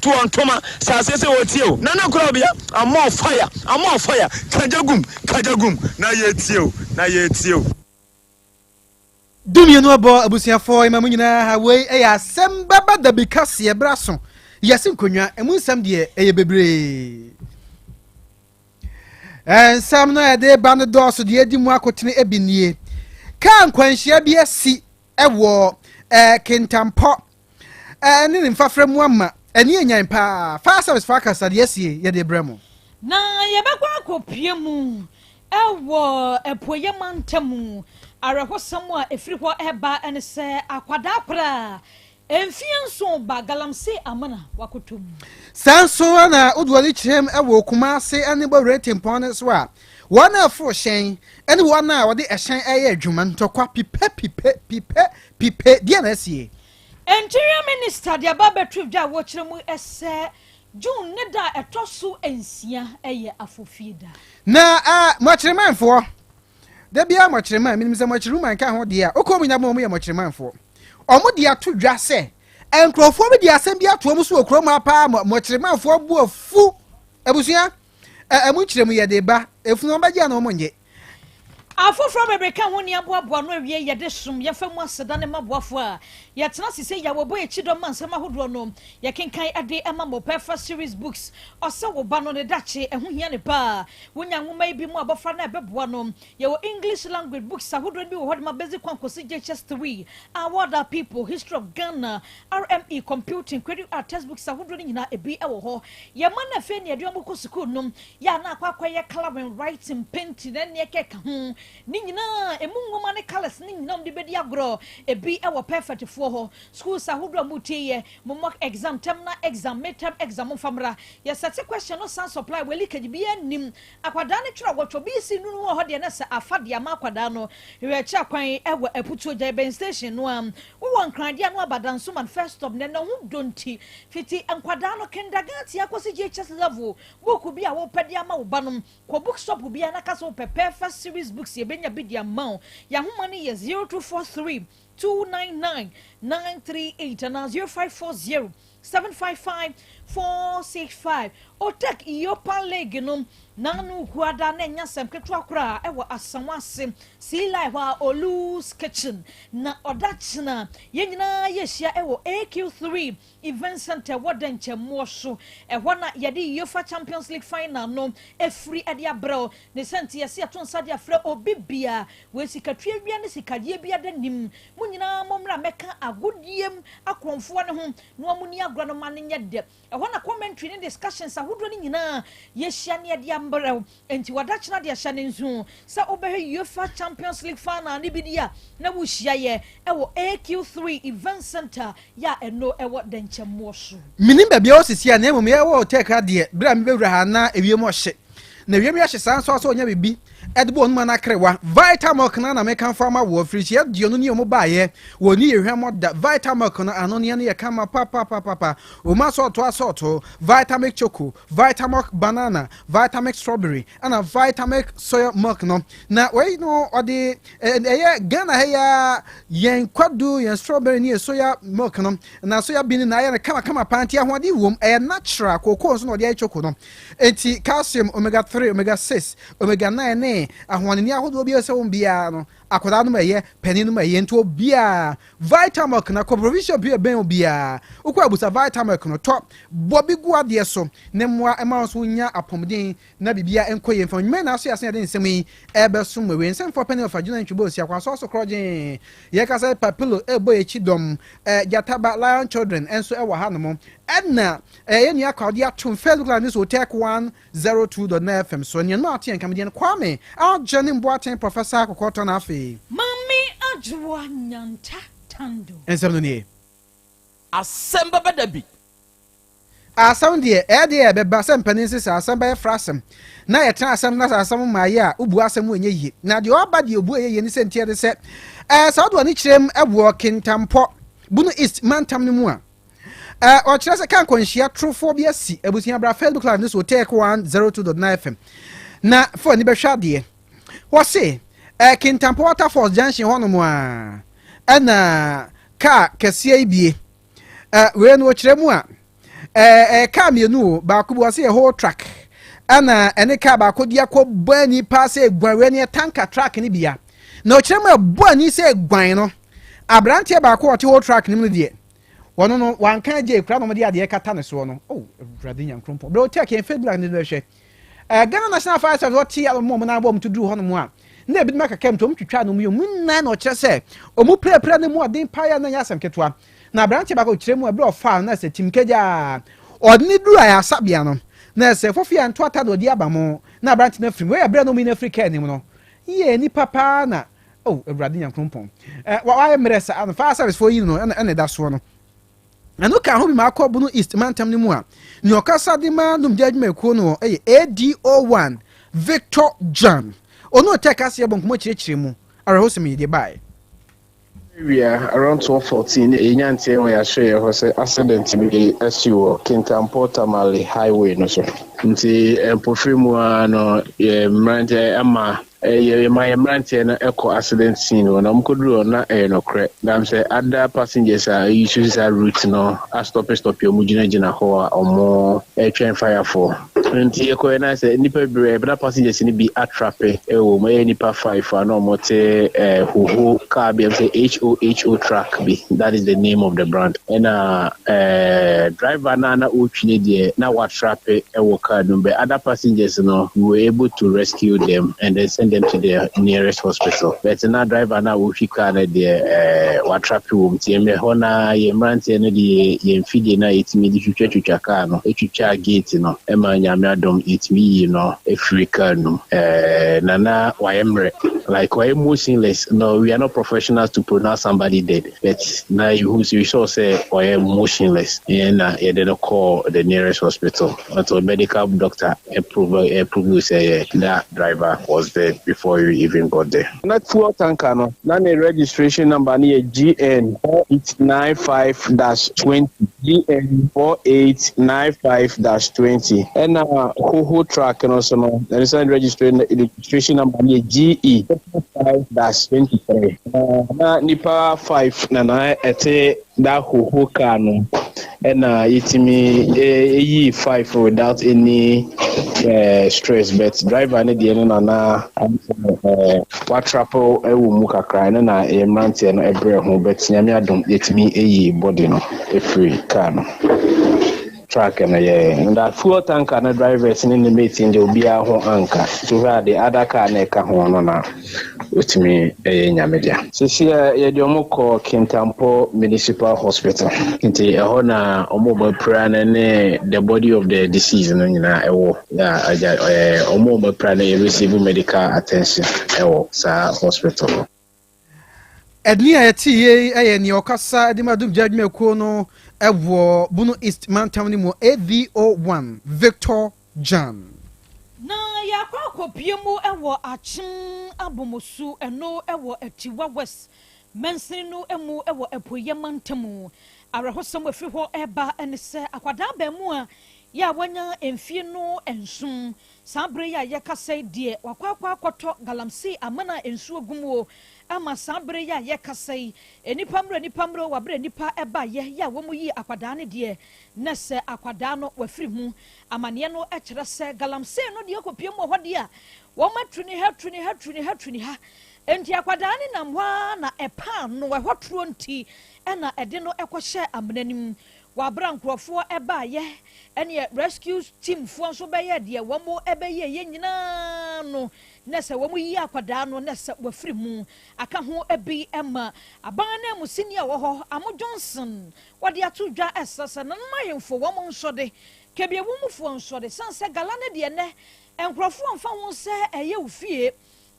To wɔn ntoma sɛ aseɛ sɛ wɔtie o. Nana Korabea, I'm on fire, I'm on fire, kagya gum, kagya gum, na yɛtie o, na yɛtie o. Dumienu abɔ abusuafoɔ ɛma mu nyinaa ha. Wei ɛyɛ asɛm bɛba dabi kaseɛ berɛ so yɛse nkonnwa ɛmu nsɛm deɛ ɛyɛ bebree. Nsɛm no a yɛde ba no dɔɔso deɛ edi mu akotene ebi nie: kaa nkwanhyia bi asi ɛwɔ Kintampɔ ne ne mfafra mu ama ɛne enyan paa. Fire service fa akasa deɛ asie yɛde brɛ mu. Na yɛbɛkɔ akɔpie mu ɛwɔ apueyɛ mantam. Awerɛhosɛm a ɛfiri hɔ ɛba ɛne sɛ akwadaa koraa mfeɛ 7 ba galamsey amana wakɔtɔ mu. Saa nso na wode wɔde kyerɛm wɔ Kumase ne Bɔwerɛ tempɔn no so a, wɔn a ɛforo hyɛn ne wɔn a wɔde ɛhyɛn ɛyɛ adwuma ntɔkwa pipe pipe pipe pipe deɛ na asie. Interior Minister de aba abɛto dwa a wɔkyerɛ mu sɛ June ne da a ɛtɔ so 6 ɛyɛ afofie da. Na mɔkyerɛmanfoɔ da biara mɔkyerɛman menim sɛ mɔkyerɛman ka ho deɛ a wokɔ mu nyinaa mu yɛ mɔkyerɛmanfoɔ. Ɔmo de ato dwa sɛ nkurɔfoɔ bi de asɛm bi ato ɔmo so wɔ kurom ha paa. Mɔkyerɛmanfoɔ bu afu abusua ɛmu nkyerɛ mu yɛde ba efunu ɔmo bɛgye a na ɔmo nye. Afoforɔ bebree ka ho ne aboaboa no awie. Yɛde som yɛfa mu aseda ne maboafoɔ a yɛtena ase sɛ yɛwɔbɔ akyi dɔm ma nsɛm ahodoɔ no yɛkenkan de ma mo. Pɛfa Series Books ɔsɛ wo ba no ne dakye ɛho hia ne paa. Wonya nwoma yi bi mu abɔfra no a ɛbɛboa no. Yɛwɔ English language books ahodoɔ no bi wɔ hɔ de ma basic 1 kɔsi JHS 3, Award Our People, History of Ghana, RME, computing, credit art, textbooks ahodoɔ no nyinaa ebi wɔ hɔ. Yɛma no afei ne yɛde wɔn kɔ sukuu nom yɛ a na akɔyɛ colouring, writing, painting, ɛne ɛkɛka ho ne nyinaa. Emu nwoma ne colours ne nyinaa de bɛdi agorɔ ebi wɔ Perfect foɔ hɔ. Schools ahodoɔ a mo tie yɛ mo mock exam, terminal exam, midterm exam mfamra yɛsɛte question no san supply wɔ leakage bi anim. Akwadaa no twerɛ wɔtwɛ bi si nunu wɔ hɔ deɛ ne sɛ afa deɛ ama akwadaa no hwɛ akwan ɛwɔ Aputuo gya bɛn station no a wowɔ Nkradeɛ no abadanso first stop ne ne ho donti fiti nkwadaa no kindergarten akɔsi JHS level. Book bi a wopɛ de ama wo ba no, kɔ bookshop bi a naka sɛ wopɛ Perfect Series Books, yɛbɛnya bi de ama wo. Yɛahoma no yɛ 0243 299 938 anaa 0540 755 465. Otec Europa League no nanu kuada na ɛnya sɛm ketewa koraa ɛwɔ Asanwase Sea Life a Olus Kitchen na ɔda kyena yɛn nyinaa yɛhyia ɛwɔ AQ3 Event Center wɔ Dɛnkyɛmmoɔ so. Ɛhɔ na yɛde UEFA Champions League final no efiri ɛde abrɛw ne sɛnti yɛsi ɛto nsa de afrɛ obi bia wɔ sikatua wia ne sikadeɛ bi ada nim mo nyinaa mo mmra mɛka agodie mu akorɔmfoɔ ne ho na wɔn ni agorɔ no ma ne nyɛ dɛ. Ɛhɔ na commentary ne discussions ahodoɔ no nyinaa yɛhyia ne yɛde abrɛw. Nti wɔda kyena deɛ hyɛ ne nso sɛ wobɛhwɛ UEFA Champions League final ne bi di a na wohyia yɛ ɛwɔ AQ3 Event Center yɛ a ɛno ɛwɔ Dɛnkyɛmmoɔ so. Menim baabi a wɔsisi a na mmom yɛwɔ hotel kra deɛ berɛ a mebɛwura ha na ewiem ɔhye na ewiem yɛhye saa nso sɛ ɔnya biribi ɛde bɔ ɔnum anakrewa. Vitamilk na mekamfo ama wɔ firihyia 20 ne ɔmo baayɛ wɔ ni yɛ hwɛmɔ da. Vitamilk no ano neɛ no yɛ kama papapapapa. Ɔmu asɔɔto asɔɔto Vitamilk Choco, Vitamilk Banana, Vitamilk Strawberry ɛna Vitamilk Soya Milk no. Na wei no ɔde ɛyɛ Ghana ha yi yɛn kwadu, yɛn strawberry ne yɛ soya milk no na soya bean na ayɛ no kamakama paa. Nti ahoɔden wom, ɛyɛ natural. Cocoa nso na ɔde ayɛ choco no, nti calcium, omega 3, omega 6, omega 9 ne ahoɔden ahodoɔ bi a ɛsɛ wɔn biara no, akwadaa no ma ɛyɛ, panin no ma ɛyɛ. Nti obiara Vitamilk na kɔ provision bi ɛbɛn obiara wokɔ abusa Vitamilk no tɔ bɔ bi gu adeɛ so ne mmoa ɛma nso nya apɔmuden na biribia nkɔ yie mfa nnwuma na aso yɛ asen. Yɛde nsɛm yi ɛbɛso mu awie. Nsɛmfoɔ pɛne ɔfa gyina ntwibɔ osi akwaso so korɔgyee yɛkasa papilo ɛbɔ yɛkyi dɔm gyataba Lion Children nso ɛwɔ ha nom ɛna ɛyɛ nua kɔde atom Facebook Live ne so Otec 102.9 FM so. Nea no ate yɛn nkamdeɛ no Kwame agye ne mboaten Professor Akɔkɔtɔ no afei. Mame Adwoa Nyanta Tando. Nsɛm no nie. Asɛm bɛbɛ da bi. Asɛm deɛ ɛyɛ deɛ ɛbɛba sɛ mpanin sɛ asɛm bɛyɛ fra asɛm na yɛtena asɛm na sɛ asɛm ma yɛ a wobu asɛm mu ɛnyɛ yie na deɛ ɔba deɛ obu ɛyɛ yie ne sɛ nteɛ de sɛ sɛ wode w'ani kyerɛ mu ɛwɔ Kintampɔ Bono East mantam no mu a, ɔkyerɛ sɛ ka nkwanhyia torofoɔ bi asi. Abusua, bra Facebook Live ne so Otec 102.9 FM na fa ani bɛhwɛ adeɛ. Wɔse Kintampɔ Waterfalls junction hɔnom a ɛna kaa kɛseɛ yi bie. Wei no wɔkyerɛ mu a Ɛɛ kaa mmienu o, baako bi wɔse yɛ Howo truck ɛna ɛne kaa baako de akɔ bɔ ani paa sɛ eguan wei ne tanker truck no bia. Na ɔkyerɛ mu ɛbɔ ani sɛ eguan no, aberanteɛ baako a ɔte Howo truck no mu no deɛ, wɔno no wanka agye kura na wɔde adeɛ kata ne soɔ no. Oh, Awurade Nyankrompɔn. Berɛ ɔtɛ kɛn Facebook ne bɛhwɛ. Ghana National Fire Service wɔte a wɔn a wɔn nan bɔ wɔn to duru hɔnom a, na ebinom akaka mu nti wɔn twitwa no mu yɛ wɔn nyinaa na ɔkyerɛ sɛ wɔn pirapira no mu ɔden paa yɛ na nyɛ asɛm ketewa. Na aberanteɛ baako kyerɛ mu a berɛ ɔfaa no na sɛ tim kagyaa ɔde ne duru ayaresabea no na sɛ fofi a ntoata na ɔdi aba mo na aberante no afiri mu. Wei yɛ berɛ na wɔn nyinaa firi kaa anim no. Yie nipa paa na oh Awurade Nyankrompɔn. Eh, wayɛ mmerɛ saa no fire service foɔ yi no ɛna ɛna ɛda soɔ no. Ɛno ka ho bi ma akɔ Bono East mantam no mu a nea ɔkasa de ma numgya adwumayɛkuo no yɛ ADO1 Victor John. Ɔno ɔtɛ kaseɛ bɔ nkɔmmɔ kyerɛkyerɛ mu awerɛhosɛm yi de baeɛ. Awia around 12:14 yɛnya nteɛ wɔ yɛahyɛeɛ hɔ sɛ accident bi asi wɔ Kintampo Tamale highway no so. Nti mpofiri mu ara no yɛ mmeranteɛ ama yɛma yɛ mmeranteɛ no kɔ accident scene hɔ na wɔkɔduru hɔ na ɛyɛ nokorɛ. Dam sɛ other passengers a ɛyi so saa route no astɔpe stɔpe wɔn gyinagyina hɔ a wɔretwɛn firefoɔ. Nti yɛkɔɛ na sɛ nnipa bebree na passengers no bi atrape wɔ mu, ɛyɛ nnipa five a na wɔte Hoho car bi a sɛ HOHO truck bi, that is the name of the brand. Ɛna driver no a na ɔretwi no deɛ na watrape wɔ car no mu, but other passengers no we were able to rescue them and then send them to the nearest hospital. But na driver no a ɔretwi car no deɛ watrape wɔ mu, nti ɛmɛ hɔ na yɛn mmeranteɛ no de yɛn mfidie no a yɛtumi de twitwatwitwa car no twitwaa gate no ma Nyame adom yɛtumi yii no firi car no mu. Na na wayɛ mmerɛ, like wayɛ motionless. No, we are not professionals to pronounce somebody dead, but na yɛhu sɛ, we saw sɛ ɔyɛ motionless. Yɛn na yɛde no kɔɔ the nearest hospital until medical doctor approve approve sɛ yɛ that driver was dead before we even got there. Na fuel tanker no, na ne registration number no yɛ GN 4895 dash 20, GN 4895 dash 20. Ɛna Hoho truck no nso no, ɛno nso registration number no yɛ GE 5 dash 23. Na nipa 5 na ɛte that Hoho car no, ɛna yɛtumi ɛyi 5 without any stress, but driver no deɛ no na watrape wɔ mu kakra, ɛno na ɛyɛ mmeranteɛ no ɛbrɛ ho, but Nyame adom yɛtumi ɛyi body no ɛfiri car no truck no yɛ. Na fuel tanker no drivers ne ne mate deɛ, obiara ho anka so hwɛ a the other car na ɛka ho no na otumi ɛyɛ Nyame dea. Sisi a yɛde ɔmo kɔ Kintampo Municipal Hospital, nti ɛhɔ na ɔmo bɛpira no ne the body of the deceased no nyinaa ɛwɔ agya. Ɔmo bɛpira no yɛ receive medical attention ɛwɔ saa hospital hɔ. Ɛdini a yɛte yie yɛ nea ɔkasa de ma dumgya adwumakuo no ɛwɔ Bono East mantam no mu, AVO1 Victor John. Na yɛakɔ akɔpie mu wɔ Akyem Abomosu, ɛno wɔ Atiwa West mansini no mu wɔ Apueeɛ mantam. Awerɛhosɛm afiri hɔ ɛreba ne sɛ akwadaa baamu a yɛ a wanya mfie no 7, saa bere yi a yɛkasa yi deɛ, wakɔ akɔtɔ galamsey amena a nsuo gu mu o, ama saa bere yi a yɛkasa yi, nipa mmerɛ nipa mmerɛ wɔ abere nipa ɛba yɛ a wɔn yi akwadaa no deɛ, na sɛ akwadaa no wafiri mu. Amaneɛ no kyerɛ sɛ galamsey no deɛ kɔpie mu wɔ hɔ deɛ a wɔn atu ne ha tu ne ha tu ne ha tu ne ha, nti akwadaa no nam hɔ ara na ɛpaa no ɛhɔ turo, nti ɛna ɛde no ɛkɔhyɛ amena no mu. Wabra nkurɔfoɔ ɛbaayɛ ɛneɛ rescue team foɔ nso bɛyɛ deɛ wɔn ɛbɛyɛ yɛ nyinaa no, na sɛ wɔn yi akwadaa no na sɛ wafiri mu. Aka ho bi ma aban no mu sini a wɔ hɔ Amo Johnson wɔde ato dwa ɛsɛ sɛ nanom ahemfo wɔn nso de kebiewumufoɔ nso de san sɛ gala no deɛ nɛ nkurɔfoɔ mfa ho sɛ ɛyɛ wo fie,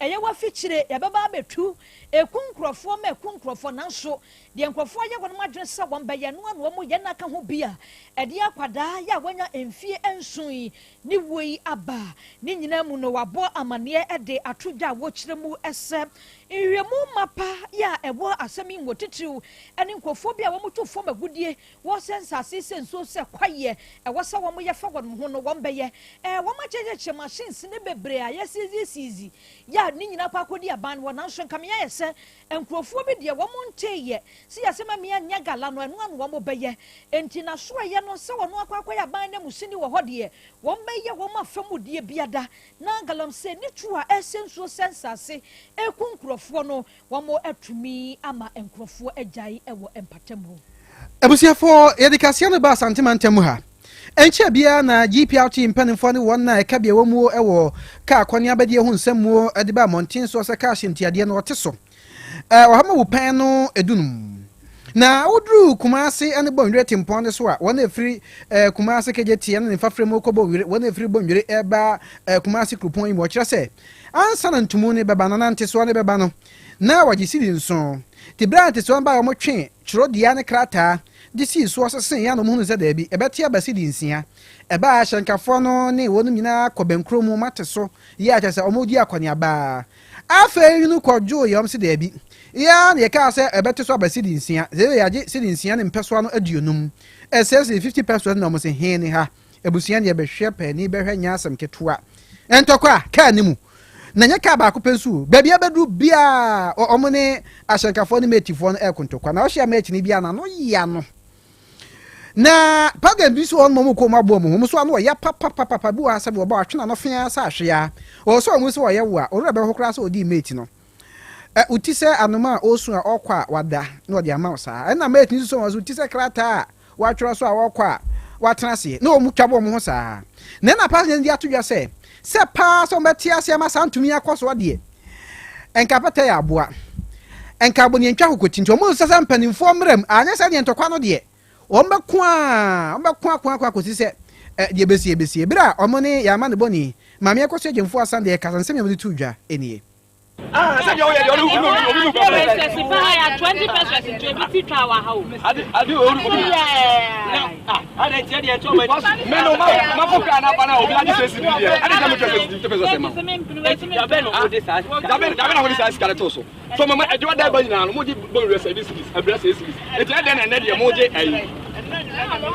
ɛyɛ wafikyire, yɛbɛba abɛtu eku nkurɔfoɔ ma eku nkurɔfoɔ, nanso deɛ nkurɔfoɔ yɛ wɔn adwene sɛ wɔn bɛyɛ no ano wɔn yɛ n'aka ho bi a ɛde akwadaa yɛ a wɔanya mfie 7 yi ne wuo yi aba. Ne nyinaa mu no, wabɔ amanneɛ de ato dwa a wɔkyerɛ mu sɛ Nhwehwɛmu mapa yɛ a ɛwɔ asɛm yi mu titiriw ne nkurɔfoɔ bi a wɔtu fam agudie wɔsɛ nsase sɛ nsuo sɛ kwaeɛ ɛwɔ sɛ wɔn yɛ fa wɔn ho no wɔn bɛyɛ wɔn akyɛkyɛkyɛ machines ne bebree a yɛsiesie yɛ a ne nyinaa kɔ akɔdi aban wɔ, nanso nkamea yɛ sɛ nkurɔfoɔ bi deɛ wɔn nteeɛ si yɛsɛ ma mmea nyɛ gala no ɛno ano wɔn bɛyɛ. Nti n'asoɛyɛ no sɛ wɔn akɔ akɔyɛ aban na musini wɔ hɔ deɛ wɔn bɛyɛ wɔn afɛmudie biada na galamsey ne tu a ɛsɛ nsuo sɛ nsase eku nkurɔfoɔ no wɔn atumi ama nkurɔfoɔ agyae ɛwɔ mpatamu. Abusuafoɔ, yɛde kaseɛ no ba Asantema ntam ha. Ɛnkyɛ biara na GPRT mpanimfoɔ ne wɔn a ɛka bea wɔ mu wɔ kaa kɔne abɛdeɛ ho nsɛmmuo de ba mmɔnten soɔ sɛ kaa hyɛntiadeɛ no ɔte so ɔhama wo pɛn no 15 na woduru Kumase ne Bɔnwire tempɔn no so a, wɔn a ɛfiri Kumase kegye teɛ no ne mfafrɛ mu kɔ Bɔnwire, wɔn a ɛfiri Bɔnwire ɛba Kumase kuropɔn yi mu. Ɔkyerɛ sɛ ansa na ntumu no bɛba no na ntesoɔ no bɛba no na wɔgye sidi 7. Te berɛ a ntesoɔ no ba a, wɔtwe twerɛdua ne krataa de sii soɔ sese yɛ na wɔhunu sɛ daabi, ɛbɛte aba sidi 6. Ɛbaa ahyɛnkafoɔ no ne wɔnom nyinaa kɔ bɛnkuro mu mate so yɛ akyɛ sɛ wɔdi akɔneaba. Afei no kɔdwoo yɛ wɔn se daabi. Yɛ na yɛkaa sɛ ɛbɛte so aba sidi 6. Sɛ yɛagye sidi 6 ne mpɛsoa no 50. Ɛsɛ sɛ 50 pesewas na wɔn se he ne ha. Abusua deɛ bɛhwɛ paani bɛhwɛ nyɛ asɛm ketewa. Ntɔkwa kaa ne mu. Na nyɛ kaa baako pɛ nso, baabi abɛduru biara wɔn ne ahyɛnkafoɔ ne mɛtifoɔ no ɛreko ntɔkwa. Na ɔhyɛ mɛtini biara n'ano ya no. Na pagan bi so wɔn mu kɔ mu aboɔ mu ho so ano ɔya papapapa bi wɔ ha sɛ bi wɔba atwe n'ano fea sɛ ahwea. Ɔwɔ sɛ wɔn sɛ ɔyɛ wo a ɔwura bɛho koraa sɛ ɔdi mate no. Ɛ ti sɛ anoma a ɔresu a ɔkɔ a wada na ɔde ama wo saa. Ɛna mate no nso wɔn so ti sɛ krataa a wɔatwerɛ so a wɔkɔ a wɔatena aseɛ na wɔn twa bɔ wɔn ho saa. Na ɛna pastor de ato dwa sɛ paa sɛ wɔbɛte aseɛ ama saa ntumi akɔ soɔ deɛ, nka pɛtɛ yɛ aboa, nka abɔneɛntwa kokoti. Nti wɔn nsa sɛ mpanimfoɔ mmerɛ mu anyɛ sɛ deɛ ntɔkwa no deɛ wɔn bɛko a wɔn bɛko ako ako akɔsi sɛ deɛ besie besie. Bere a wɔn ne yɛama ne bɔne maame ɛkɔ so agyemfoɔ asan deɛ kasa nsɛm yɛn de to dwa nie. Sɛdeɛ woyɛ deɛ ɔno obi obi nu pɛpɛ. 20 pesos nti ebi ti twa wɔ ha o. Ade ade oru obi. Ade tiɛ deɛ ɛtɔ ma. Me no ma ma fo kaa na ba na obi ade sɛ sidi deɛ. Ade sɛ mo twɛ sɛ sidi fifty pesos ma. Dabe na ɔde saa. Dabe dabe na ɔde saa sika to so. So mama adwuma da ba nyinaa no mo gye bɔ wura sɛ ebi sidi abira sɛ sidi. Eti ɛdɛn na ɛnɛ deɛ mo gye ayi. Mo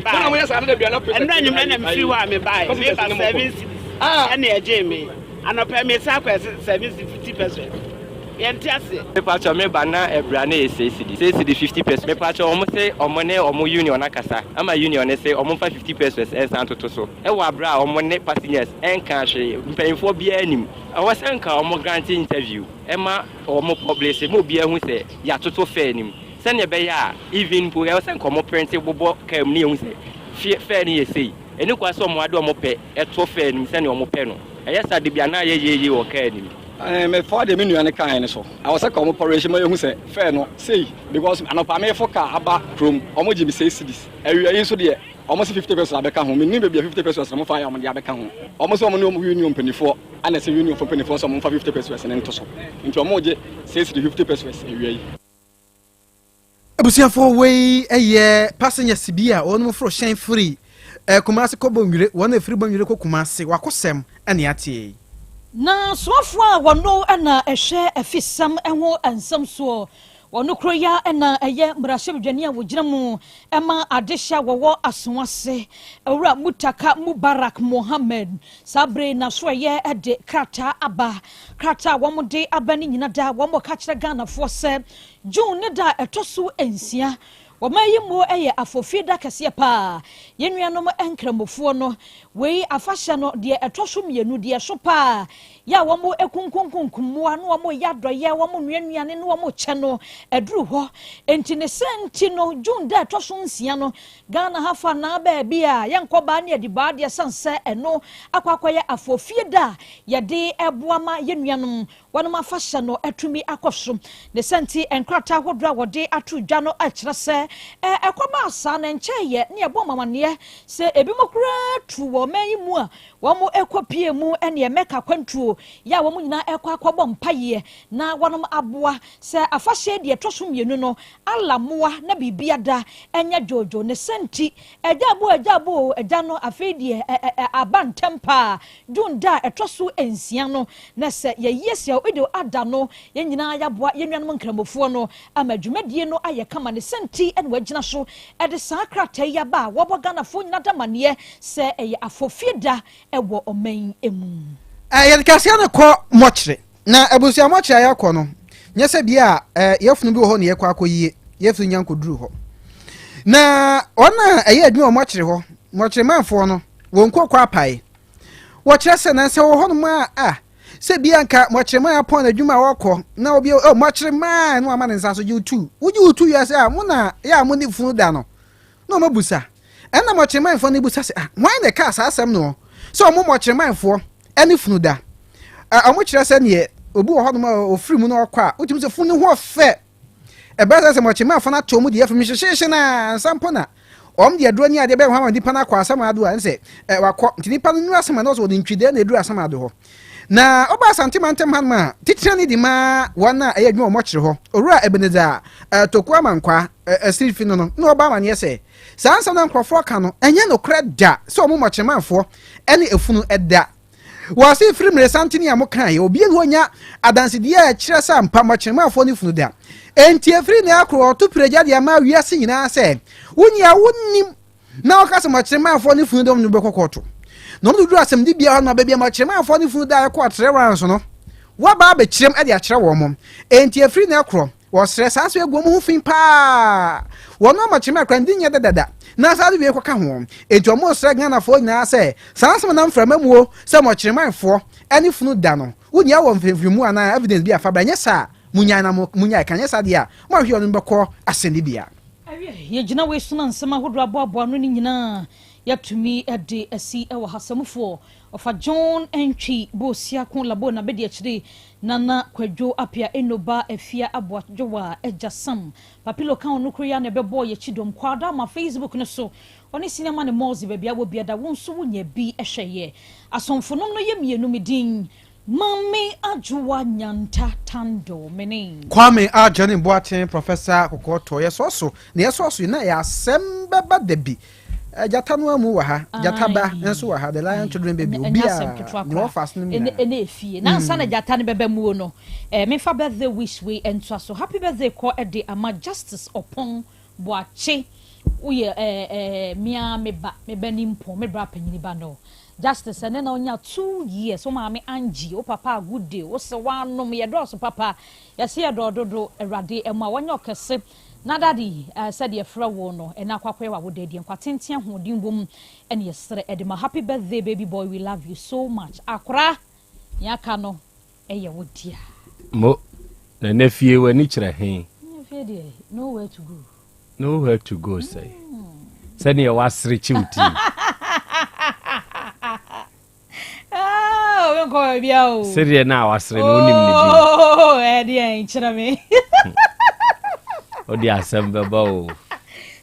na mo yɛ saa de bia na pɛ. Ɛnna nyimɛ na mfiri hɔ a me ba me ba 7 cedis. Ɛna ɛgye me. Anɔpɛ me sa akɔ 7 50 pesos. Yɛnte aseɛ. Mepakyɛ, me ba na ɛbra ne yɛ 6 cedi, 6 cedi 50 pesos. Mepakyɛ, ɔmo se ɔmo ne ɔmo union akasa ama union ne se ɔmo mfa 50 pesos ɛnsan toto so ɛwɔ abere a ɔmo ne passengers ɛnka hwee. Mpanyinfoɔ biara nim ɛwɔ sɛ nka ɔmo grant interview ɛma ɔmo publish ma obiara hu sɛ yɛatoto fare nim sɛnea ɛbɛyɛ a even mpo ɛwɔ sɛ nka ɔmo print bobɔ kaa mu ne yɛhu sɛ fare no yɛ sei. Ɛne kwa sɛ ɔmo ade ɔmo pɛ ɛto fare nim sɛnea ɔmo pɛ no. Ɛyɛ sa de bi anaa yɛ yie wɔ kaa nim. Mefa deɛ me nua no kae no so. Ɛwɔ sɛ ka ɔmo pɔrɛhye ma yɛhu sɛ fare no sei, because anɔpa mefo kaa aba kurom ɔmo gye me 6 cedis. Awia yi nso deɛ ɔmo se 50 pesos abɛka ho. Mennim baabi a 50 pesos no mofa yɛ ɔmo de abɛka ho. Ɔmo sɛ ɔmo ne ɔmo union mpanimfoɔ ana sɛ union fo mpanimfoɔ sɛ ɔmo mfa 50 pesos no nto so. Nti ɔmo gye 6 cedi 50 pesos awia yi. Abusuafoɔ, wei yɛ passengers bi a wɔn foro hyɛn firi Kumase kɔ Bɔnwire, wɔn a efiri Bɔnwire kɔ Kumase wakosɛm ɛne ateɛ yi. Na soafoɔ a wɔno na ɛhwɛ afisɛm ho nsɛm soɔ, wɔno kuro ya na ɛyɛ mmarahyɛbadwani a wɔgyina mu ɛma adehyɛ a wɔwɔ Asoase, Owura Mutaka Mubarak Mohammed, saa bere na so ɛyɛ de krataa aba. Krataa a wɔn de aba ne nyina da wɔn ka kyerɛ Ghanafoɔ sɛ June ne da a ɛtɔ so 6 wɔn ayi mu yɛ afɔfie da kɛseɛ paa. Yɛn nuanom nkramofoɔ no, wei afahyɛ no deɛ ɛtɔ so 2 deɛ so paa yɛ a wɔn ekunkunkunkum mmoa na wɔn yɛ adɔyɛ, wɔn nnuanuane na wɔn kyɛ no aduru hɔ. Nti ne sɛ nti no June da ɛtɔ so 6 no, Ghana ha fa naa baabi a yɛnkɔ baa ne yɛde baa deɛ san sɛ ɛno akɔ akɔyɛ afɔfie da a yɛde ɛboa ma yɛn nuanom wɔn afahyɛ no atumi akɔ so. Ne sɛ nti nkrataa ahodoɔ a wɔde ato dwa no akyerɛ sɛ amanneɛ. Ɛkɔbaa saa no, ɛnkyɛeɛ na yɛbɔɔ mo amanneɛ sɛ ebinom koraa tu wɔ ɔman yi mu a wɔkɔpue mu neɛ Mecca akwantuo yɛ a wɔn nyinaa rekɔ akɔbɔ mpaeɛ na wɔnom aboa sɛ afahyɛ deɛ ɛtɔ so mmienu no Allah mmoa na biribiada nyɛ dwoodwoo. Ne sa nti, Agya abo agya abo o, agya no afei deɛ ɛ ɛ ɛ aba ntɛm paa. June da a ɛtɔ so nsia no, na sɛ yɛyi asia Eid al-Adha no, yɛn nyinaa yɛaboa yɛn nuanom Nkramofoɔ no ama dwumadie no ayɛ kama. Ne sa nti na wɔagyina so de saa krataa yi aba a wɔabɔ Ghanafoɔ nyinaa amaneɛ sɛ ɛyɛ afɔfie da wɔ ɔman yi mu. Yɛde kaseɛ no kɔ mɔkyere. Na abusua mɔkyere a yɛkɔ no, nyɛ sɛ bia yɛfunu bi wɔ hɔ na yɛkɔ akɔyie, yɛfunu nya nkɔduru hɔ. Na wɔn a ɛyɛ adwuma wɔ mɔkyere hɔ, mɔkyere manfoɔ no, wɔn koko apae. Wɔkyerɛ sɛ nansa wɔ hɔnom a, a sɛ bia nka mɔkyere man apɔn adwuma a wɔkɔ na obi oh mɔkyere man no ama ne nsa so gye wotu. Wogye wotu wiase a mo na yɛ a mo ne funu da no. Na wɔn abusa. Ɛnna mɔkyeremanfoɔ no bisa sɛ, Ah, hwan na ɛkaa saa asɛm no? Sɛ wɔn mɔkyeremanfoɔ ne funu da. Wɔn kyerɛ sɛ neɛ obi wɔ hɔnom a ɔfiri mu na ɔkɔ a, wotumi sɛ funu no ho ɔfɛ. Ɛbɛyɛ sɛ sɛ mɔkyeremanfoɔ no ato wɔn deɛ afiri mu hyehyeehye no a, nsa mpo na wɔn deɛ aduro ne adeɛ bɛyɛ ho ama nipa no akɔ asɛm ado a, ɛne sɛ wakɔ. Nti nipa no nuru asɛm a na ɔsɛ wɔde ntwidɛɛ na ɛduru asɛm ado hɔ. Na ɔba Asante mantam hanom a, titire ne de ma wɔn a ɛyɛ adwuma wɔ mɔkyere hɔ. Owura Ebenezer Toku Amankwaa, Asirifi no no, na ɔba amaneɛ sɛ, saa nsɛm no a nkurɔfoɔ ka no, ɛnyɛ nokorɛ da sɛ wɔn mɔkyeremanfoɔ ne efunu da. Wɔse firi mmerɛsantene a mokaeɛ, obiara nni hɔ nya adansedie a ɛkyerɛ sɛ ampa mɔkyeremanfoɔ ne funu da. Enti ɛfiri nnɛ akoro ɔto piragya de ama wiase nyinaa sɛ, wo nea wonnim Na ɔka sɛ, Mɔkyerɛmanfoɔ ne funu dɔm no bɛkɔ kɔɔto. Na wɔn duduru asɛmdibea hɔ no, baabi a mɔkyerɛmanfoɔ ne funu da ɛkɔ atrɛ so no, wɔaba abɛkyerɛm de akyerɛ wɔn. Enti ɛfiri nnɛ korɔ, wɔsrɛ saa nso agu wɔn ho fi paa. Wɔn a mɔkyerɛman koraa ndi nyɛ dɛdɛda, na saa de wei kɔka ho. Enti wɔsrɛ Ghanafoɔ nyinaa sɛ, saa nsɛm nam mframa mu o, sɛ mɔkyerɛmanfoɔ ne funu da no, wonnya wɔ mfimfini anaa evidence bi afa bra, nyɛ saa a, munyae na munyae ka, nyɛ saa deɛ a, moanhwɛ ɔno bɛkɔ asɛnnibea. Awiei, yɛgyina wei so na nsɛm ahodoɔ aboaboa ano no nyinaa yɛatumi de asi wɔ ha. Samufoɔ, Ɔfa John Antwi Bosiako Labo N'abadiakyire, Nana Kwadwo Appiah Eno Ba Afia Aboadwowa Agya Sam Papilo ka ɔno koro yi ara na ɛbɛbɔɔ yɛn kyidɔm Kwada ma Facebook no so Ɔne Sinema ne Mɔɔze baabi a wɔ biada wo nso wonya bi hwɛeɛ. Asomfonom no yɛ mmienu me din Mame Adwoa Nyanta Tando mene. Kwame Adjani Boateng Professor Kɔkɔɔtɔ yɛsɔɔ so na yɛsɔɔ so yi na ɛyɛ asɛm bɛba dabi Gyata no amu wɔ ha Gyata ba nso wɔ ha The Lion Children Baby Ɛnyɛ asɛm ketewa obiara ne koraa wɔfa so nom ɛnɛ nyinaa. ɛnɛ efie na ansa na gyata no bɛba muo no eh, memfa birthday wish wei ntoa so happy birthday kɔ de ama Justice Ɔpɔn Boakye woyɛ eh, eh, me ara me ba me ba nimpɔn me bra panyini ba no Justice ɛnɛ na wonya two years wo maame Angie wo papa Agude wo se woanom yɛdɔɔso papa yɛse yɛdɔɔ dodo Awurade ɛmoa wanyɛ ɔkɛse na daddy eh, sɛdeɛ yɛfrɛ wo no ɛnɛ akɔ akɔyɛ w'awoda deɛ nkwa tenten ahoɔden wom ɛne yɛsrɛ ɛde ma happy birthday baby boy we love you so much akora nea aka no ɛyɛ wo dea. Mo, na nɛ fie w'ani kyerɛ he? Nɛ fie deɛ nowhere to go. Nowhere to go sɛe. Sɛdeɛ wasere kyew ti. Ah, menkɔ baabia o. Sereɛ no a wasere no wonim ne din. Oh, ɛdeɛn kyerɛ me. Wode asɛm bɛba o.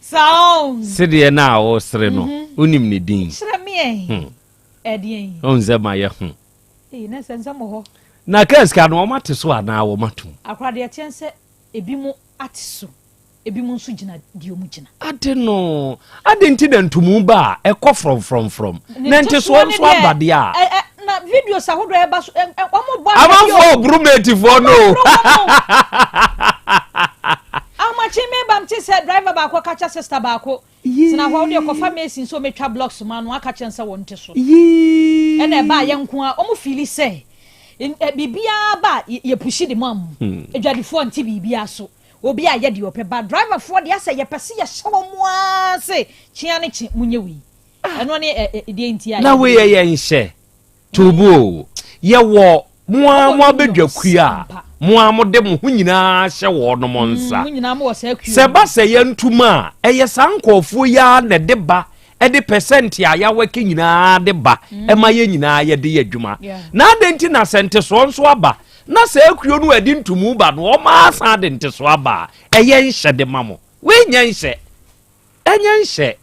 Sound. Sereɛ no a wosere no wonim ne din. Kyerɛ me ɛ. Ɛdeɛn. Wohu sɛ mayɛ ho. Ee, na sɛ nsɛm wɔ hɔ. Na kaa sika no wɔn ate so anaa wɔn atom? Akora deɛ ɛteɛ sɛ ebi mo ate so, ebi mo nso gyina deɛ wɔn gyina. Ade no, ade nti na ntomu ba a ɛkɔ frɔmfrɔmfrɔm, na ntesoɔ nso aba deɛ a. Ɛ ɛ na videos ahodoɔ ɛba so ɛ ɛ wɔn bɔ ahwɛ bi o. Amanfoɔ ɔboro matefoɔ no o. Ahomakye me ba mte sɛ driver baako ka kyɛ sister baako Tena hɔ, wodeɛ kɔfa mason sɛ ɔmɛtwa blocks ma no aka kyerɛ no sɛ wɔnte so. Ɛna ɛbaa yɛn nko ara, wɔn feeli sɛ biribiara ba a yɛ pushi de ma wɔn. Adwadifoɔ nte biribiara so, obi ayɛ deɛ ɔpɛ, but driverfoɔ deɛ asɛ yɛpɛ sɛ yɛhyɛ wɔn ara sɛ kyea ne kye monyɛ wei. Ɛno ne deɛ nti a Na wei yɛ yɛn nhyɛ. Tuubu o, yɛwɔ mo ara mo abadwakuo a mo ara mode mo ho nyinaa hyɛ wɔnom nsa. Sɛ ɛba sɛ yɛntom a, ɛyɛ saa nkurɔfoɔ yi ara na ɛde ba, ɛde pɛsɛnte a yɛawɛke nyinaa de ba, ɛma yɛn nyinaa yɛde yɛ adwuma. Na adɛn nti na sɛ ntesoɔ nso aba, na saa akuo no a ɛde ntomu ba no, wɔn ara san de ntesoɔ aba a, ɛyɛ nhyɛde ma mo? Wei nyɛ nhyɛ. Ɛnyɛ nhyɛ.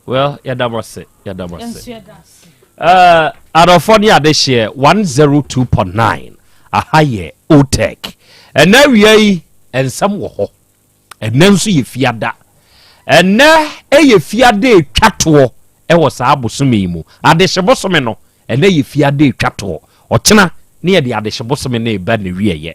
Well, yɛda mo ase, yɛda mo ase. Uh, adɔfoɔ ne adehyeɛ 102.9 aha yɛ OTEC. Ɛnɛ awia yi, nsɛm wɔ hɔ. Ɛnɛ nso yɛ fiada. Ɛnɛ ɛyɛ fiada ɛtwa toɔ ɛwɔ saa bosome yi mu. Adehye bosome no, ɛnɛ yɛ fiada ɛtwa toɔ. Ɔkyena ne yɛde adehye bosome no ɛba ne wieɛ.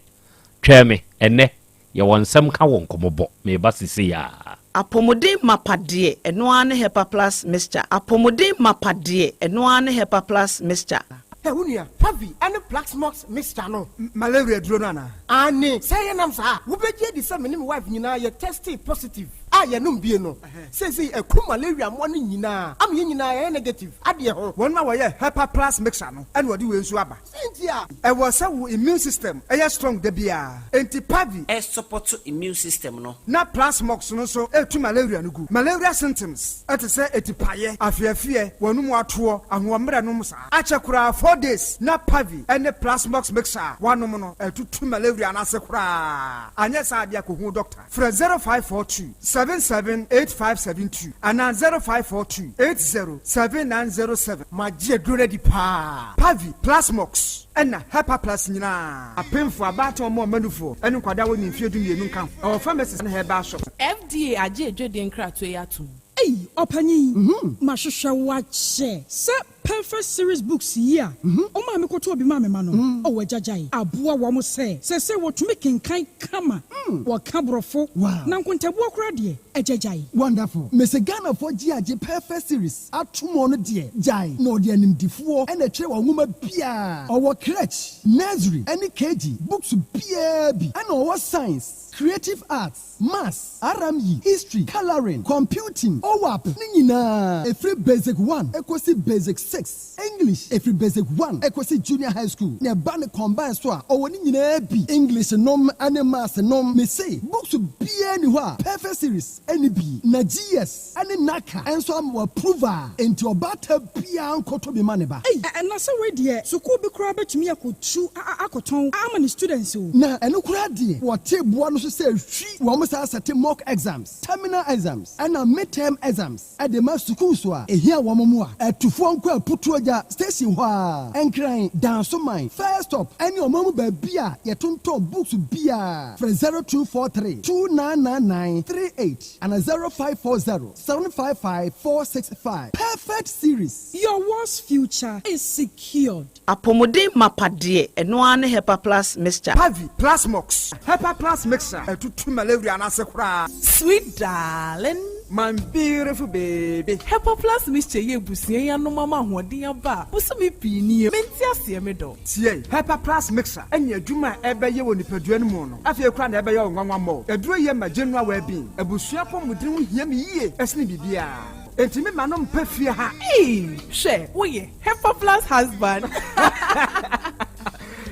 Twɛn me, ɛnɛ Yɛwɔ nsɛm ka wɔ nkɔmmɔbɔ. Mereba sesei ara. Apɔmuden mapa deɛ, ɛno ara ne Hepa Plus Mixture. Apɔmuden mapa deɛ, ɛno ara ne Hepa Plus Mixture. Hɛ wo nua, Pavi ne Plaxmox mixture no. Malaria duro no anaa? Aane, sɛ ɛyɛ nam saa a, wobɛgye adi sɛ me ne me wife nyinaa yɛ testee positive a yɛnom bie no. Seesei aku malaria mmoa no nyinaa ama yɛn nyinaa yɛayɛ negative adeɛ ho. Wɔn a wɔyɛ Hepa Plus mixture no na wɔde wei nso aba. Sɛn nti a? Ɛwɔ sɛ wo immune system yɛ strong da biara, enti Pavi. Ɛsupɔto immune system no. Na Plasmox no nso tu malaria no gu. Malaria symptoms te sɛ atipaeɛ, afeafeɛ, w'anum atoɔ, ahoɔmmerɛ nom saa. Akyɛ koraa 4 days na Pavi ne Plasmox mixture a woanom no atutu malaria no ase koraa. Anyɛ saa deɛ a kɔhu wo doctor. Frɛ 0542 77 8572 anaa 0542 80 7907. Magye aduro no adi paa. Pavi, Plasmox, ɛna Hepaplus nyinaa. Apemfoɔ, abaatan, wɔn a wɔma nufoɔ, ɛne nkwadaa a wɔnnii mfeɛ dumienu nka ho. Ɛwɔ pharmacies ne herbal shops. FDA agye adwadie nkratoɔ yi atom. Ei ɔpanyin, mahwehwɛ wo akyɛ. Sɛ Perfect Series Books yi a wo maame kɔtɔɔ bi maa me ma no, oh agyagyae, aboa wɔn sɛ seesei wɔtumi kenkan kama, wɔka Borɔfo, na nkontabuo koraa deɛ, agyagyae. Wonderful. Mese Ghanafoɔ gye agye Perfect Series atom ɔno deɛ gyae na ɔde animdifoɔ na ɛtwerɛ wɔn nwoma biara. Ɔwɔ crèche, nursery ɛne KG books biara bi ɛna ɔwɔ science, creative arts, Maths, RME, History, Colouring, Computing, OWAP ne nyinaa ɛfiri Basic one kɔsi Basic 6, English ɛfiri Basic 1 kɔsi Junior High School na ɛba no combine so a ɔwɔ ne nyinaa bi, English nom ne Maths nom, mese books biara nni hɔ a Perfect Series nni bi na GS ne NaCCA nso ama w'approve a enti ɔbaatan biara nkɔtɔ bi ma ne ba. Ei na sɛ wei deɛ sukuu bi koraa bɛtumi akɔtu akɔtɔn ama ne students o. Na ɛno koraa deɛ wɔte boa no so sɛ hwi wɔn saa sɛte mock exams, terminal exams ɛna mid-term exams de ma sukuus a ɛhia wɔn mmoa. Atufoɔ nkɔ Aputuogya station hɔ ara, Nkran, Dansoman, First Stop ɛne ɔman mu baabi a yɛtontɔn books biara. Frɛ 0243 2999 38. Ana 0540 755 465 Perfect series. Your world's future is secured. Apɔmuden mapa deɛ, ɛno ara ne Hepa Plus Mixture. Pavi, Plasmox, Hepa Plus Mixture ɛtutu malaria no ase koraa. Sweet darling. My beautiful baby. Hepa Plus Mixture yi abusua yi anom ama ahoɔden aba a bosome pii nie mente aseɛ me dɔ. Tie! Hepa Plus Mixture ne adwuma a ɛbɛyɛ wɔ nipadua no mu no, afei koraa na ɛbɛyɛ wo nwanwa mmɔ. Aduro yi ma general well-being. Abusua apɔmuden ho hia me yie sene biribiara. Enti me ma no mpɛ fie ha. Eii hwɛ woyɛ Hepa Plus husband.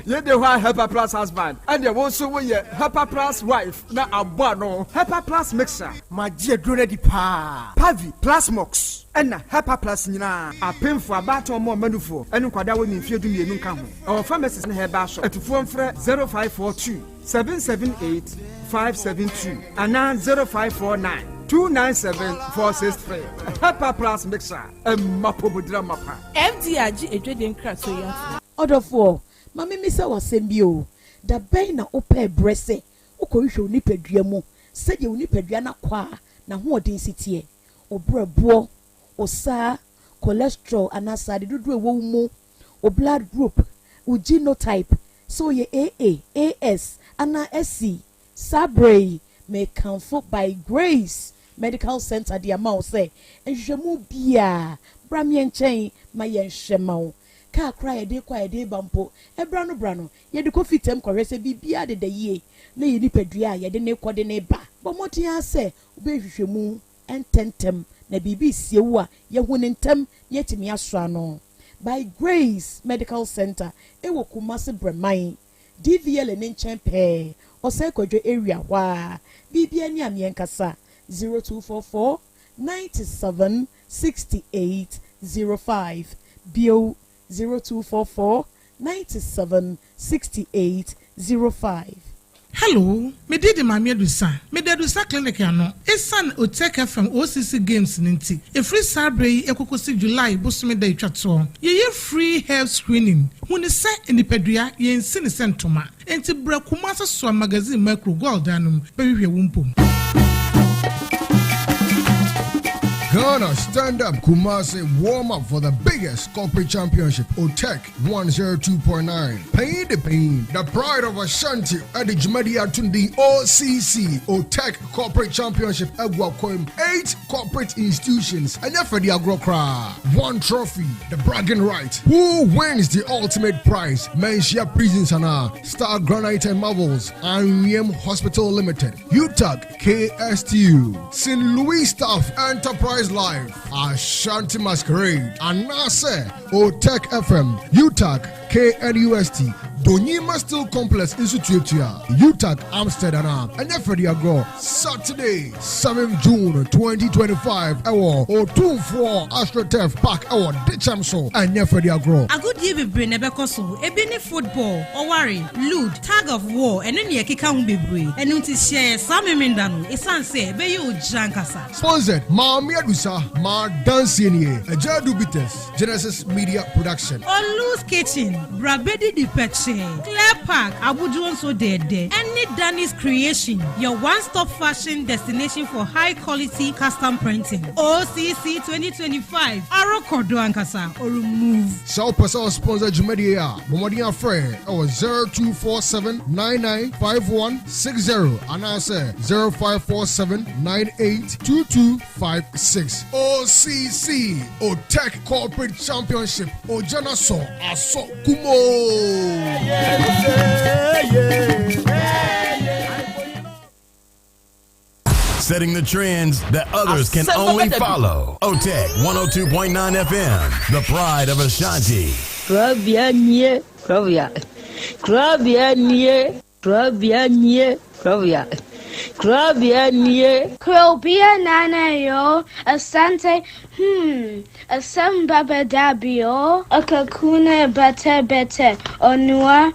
Yei de hɔ a Hepa Plus husband, ɛnneɛ wo nso woyɛ Hepa Plus wife na abɔ ano. Hepa Plus Mixture. Magye aduro no adi paa. Pavi, Plasmox, ɛna Hepa Plus nyinaa. Apemfoɔ, abaatan, wɔn a wɔma nufoɔ, ne nkwadaa a wɔnnii mfeɛ 12 nka ho. Ɛwɔ pharmacies ne herbal shop. Atufoɔ mfrɛ 0542 778 572 anaa 0549 297 463. Hepa Plus Mixture, ɛma apɔmuden amapa. FDA agye adwadie nkratoɔ yi atom. Ɔdɔfoɔ, ma memmisa wo asɛm bi o, da bɛn na wopɛɛ berɛ sɛ wokɔhwehwɛ wo nipadua mu sɛdeɛ wo nipadua no akwaa n'ahoɔden si teɛ, wo berɛboɔ, wo saa, cholesterol anaa sradedodoɔ a ɛwɔ wo mu, wo blood group, wo genotype, sɛ woyɛ AA, AS anaa SC. Saa berɛ yi, mekamfo By Grace Medical Center de ama wo sɛ nhwehwɛmu biara, bra me nkyɛn ma yɛnhwɛ ma wo. Kaa koraa a yɛde kɔ a yɛde reba mpo, ɛbra no bra no, yɛde kɔ fitam kɔhwɛ sɛ biribiara deda yie na yɛn nipadua a yɛde no rekɔ de no reba. Bɔ mmɔden ara sɛ wobɛyɛ nhwehwɛmu ntɛmntɛm na biribi resie wo a, yɛahu no ntɛm na yɛatumi asɔ ano. By Grace Medical Center wɔ Kumasi Brɛman, DVLA no nkyɛn pɛɛ, Ɔsɛe Kwadwo area hɔ ara. Biribiara ni a meɛnkasa, 0244 97 68 05, bio 0244 97 68 05. Hello, me din de Maame Adusa. Meda Adusa Clinic ano. Esiane Otec FM OCC Games no nti, ɛfiri saa berɛ yi ɛkɔkɔsi July bosome da ɛtwa toɔ, yɛyɛ free health screening. Hu no sɛ nipadua, yɛnsi no sɛ ntoma. Enti bra Kumasi Soa Magazine Macro Goil dan no mu bɛhwehwɛ wo mpom. Ghana Stand Up Kumasi warm up for the biggest corporate championship, OTEC 102.9. Pain the pain, the pride of Ashanti at the Jumadi Atundi OCC, OTEC Corporate Championship, Aguakoim, eight corporate institutions, and the Agrokra. One trophy, the bragging right. Who wins the ultimate prize? Mensia Prisons and Star Granite and Marvels, Anwiem Hospital Limited, UTAG KSTU, St. Louis Staff Enterprise Life, Ashanti Masquerade, Anase, Otec FM, UTAG KNUST, Donyima Steel Complex Institute, UTAG Amsterdam, and Freddy Agro, Saturday, 7 June 2025, ɛwɔ Otumfoɔ AstroTurf Park ɛwɔ Dichemso, and Freddy Agro. Agodie bebree na ɛbɛkɔ so. Ebi ne football, ɔware, ludo, tug of war, ɛne nea ɛkeka ho bebree. Ɛno nti hyɛ saa Memenda no, ɛsiane sɛ ɛbɛyɛ ogya ankasa. Sponsored, Maame Adusa, Ma Dansienie, Ejadu Bitters, Genesis Media Production. Olu's Kitchen, Brabedi di Pɛkyɛ, Clear Park, Abudu nso dɛɛdɛ, ɛne Danny's Creation, your one-stop fashion destination for high quality custom printing. OCC 2025, Arokɔdo ankasa, Orumove. Sɛ wopɛ sɛ ɔsponsor dwumadie a, bɔ mmɔden afrɛ ɛwɔ 0247 995160 anaasɛ 0547 982256. OCC OTEC Corporate Championship Ojana so Aso Kumo. Setting the trends that others can only follow. OTEC 102.9 FM, the pride of Ashanti. Krabea nie, krabea. Krabea nie, krabea nie, krabea. Krabea nie. Krobea nana yo, asante, asem baba dabio, akakuna bete bete, onua,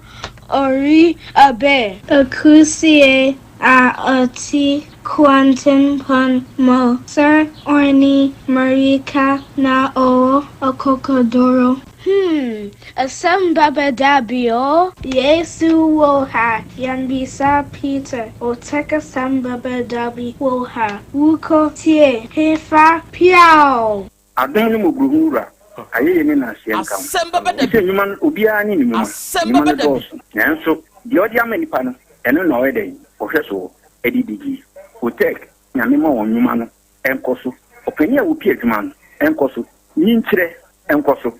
ori abe, akusie a oti quantin pon mo, sir orni marika na o okokodoro. Asem baba dabio, Yesu woha, yambisa Peter, oteka sam baba dabi woha, wuko tie, hefa piao. Adom ne mmɔborɔhunu Wura, ayɛyie ne nnaaseɛ nka wo. Asɛm bɛba da Ɛfiri sɛ bi. nnwuma no, obiara ne ne nnwuma. Asɛm Nnwuma bɛba no da bi. dɔɔso, nanso deɛ ɔde ama nnipa no, ɛno na ɔyɛ dɛn? Ɔhwɛ soɔ de di die. Otec, Nyame ma wɔn nnwuma no nkɔ so. Ɔpanin a ɔpie adwuma no nkɔ so. Nyinkyerɛ nkɔ so.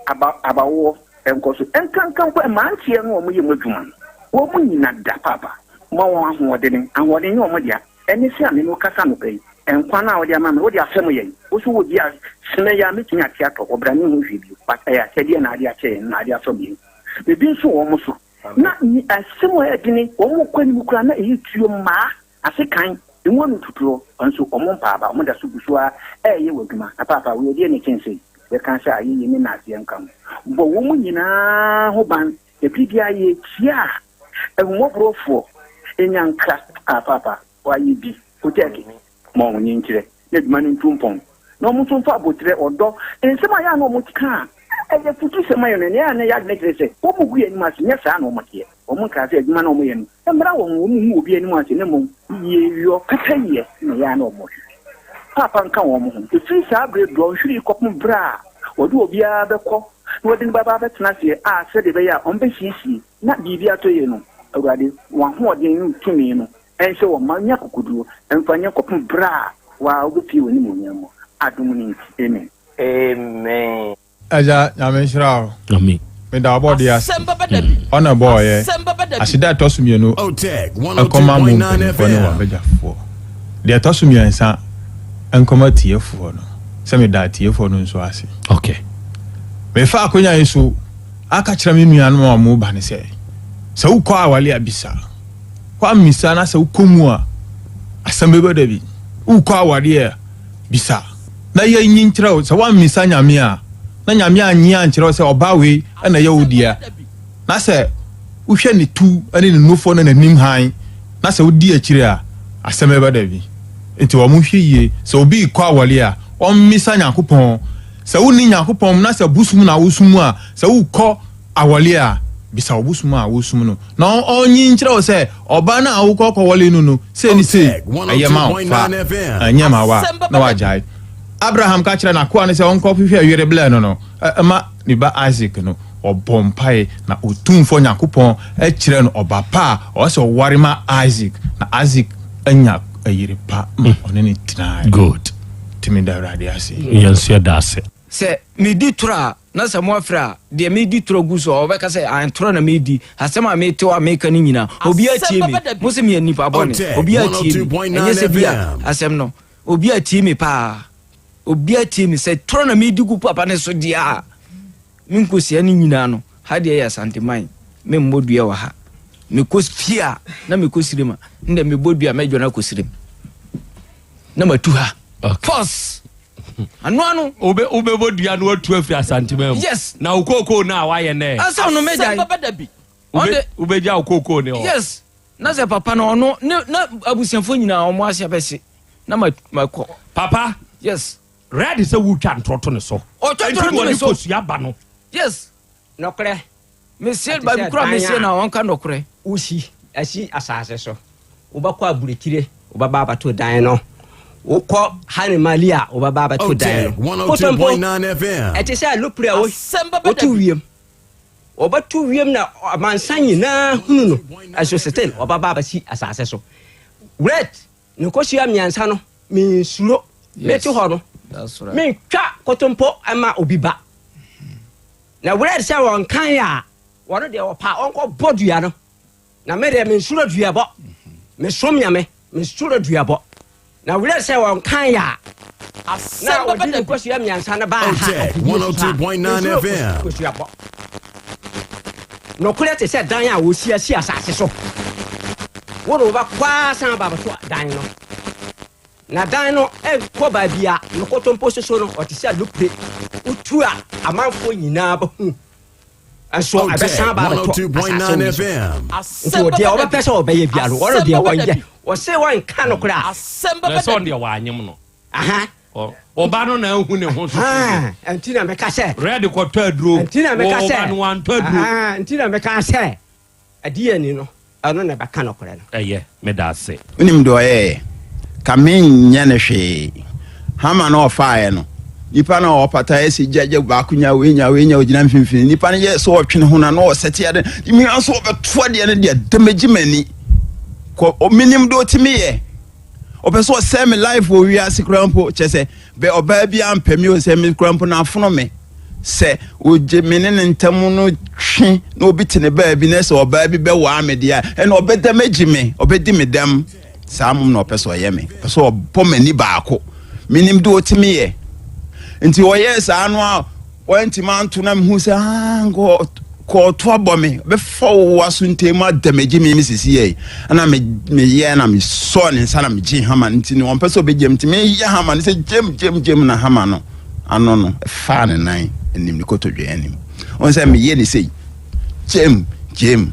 Aba, abawoɔ nkɔ so. Ɛnkanka mpo mmeranteɛ no a wɔyɛ mu adwuma no, wɔn nyina da paapa. Ma wɔn ahoɔdene. Ahoɔden nyɛ wɔn dea. Ɛne sɛ a me ne wo kasa anɔpa yi, nkwa no a wode ama me, wode afɛm yɛn. Wo nso wɔ bi a, sene yi a mɛtumi ate atɔ hɔ, bra menhu hwee bio. But ɛyɛ akyɛdeɛ na ade akyɛ yɛn, na ade afɛm yɛn. Biribi nso wɔ wɔn so. Na asɛm a ɛyɛ dene, wɔn kɔ anim koraa na ɛyɛ tuo mmaa ase kan, emu ano tutuo, nso wɔn mpaaba, wɔn da so gu so ara ɛreyɛ wɔ adwuma. Na paapa, wei ɛdeɛ na ɛkyɛn sei? Yɛka sɛ ayɛyie ne naaseɛ nka ho. Bɔ wɔn nyinaa ho ban, na bere biara yɛkyia a, ahummɔborɔfoɔ nya nkra. A paapa, wɔayɛ bi, Otɛɛke, ma wɔn nkyerɛ, na adwuma no ntu mpɔn, na wɔn nso mfa aboterɛ, ɔdɔ, nsɛm a ɛyɛ a na wɔka a ɛyɛ afutusɛm ayɛ no, nea ɛyɛ a na ɛyɛ adwene kyerɛ sɛ wɔgu yɛn anim ase, nyɛ saa na wɔteɛ. Wɔnkaa sɛ adwuma no a wɔyɛ no mmra wɔn, wɔnhu obi anim ase, na mmom yieyɔ, pɛpɛyɛ na ɛyɛ a na wɔhwehwɛ. Paapa nka wɔn ho. Ɛfiri saa berɛ dɔnhwere yi kɔpem berɛ a wɔde obiara bɛkɔ na wɔde no bɛba abɛtena aseɛ a sɛdeɛ ɛbɛyɛ a wɔbɛsiesie na biribi atɔ yie no, Awurade, wɔn ahoɔden ne wo tumi no nhyɛ wɔn ma nya akokoduo mfa nyɛ kɔpem berɛ a wo ara wobɛpue w'animuonyam mu. Adom no nti, amen. Amen. Agya Nyame nhyira wo. Amen. Meda ɔbɔdeɛ ase. Asɛm bɛba da bi. Ɔna ɛbɔɔyɛ. Asɛm bɛba da bi. Aseda a ɛtɔ so mmienu Otec nkɔma mo 102.9 mpanimfoɔ ne FM. w'abadwafoɔ. Deɛ ɛtɔ so mmiɛnsa nkɔma atiefoɔ no, sɛ meda atiefoɔ no nso ase. Okay. Mefa akonya yi so aka kyerɛ me nuanom a wɔba no sɛ, sɛ wokɔ awale a bisa. Woammisa na sɛ wokɔ mu a, asɛm bɛba da bi. Wokɔ awadeɛ a, bisa. Na yɛnyi nkyerɛ wo. Sɛ woammisa Nyame a, na Nyame annye ankyerɛ wo sɛ ɔbaa wei na ɛyɛ wo dea, na sɛ wohwɛ ne tu ne ne nufoɔ ne n'anim hann Na sɛ wodi akyire a, asɛm bɛba dabi. Nti wɔn hwɛ yie, sɛ obi rekɔ awɔre a, ɔmmisa Nyankopɔn. Sɛ wonni Nyankopɔn mu na sɛ bosom na wosom a, sɛ wokɔ awɔre a, bisa wo bosom a wosom no na ɔnyi nkyerɛ wo sɛ ɔbaa no a wokɔ kɔwɔre no no, sei ne sei, ɛyɛ ma wo, fa, ɛnyɛ ma wo a, na wagyae. Abraham ka kyerɛɛ n'akoa no sɛ ɔnkɔhwehwɛ yere blɛ no no ma ne ba Isak no, ɔbɔɔ mpae na Otumfoɔ Nyankopɔn kyerɛɛ no ɔba pa a ɔwɔ sɛ ɔware ma Isak, na Isak anya yere pa ma ɔne no tenae. Good. Nti meda Awurade ase. Yɛn nso yɛda ase. Sɛ medi torɔ a, na sɛ moafrɛ a, deɛ meredi torɔ gu so a, wɔbɛka sɛ, Aane, torɔ na meredi. Asɛm a mete hɔ a mereka no nyinaa, obiara tie me. Mose meyɛ nnipa bɔne. Obiara tie me. Ɛnyɛ sɛ bi a asɛm no, obiara tie me paa. Obiara tie me. Sɛ torɔ na meredi gu papa no so deɛ a, me nkosua no nyinaa no, ha deɛ yɛ Asanteman, memmɔ dua wɔ ha. Mekɔ fie a, na mekɔ sirem a, ndɛ mebɔ dua a, mɛdwane akɔ sirem. Na matu ha. Force! Ano ano. Wobe wobɛbɔ dua no watu afiri Asanteman mu. Yes. Na wo kookoo no a wayɛ nɛ. Ansa no mɛgyae. Asɛm bɛba da bi. Wobe wobɛgya wo kookoo ne hɔ. Yes. Na sɛ papa no ɔno ne na abusuafoɔ nyinaa wɔn ase abɛhye na ma makɔ. Papa. Yes. Red sɛ wotwa ntorɔ to ne so. Ɔtwa ntorɔ to ne so. Ɛnti na ɔde kosua ba no. Yes. Nɔkorɛ. Mesie baabi koro a mesie na ɔnka nɔkorɛ. Wosi asi asase so. Wobɛkɔ aburokyire, wobɛba abɛto dan no. Wokɔ Hanemali a, wobɛba abɛto dan no. Kotompo, ɛte sɛ alupre a woto wiem. Wɔbɛto wiem na amansan nyinaa hunu no. Ɛso still wɔbɛba abɛsi asase so. Red, ne nkosua mmiɛnsa no, mensuro. Mete hɔ no, mentwa kotompo ma obi ba. Na werɛ sɛ wɔnkan a, wɔno deɛ wɔpa wɔnkɔ bɔ dua no. Na me deɛ mensuro duabɔ. Mesom Nyame, mensuro duabɔ. Na werɛ sɛ wɔnkan a, na wɔde ne nkosua mmiɛnsa no baa ha afidie so a, mensuro kosuabɔ. Nokorɛ te sɛ dan a wɔsi asi asase so. Wo de wobɛkɔ ara san aba abɛto dan no. Na dan no nkɔ baabi a ne kotompo soso no, ɔte sɛ alupre. Wotu a, amanfoɔ nyinaa bɛhu. Nso ɛbɛsan aba abɛtɔ asase wei so. Nti deɛ ɔbɛpɛ sɛ ɔbɛyɛ biara no, ɔno deɛ ɔnyɛ. Ɔse ɔnka nokorɛ a. Na sɛ ɔno deɛ wanyem no. Ɔba no na ahu ne ho so. Nti na meka sɛ. Red kɔtɔ aduro. Nti na meka sɛ. Ɔba no wantɔ aduro. Nti na meka sɛ. Ɛdeɛn ni no, ɛno na ɛbɛka nokorɛ no. Ɛyɛ, meda ase. Wonim deɛ ɔyɛeɛ? Ka menyɛ no hwee. Hama no a ɔfaeɛ no, nipa no a ɔpata yɛ sɛ gya gya baako nya wei nya wei nya ɔgyina mfimfini. Nipa no yɛ sɛ ɔtwe ne ho na na ɔsɛte ade. Mmea nso ɔbɛto adeɛ no deɛ damage m'ani. Kɔ menim deɛ ɔtumi yɛ. Ɔpɛ sɛ ɔsɛe me life wɔ wiase koraa mpo kyɛ sɛ bɛ ɔbaa bi ampɛ me o sɛ me koraa mpo na afono me. Sɛ ogye me ne ne ntam no twe na obi te ne baabi na sɛ ɔbaa bi bɛwaa me deɛ a, ɛna ɔbɛdam agyi me, ɔbɛdi me dɛm. Saa mmom na ɔpɛ sɛ ɔyɛ me. Ɔpɛ sɛ ɔbɔ m'ani baako. Menim deɛ ɔtumi yɛ. Nti ɔyɛɛ saa no a wantumi anto na mehu sɛ ah, nka kɔɔto abɔ me bɛfa wo aso ntɛm mu adamagye me me sisi yɛ ɛna meyɛ na mesɔɔ ne nsa na megye hama no nti no ɔmpɛ sɛ ɔbɛgyam nti meyɛ hama no sɛ gyam gyam gyam na hama no ano no ɛfaa ne nan anim ne kotodwe anim ɔn sɛ meyɛ ne sei gyam gyam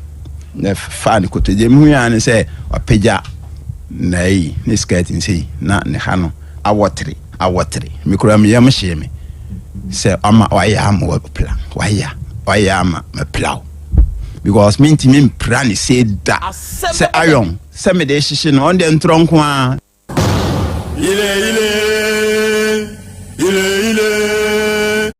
na ɛfaa ne kotodwe mehu yɛ ne sɛ wapagya na ayi ne skirt nsei na ne ha no awɔtere awɔtere me kura me yam hyee me sɛ ama wayɛ ama wapira wayɛ wayɛ ama mapira wo because mentumi mpira ne sei da sɛ iron sɛ mede hyehye no ɔno deɛ ntorɔ nko ara. Ile ile ile ile.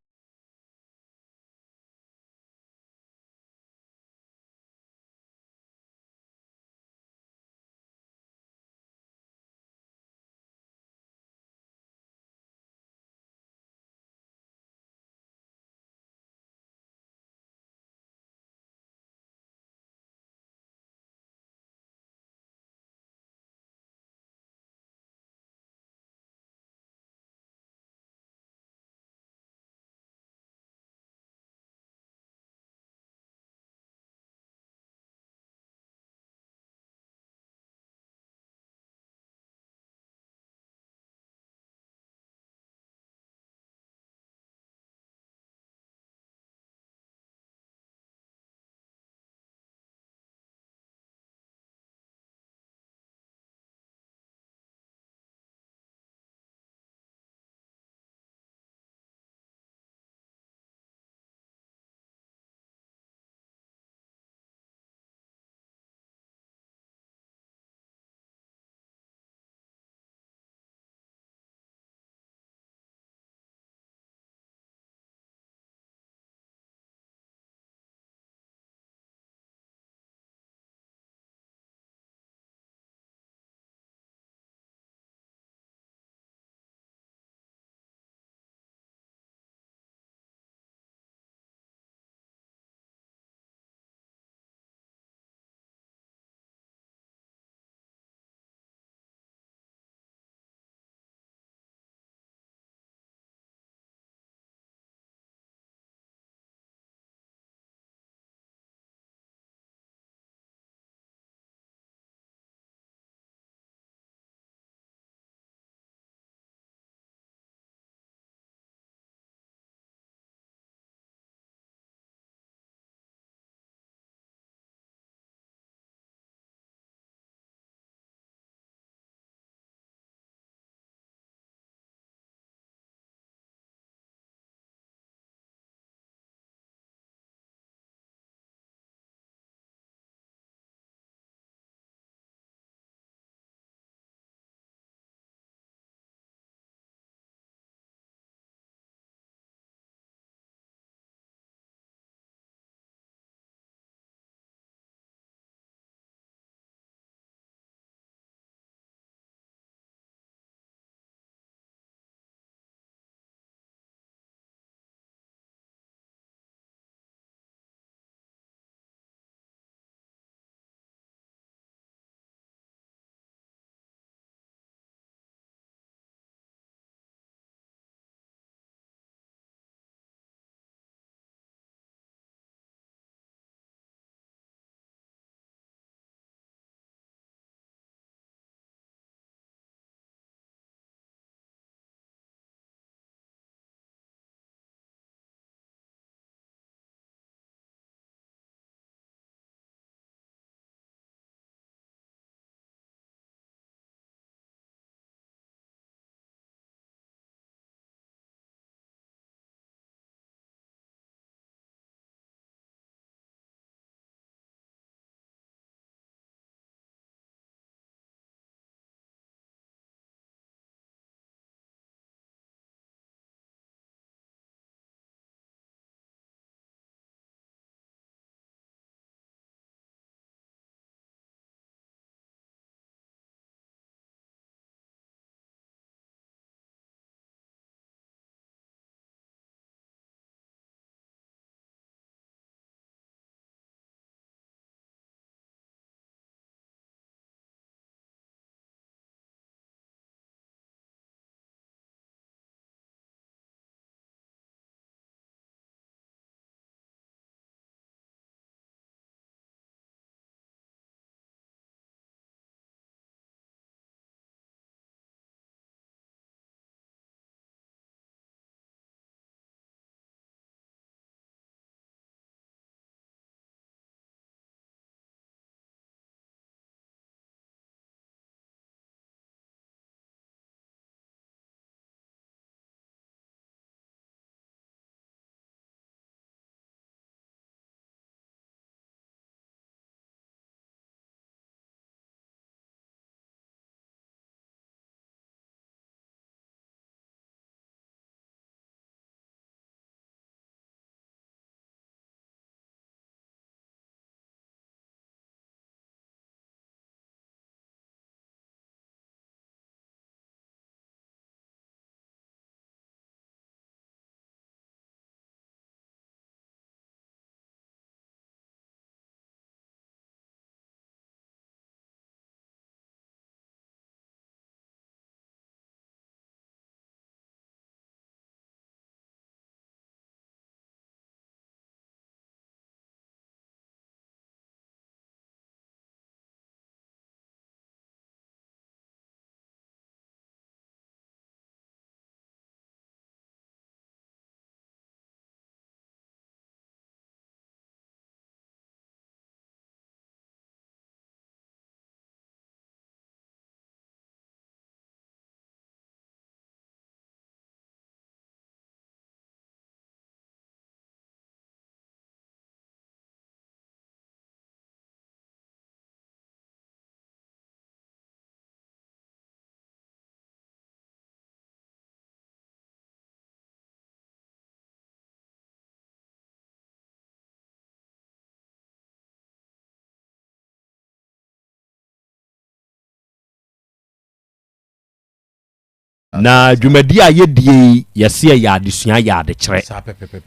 Na dwumadi a yɛdie yi, yɛse ɛyɛ adesua, yɛ adekyerɛ.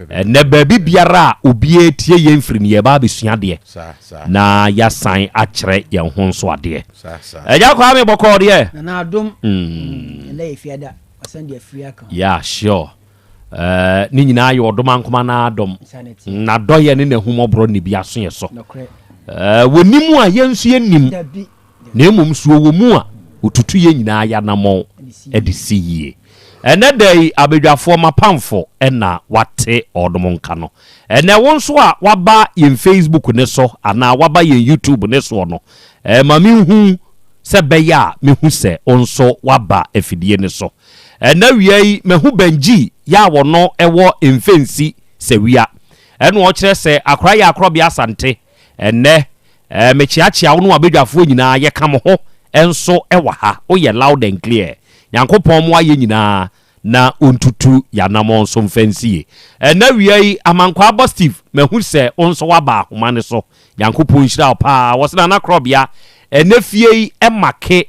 Ɛnnɛ baabi biara a obiara tie yɛn firi no, yɛreba abɛsua adeɛ na yɛasan akyerɛ yɛn ho nso adeɛ. Agya Kwame bɔkɔɔ deɛ? Nana adom. Ɛnnɛ yɛ fiada, wasan de afiri aka ho. Yeah, sure. Uh, ne nyinaa yɛ ɔdom ankoma na adom. N'adɔyɛ ne n'ahummɔborɔ ne bi aso yɛ so. Uh, wɔnim a yɛn nso yɛnim. Na mmom so ɔwɔ mu a, ɔtutu yɛn nyinaa yɛn anammɔn de si yie. Ɛnnɛ da yi, abadwafoɔ, m'apamfo na wɔate wɔnom nka no. Ɛnnɛ, wo nso a woaba yɛn Facebook no so anaa woaba yɛn YouTube no soɔ no, ma menhu sɛ ɛbɛyɛ a mɛhu sɛ wo nso woaba afidie no so. Ɛnnɛ awia yi, mahu Benji yɛ a ɔno wɔ Mfensi, Sawia. Ɛna ɔkyerɛ sɛ Akora yɛ Akorɔbea Asante. Ɛnnɛ eh, mekyeakyea wo ne w'abadwafoɔ nyinaa, yɛka mo ho nso wɔ ha, woyɛ loud and clear. Nyankopɔn mmoa yɛn nyinaa na ɔntutu y'anamɔn nso mfa nsie. Ɛnnɛ awia yi, Amankwaa Bɔ Steve, mahu sɛ wo nso woaba ahoma no so. Nyankopɔn nhyira wo paa. Wɔse Nana Korɔbea, ɛnnɛ fie yi ɛmake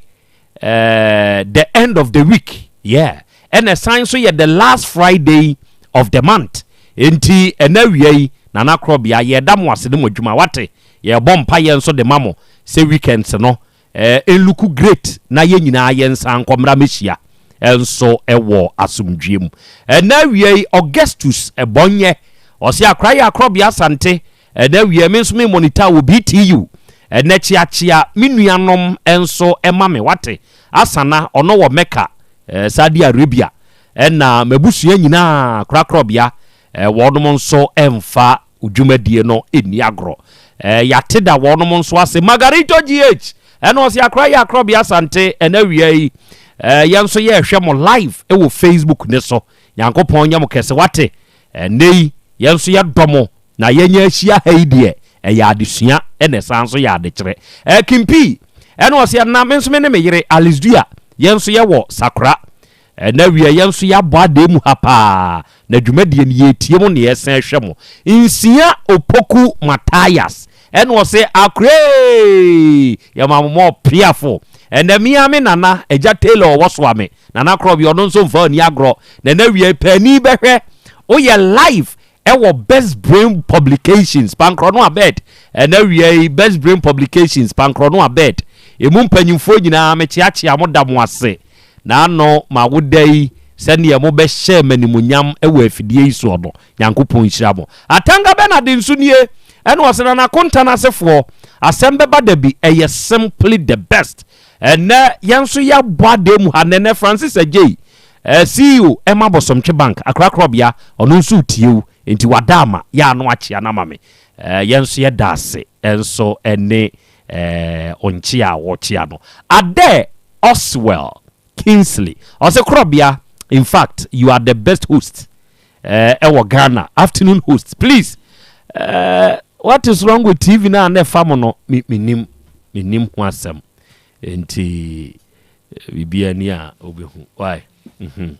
eh, the end of the week yeah ɛna ɛsan nso yɛ the last Friday of the month enti ɛna awia yi Nana Korɔbea yɛda mo ase ne mo adwuma wate yɛbɔ mpaeɛ nso de ma mo sɛ weekends no eh, ɛnluku great na yɛn nyinaa yɛnsan nkɔ mmra mɛhyia nso wɔ asomdwie mu ɛna awia yi Augustus Ɛbɔnyɛ ɔse akora yɛ Akorɔbea Asante Ɛnɛ awia me nso me monitor wɔ BTU ɛnɛ kyeakyea me nuanom nso ma me wate Asana ɔno wɔ Mecca eh, Saudi Arabia ɛna m'abusua nyinaa korakorɔbea eh, wɔnom nso ɛmfa dwumadie no nni agorɔ eh, yɛate da wɔnom nso ase Margarito GH ɛna ɔse akora yɛ akorɔbea Asante ɛnɛ awia yi eh, yɛn nso yɛrehwɛ mo live ɛwɔ Facebook ne so Nyankopɔn nyɛ mo kɛse wate ɛnɛ yi yɛn nso yɛdɔ mo Na yɛanya ahyia ha yi deɛ, ɛyɛ adesua ɛna ɛsan nso yɛ adekyerɛ. Ɛɛ Kimpii, ɛna ɔse ɛna me nso me ne me yere Alice Dua, yɛn nso yɛwɔ Sakora. Ɛna wiɛ yɛn nso yɛabɔ adɛɛ mu ha paa, na dwumadie no yɛretie mo na yɛresan hwɛ mo. Nsia Opoku Matthias, ɛna ɔse Akoree! Yɛma mo mɔ piafo. Ɛnɛ me ara me nana, Agya Taylor ɔwɔ Soame, Nana Korɔbea, ɔno nso mfa ɔnni agorɔ. Nana wiɛ paani bɛhwɛ, woyɛ live Ɛwɔ Best Brain Publications, Pankorɔno Abed, ɛna awia yi, Best Brain Publications, Pankorɔno Abed, emu mpanyimfoɔ nyinaa, mekyeakyea mo da mo ase, na ano m'awoda yi, sɛdeɛ mobɛhyɛɛ m'animuonyam wɔ afidie yi soɔ no, Nyankopɔn nhyira mo. Atanga Bernard nso nie, ɛna ɔse, Nana Kontan asefoɔ, asɛm bɛba da bi, ɛyɛ simply the best. Ɛnnɛ, yɛn nso yɛabɔ adan mu ha, Nɛnɛ Francis Agyei, Eh CEO ɛma Bosomtwe bank akra korɔbea ɔno nso retie wo nti wada ama yɛ ano akyea no ama me eh yɛn nso yɛda ase nso ɛne eh ɔnkyea a wɔkyea no Adair Oswell Kingsley ɔse korɔbea in fact you are the best host eh ɛwɔ Ghana afternoon host please eh what is wrong with TV no a na ɛfa mo no me menim menim ho asɛm nti Biribiara ni a wobɛhu. Why? Mhm.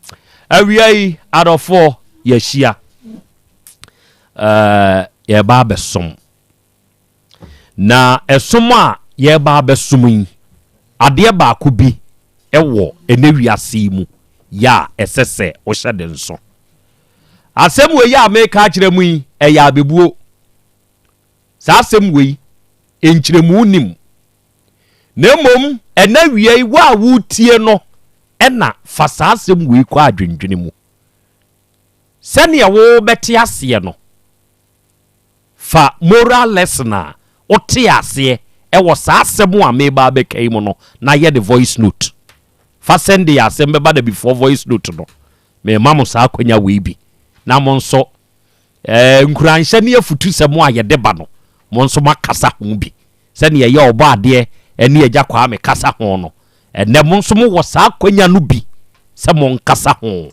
Awia yi, adɔfoɔ, yɛahyia. Uh, yɛba abɛsom. Na ɛsom a yɛba abɛsom yi, adeɛ baako bi ɛwɔ ɛnɛ wiase yi mu yɛ a ɛsɛ sɛ wohyɛ de nso. Asɛm wei a meka akyerɛ mu yi, ɛyɛ abɛbuo. Saa asɛm wei, nkyerɛmu nim. Na mmom ɛna awia yi, wo a woretie no na fa saa asɛm wei kɔ adwendwene mu. Sɛdeɛ wobɛte aseɛ no, fa moral lesson a wote aseɛ wɔ saa asɛm a mereba abɛka yi mu no na yɛ ne voice note. Fa sɛnde yɛ asɛm bɛba dabifoɔ voice note no. Merema mo saa akwanya wei bi na mo nso eh, nkuranhyɛ ne afutusɛm a yɛde ba no, mo nso moakasa ho bi. Sɛnea ɛyɛ Ɔbɔadeɛ ne Agya Kwame kasa ho no, ɛnnɛ mo nso mowɔ saa akwanya no bi sɛ monkasa ho.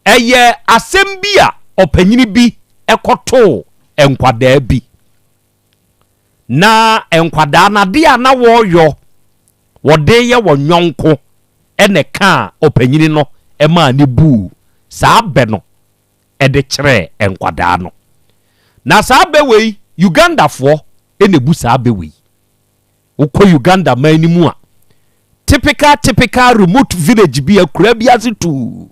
Ɛyɛ asɛm bi a ɔpanyin bi kɔtoo nkwadaa bi. Na nkwadaa no adeɛ a na wɔreyɔ, wɔde yɛ wɔn yɔnko na ɛkaa ɔpanyin no maa ne buu saa bɛ no de kyerɛɛ nkwadaa no. Na saa bɛ wei, Ugandafoɔ na ɛbu saa bɛ wei. Wokɔ Uganda man no mu a, Typical typical remote village bi, akuraa bi ase tuu.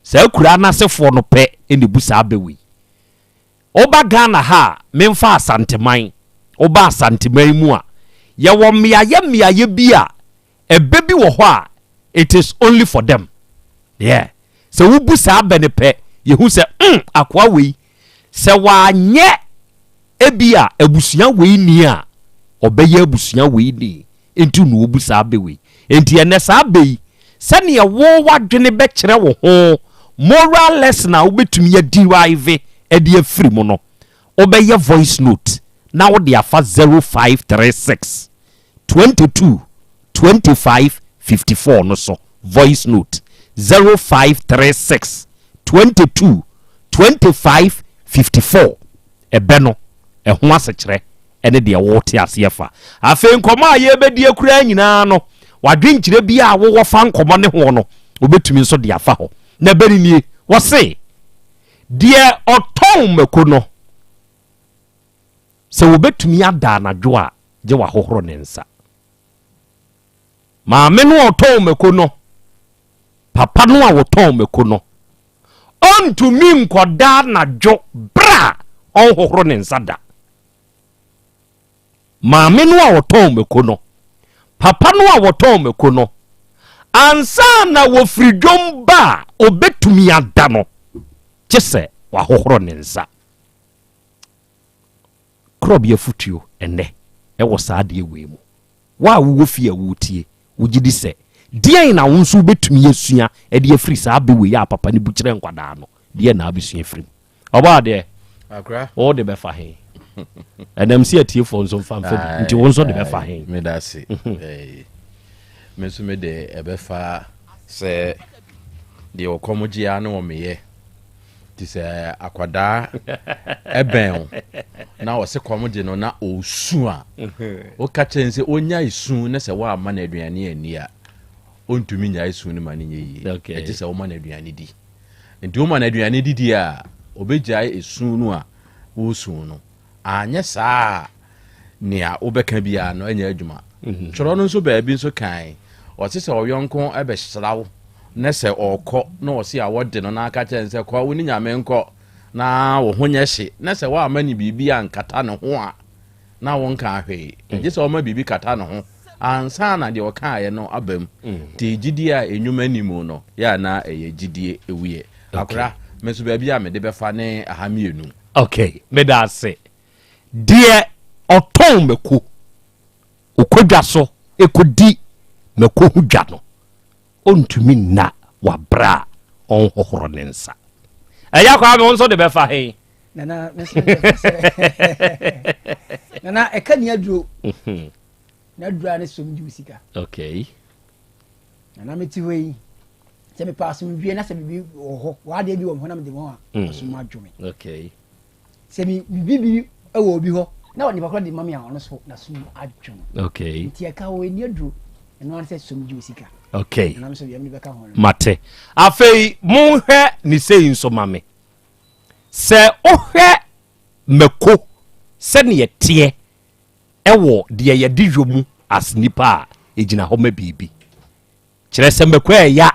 Saa akuraa no asefoɔ no pɛ na ɛbu saa bɛ wei. Woba Ghana ha a, memfa Asanteman, woba Asanteman mu a, yɛwɔ mmeaeɛ mmeaeɛ bi a ɛbɛ bi wɔ hɔ a, it is only for them. Yeah. Sɛ wobu saa bɛ no pɛ, yɛhu sɛ, mm, akoa wei, sɛ wanyɛ ebia abusua wei ni a, ɔbɛyɛ abusua wei ni. Enti na wɔbu saa bɛ wei. Enti ɛnnɛ saa bɛ yi, sɛdeɛ wo w'adwene bɛkyerɛ wo ho moral lesson a wobɛtumi a derive de afiri mu no, wobɛyɛ voice note na wode afa 0536 22 25 54 no so. Voice note 0536 22 25 54. Ɛbɛ no, ɛho asekyerɛ ne deɛ wote aseɛ fa. Afei nkɔmmɔ a yɛrebɛdie koraa nyinaa no, w'adwenkyerɛ biara a wowɔ fa nkɔmmɔ ne ho no, wobɛtumi nso de afa hɔ. Na ɛbɛ no nie, wɔse, Deɛ ɔtɔn mako no, sɛ wɔbɛtumi ada anadwo a, gye wahohoro ne nsa. Maame no a ɔtɔn mako no, papa no a ɔtɔn mako no, ɔntumi nkɔda anadwo berɛ a ɔnhohoro ne nsa da. Maame no a ɔtɔn mako no, papa no a ɔtɔn mako no, ansa na wɔfiri dwom ba a ɔbɛtumi ada no, gye sɛ wahohoro ne nsa. Korɔbea afotuo ɛnnɛ wɔ saa adeɛ wei mu. Wo a wowɔ fie a woretie, wogye di sɛ deɛn na wo nso wobɛtumi asua de afiri saa bɛ wei a papa no bu kyerɛ nkwadaa no? Deɛn na wobɛsua afiri mu? Ɔbɔ adeɛ, wo de bɛfa he? Ɛnam si atiefoɔ nso mfa mfa bi, nti wo nso de bɛfa he? Meda ase. Me nso mede ɛbɛfa sɛ deɛ ɔkɔm gye ara ne ɔmeyɛ. Nti sɛ akwadaa ɛbɛn wo na ɔse kɔm de no na ɔresu a, woka kyerɛ no sɛ ɔnyae su na sɛ woamma no aduane anni a, ɔntumi nyae su no ma no nyɛ yie. Ɛgye sɛ woma no aduane di. Nti woma no aduane didi a, ɔbɛgyae esu no a woresu no. Anyɛ saa a, nea wobɛka biara no ɛnyɛ adwuma. Mhm. Twerɛ no nso baabi nso kan, ɔse sɛ ɔyɔnko bɛsra wo na sɛ ɔkɔ na ɔse a wɔde no na aka kyerɛ no sɛ kɔ wo ne Nyame nkɔ na wo ho nyɛ hye na sɛ woamma no biribi ankata ne ho a na wonkaa hwee. Mm. Gye sɛ ɔma biribi kata ne ho ansa na deɛ ɔkaeɛ no aba mu. Mm. Nti gyidie a nnwuma nni mu no yɛ a na ɛyɛ gyidie ɛwuiɛ. Akora, me nso baabi a mede bɛfa ne aha mmienu. Ok, meda ase. Deɛ ɔtɔn mako, ɔkɔ dwa so kɔdi mako ho dwa no, ɔntumi nna wɔ aberɛ a ɔnhohoro ne nsa. Ɛyɛ Kwame, wo nso de bɛfa he? Nana, me nso mede bɛfa sɛ. Nana, ɛka ni aduro. Mhm. Na aduro a ne som gye wo sika. Okay. Nana, mete hɔ yi, sɛ mepɛ asomdwie na sɛ biribi wɔ hɔ, w'adeɛ bi wɔ me hɔ na mede ma wo a, mm. ɔsom adwo me. Okay. Sɛ mi biribi bi wɔ obi hɔ na nipa korɔ de ma me a ɔno so n'asom adwo no. Okay. Nti ɛka hɔ ɛni aduro ɛno ara sɛ som gye wo sika. Okay. Nana nso deɛ mede bɛka ho no. Mate. Afei monhwɛ ne sei nso ma me. Sɛ wohwɛ mako sɛdeɛ teɛ ɛwɔ deɛ yɛde yɔ mu as nipa a ɛgyina hɔ ma biribi. Kyerɛ sɛ mako ɛya.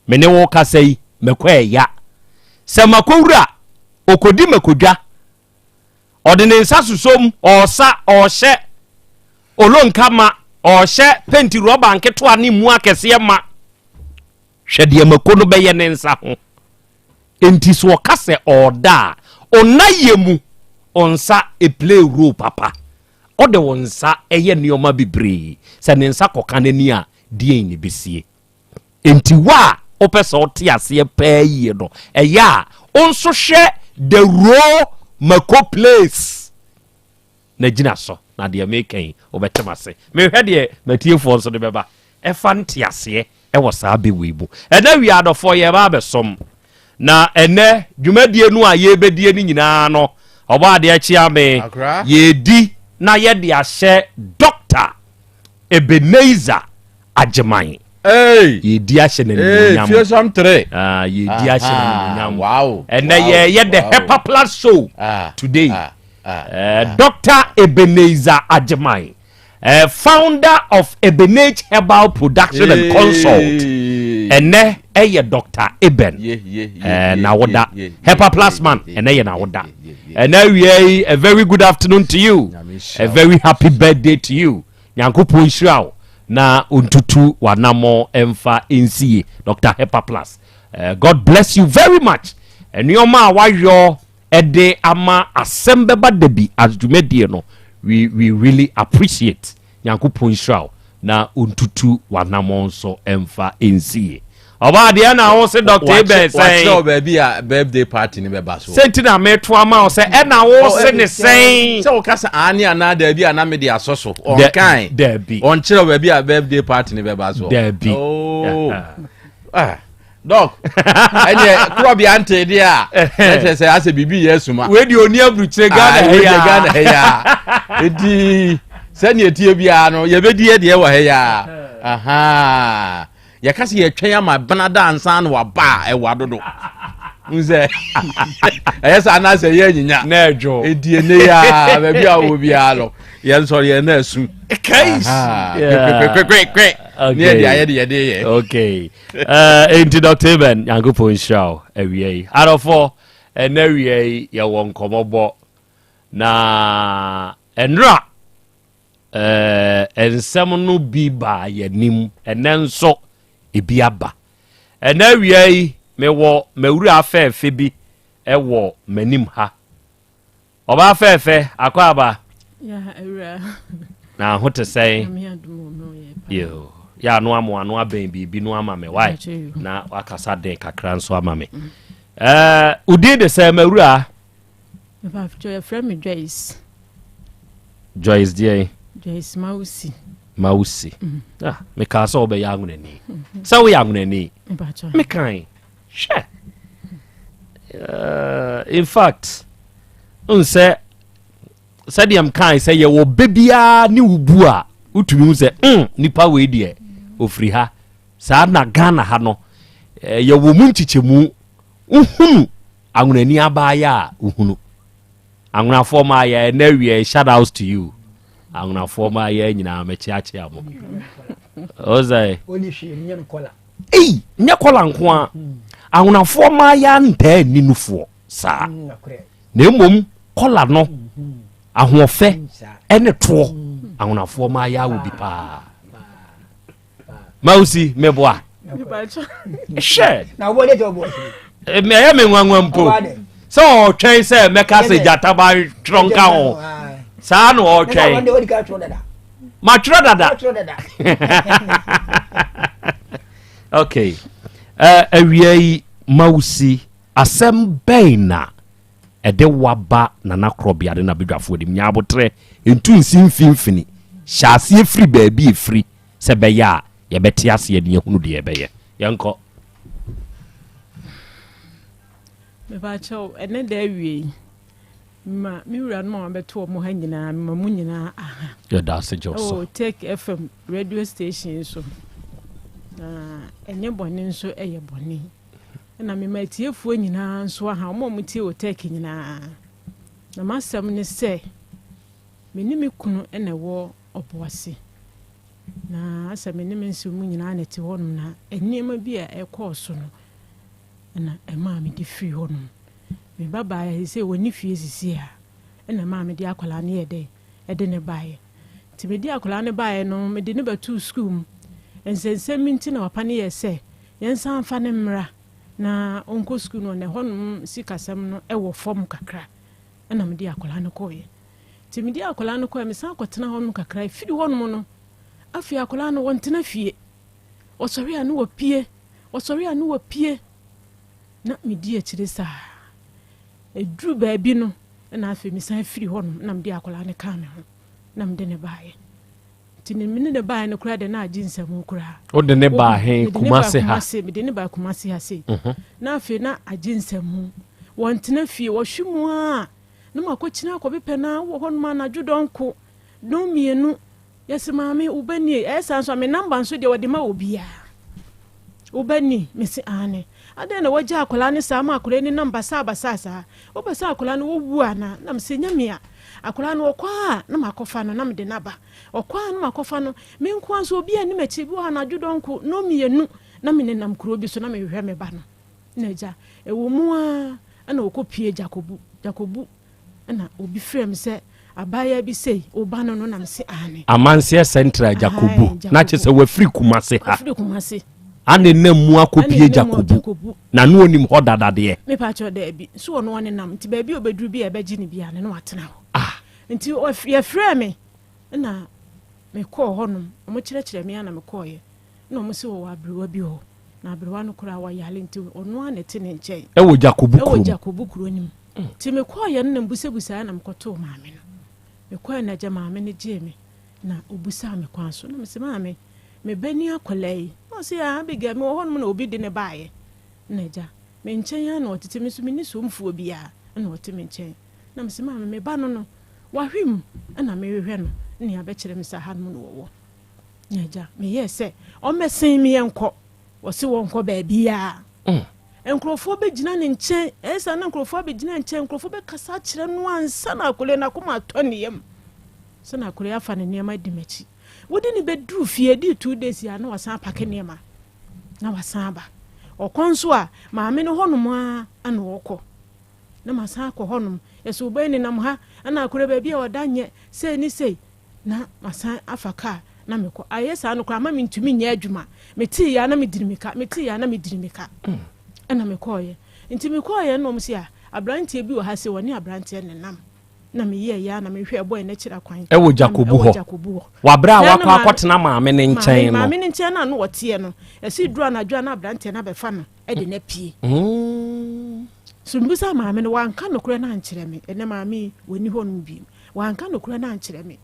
Me ne wo kasa yi, mako ɛya. Sɛ makowura, ɔkɔdi makodwa. Ɔde ne nsa sosom, ɔɔsa, ɔɔhyɛ olonka ma, ɔɔhyɛ penti rɔba nketewa ne mu akɛseɛ ma. Hwɛ deɛ mako no bɛyɛ ne nsa ho. Enti sɛ ɔka sɛ ɔɔda a, ɔnna yɛ mu, ɔnsa play role papa. Ɔde wo nsa yɛ nneɛma bebree. Sɛ ne nsa kɔka n'ani a, deɛn na ɛbɛsie? Enti wo a wopɛ sɛ wote aseɛ paa yie no, ɛyɛ a wo nso hwɛ the role mako plays na gyina so na deɛ meka yi wobɛte m'ase. Mehwɛ deɛ matiefoɔ nso de bɛba ɛfa nteaseɛ ɛwɔ saa bɛ wei mu. Ɛnɛ wia adɔfoɔ yɛreba abɛsom na ɛnɛ dwumadie no a yɛrebɛdie no nyinaa no ɔbɔ adeɛ kyea me yɛredi na yɛde ahyɛ Dr. Ebenezer Agyeman. Yɛredi ahyɛ no animuonyam. Ah, yɛredi ahyɛ no animuonyam. Ɛnɛ yɛyɛ the Hepa Plus show ah, today. Ah, ah, uh, Dr. Ebenezer Agyeman. Founder of Ebenage Herbal Production and Consult. Ɛnɛ ɛyɛ Dr. Eben Nawoda. Hepa Plus Man, ɛnɛ yɛ Nawoda. Ɛnɛ awia yi, a very good afternoon to you. A very happy birthday to you. Nyankopɔn nhyira wo na ontutu w'anammɔ ɛmfa nsie Dr. Hepa Plus. God bless you very much. Nneɛma a wayɔ ɛde ama asɛm bɛba da bi as dwumadie no, we really appreciate. Nyankopɔn nhyira wo na ontutu w'anammɔ nso ɛmfa nsie. Ɔbaa deɛ na wo se Dr. Eben sɛn? Wakyerɛ wo baabi a birthday party no bɛba so. Sɛ nti na meto ama wo sɛ ɛna wo se ne sɛn? Sɛ woka sɛ aane anaa daabi a na mede asɔ so. Ɔnkae. Daabi. Ɔnkyerɛ wo baabi a birthday party no bɛba so. Daabi. Oh. Ah. Dɔk, ɛneɛ korɔbea ntee deɛ a, na kyerɛ sɛ asɛ biribi yɛ asuma. Wei deɛ ɔni aburukyire Ghana ha yi a. Ghana ha yi a. Enti sɛdeɛ ɛteɛ biara no, yɛbɛdi yɛ deɛ wɔ ha yi a. Aha. Yɛka sɛ yɛtwɛn ama benada ansa na waba a, ɛwa dodo. N sɛ ɛyɛ sɛ anaasɛ ɛyɛ anyinya. Na ɛdwo. Enti ɛnɛ yi a, baabi a wɔ biara no, yɛnsɔre yɛn na asu. Kais. Kwekwekwekwe. Ne yɛde ayɛ de yɛde yɛ. Okay. Eh, enti Dr. Eben, Nyankopɔn nhyira wo awia yi. Adɔfoɔ, ɛnɛ awia yi yɛwɔ nkɔmmɔbɔ na ɛnora eh, nsɛm no bi baa yɛnim, ɛnɛ nso ebi aba. Ɛnɛ awia yi mewɔ m'awura afɛɛfɛ bi ɛwɔ m'anim ha. Ɔbaa fɛɛfɛ, akwaaba. Na ho te sɛn? Yo, yɛ ano amo ano abɛn biribi no ama me wae na wakasa den kakra nso ama me. Mm. Eh, udin de sɛ mawura? Yɛfrɛ me Joyce. Joyce deɛ? Joyce Mausi. Mausi. Mm. Ah, mekaa sɛ wobɛyɛ anwonani. Mm-hmm. Sɛ woyɛ anwonani? Mekan. Hwɛ. Uh, in fact, n sɛ sɛdeɛ mkae sɛ yɛwɔ bɛ biara ne wo bu a wotumi hu sɛ mm, nipa wei deɛ ofiri ha saa na Ghana ha no eh, yɛwɔ mu nkyekyɛmu wohunu anwonani abaayɛ a wohunu anwonafoɔ ma yɛ ɛnɛ awie shout out to you anwonafoɔ ma yɛ nyinaa mɛkyeakyea mo ɔsɛ Ei, nyɛ kɔla nko a ahonafoɔ mmaayɛ ntaa nni nufoɔ saa na mmom kɔla no ahoɔfɛ ɛne toɔ ahonafoɔ mmaayɛ awɔ bi paa mausi meboa hwɛ ɛyɛ me nwanwa mpo sɛ ɔtwɛn sɛ mɛka sɛ gyata ba twerɛ nka ho saa na ɔtwɛn matwerɛ dada okay uh, awia yi mawusi asɛm bɛn na ɛde waba nana korɔbea ne n'abadwafoɔ anim nya abotrɛ ntu nsi mfimfini hyɛ aseɛ firi baabi ɛfiri sɛ bɛyɛ a yɛbɛte aseɛ ne yɛhunu deɛ ɛbɛyɛ yɛnkɔ Mepakyɛw, ɛnnɛ da awiei, mema me wuranom a wɔabɛto wɔn ha nyinaa, mema mo nyinaa aha. Yɛda ase gye wo so. Ɛwɔ Take FM radio station so. Na ɛnyɛ bɔne nso ɛyɛ bɔne. Ɛna mema atiefoɔ nyinaa nso aha, wɔn a wɔtie wɔ Take nyinaa. Na m'asɛm ne sɛ, me ne me kunu na ɛwɔ Ɔboase. Na asɛ me ne me nsew mu nyinaa na ɛte hɔnom na nneɛma bi a ɛkɔɔ so no, na ɛmaa mede firii hɔnom. Me ba baeɛ seesei wɔnni fie seesei a, ɛna ɛmaa mede akwadaa no yɛɛ dɛn? Ɛde no baeɛ. Nti mede akwadaa no baeɛ no, mede no bɛtoo sukuu mu. Nsɛnsɛm bi nti na papa no yɛɛ sɛ yɛnsan mfa no mmra na ɔnkɔ sukuu no, na ɛhɔnom sikasɛm no wɔ fam kakra. Ɛna mede akwadaa no kɔeɛ. Nti mede akwadaa no kɔeɛ, mesan kɔtena hɔnom kakra. Ɛfiri hɔnom no, afei akwadaa no ɔntena fie. Ɔsɔre a na wapue. Ɔsɔre a na wapue na medi akyire saa. Ɛduru baabi no na afei mesan firi hɔ nom na mede akwadaa no kaa me ho na mede ne baeɛ. Nti ne mene ne baeɛ no koraa de na agye nsɛm koraa. Wode ne baa he Kumase ha? Mede ne baa Kumase ha sei. Mhm. Na afei na agye nsɛm. Wɔntena fie, wɔhwe mu a na makɔkyina akɔbepɛ no wɔ hɔ nom anadwo dɔnko, dɔn mmienu. Yɛse maame wo ba nie, ɛyɛ saa nso a me number nso deɛ wɔde ma obiara. Wo ba ni? Mese aane. Adɛn na wagya akwadaa no saa ma akwadaa yi nenam basaabasaa saa? Wopɛ sɛ akwadaa no wɔwu anaa? Na mese, Nyɛ me a. Akwadaa no ɔkɔ a na makɔfa no na mede no aba. Ɔkɔ a na makɔfa no. Me nko ara nso obiara nni m'akyi. Ebi wɔ hɔ anadwo dɔnko, nnɔnmienu na menenam kuro bi so na mehwehwɛ me ba no. Na agya, ɛwɔ mu ara na ɔkɔpue Gyakobu. Gyakobu na obi frɛɛ me sɛ abaayewa bi sei, wo ba no no? Na mese aane. Amanseɛ Central Gyakobu. Na kyerɛ sɛ wafiri Kumase ha. Wafiri Kumase. Ana ɛnam mu akɔpie Gyakobu. Na ne ɔnim hɔ dada deɛ. Mepa kyɛw daabi. So ɔno ɔnenam nti baabi a ɔbɛduru bi a ɛbɛgye ne bi a ne na watena hɔ. Ah. Nti yɛfrɛɛ me na mekɔɔ hɔnom. Wɔkyerɛkyerɛ me a na mekɔɔeɛ. Na wɔn se wɔwɔ aberewa bi hɔ. Na aberewa no koraa wɔyare nti ɔno ara na ɛte ne nkyɛn. Ɛwɔ Gyakobu kurom. Ɛwɔ Gyakobu kuro no mu. Nti mekɔeɛ no na mebusabusaeɛ na mekɔtoo maame no. Mekɔeɛ no agya maame no gyee me na ɔbusaa me kwan so. Na mese maame, me ba ni akwadaa yi? Na ɔse ah Abigail mewɔ hɔnom na obi de no baeɛ. Na agya, me nkyɛn ara na ɔtete me nso menni somfoɔ biara na ɔte me nkyɛn. Na mese maame me ba no no wahwe mu na merehwɛ no na abɛkyerɛ me sɛ ahanom na ɔwɔ. Na agya, meyɛɛ sɛ ɔmmɛsen me yɛnkɔ. Ɔse wɔnkɔ baabiara. Nkurɔfoɔ bɛgyina ne nkyɛn, ɛyɛ saa na nkurɔfoɔ abɛgyina nkyɛn, nkurɔfoɔ bɛkasa akyerɛ no ansa na akwadaa n'akoma atɔ ne yam. Sɛ na akwadaa afa ne nneɛma adi m'akyi. Wode ne bɛduru fie, ɛdii two days a na wasan apake nneɛma na wasan aba. Ɔkɔ nso a, maame no hɔnom ara na ɔkɔ. Na masan akɔ hɔnom. Yɛsɛ wo ba yi nenam ha, ɛna akwadaa baabi a ɔda nyɛ sei ne sei. Na masan afa kaa na mekɔ. Ayɛ saa no koraa ama mentumi nyɛ adwuma. Metee yɛ a na mediri me ka, metee yɛ a na mediri me ka. Ɛna mekɔɔeɛ. Nti mekɔɔeɛ no na wɔn se ah, aberanteɛ bi wɔ ha sei, ɔne aberanteɛ no nenam. Na meyɛɛ yɛ a na mehwɛɛ bɔe no akyiri akwan. Ɛwɔ Gyakobu Ɛwɔ hɔ. Gyakobu hɔ. Wɔ aberɛ a Sɛ na wakɔ maame, akɔtena maame no maame, nkyɛn no. maame no nkyɛn no a na ɔteɛ no, ɛse duru anadwo a na aberanteɛ no abɛfa no de no apue. So mebisaa maame no, wanka nokorɛ no ankyerɛ me. Ɛnnɛ maame yi, ɔnni hɔnom bio. Wanka nokorɛ no ankyerɛ me.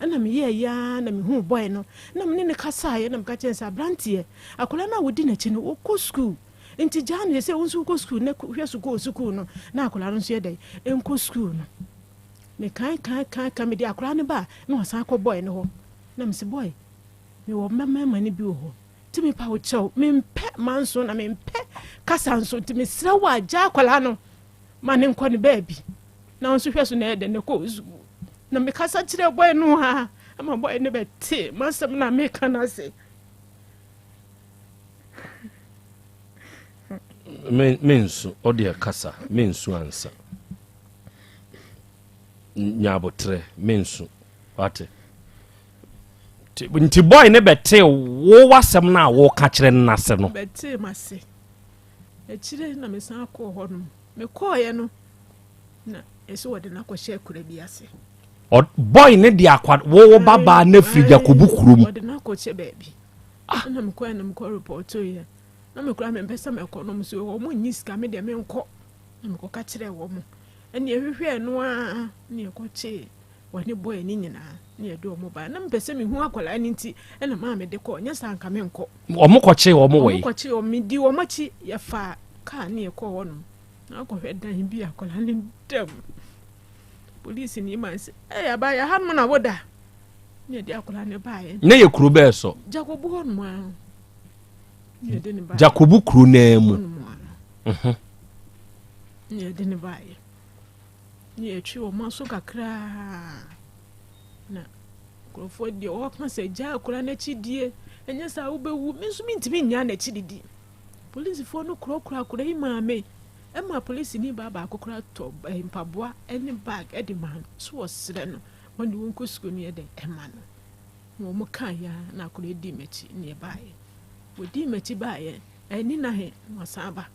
Ɛna meyɛɛ yɛ ara na mehuu boy no, na me ne no kasaeɛ na meka kyerɛɛ no sɛ, aberanteɛ, akwadaa no a wodi n'akyi no, ɔkɔ sukuu, nti gyaa no, seesei wo nso wokɔ sukuu, na hwɛ so kɔ sukuu no, na akwadaa no nso yɛ dɛn, nkɔ sukuu no. Mekae kae kae kae, mede akwadaa no ba a, na wasan akɔ boy no hɔ. Na mese, boy, mewɔ mma mmarima no bi wɔ hɔ, nti mepa wo kyɛw, mempɛ manso na mempɛ kasa nso, nti mesrɛ wo a, gyaa akwadaa no ma no nkɔ ne baabi. Na wo nso hwɛ so na ɛyɛ dɛn na ɛkɔ sukuu. Na mekasa kyerɛɛ bɔe no a ama bɔe no bɛtee m'asɛm no a meka no ase. Mensu, ɔdeɛ kasa, mensu ansa. Nya aboterɛ, mensu, wate. Nti bɔe no bɛtee wo w'asɛm no a woka kyerɛ no n'ase no. Bɛtee m'ase. Akyire na mesan kɔɔ hɔ nom. Mekɔɔeɛ no, Na ɛsɛ wɔde no akɔhyɛ akura bi ase. Boy ne de akwa wo wo ba baa na firi Jakobu kurom. Wɔde no akɔhyɛ baabi. Ah. Ɛna mekɔɛ na mekɔ repɔto yɛ. Na mekura mempɛ sɛ mɛkɔ nom so wɔn nyi sika me deɛ menkɔ. Na mekɔka kyerɛ wɔn. Ɛne ɛhwehwɛɛ no ara ne ɛkɔkyee wɔne boy ne nyinaa ne yɛde wɔn baa. Na mepɛ sɛ mehu akwadaa no nti ɛna maa mede kɔɔ. Nyɛ saa nka menkɔ. Wɔn kɔkyee wɔn wɔ yi. Wɔn kɔkyee wɔn. Medi wɔn akyi yɛfaa kaa ne yɛkɔɔ hɔnom. Na akɔhwɛ dan bi akwadaa no da mu. Polisini man sɛ, ɛyɛ abaayɛ ha nom na woda. Ne yɛde akwadaa no baeɛ. Ne yɛ kuro bɛɛ so. Jakobu hɔ nom ara. Ne yɛde ne baeɛ. Jakobu kuro naa mu. Mhm. Ne yɛde ne baeɛ. Ne yɛtwe wɔn aso kakraa. Na nkurɔfoɔ deɛ wɔka sɛ gya akwadaa no akyi die. Ɛnyɛ saa wobɛwu. Me nso mentumi nnya n'akyi didi. Polisifoɔ no korakora akwadaa yi maa me. Ɛmaa polisini baa baako koraa tɔ eh, mpaboa ne bag de maa no. So wɔsrɛ no ma ne wɔnkɔ sukuu no yɛ dɛn ɛma no. Na wɔn kaa ya na akwadaa yi dii m'akyi na ɛbaeɛ. Wɔdii m'akyi baeɛ ɛni na he na wasan aba.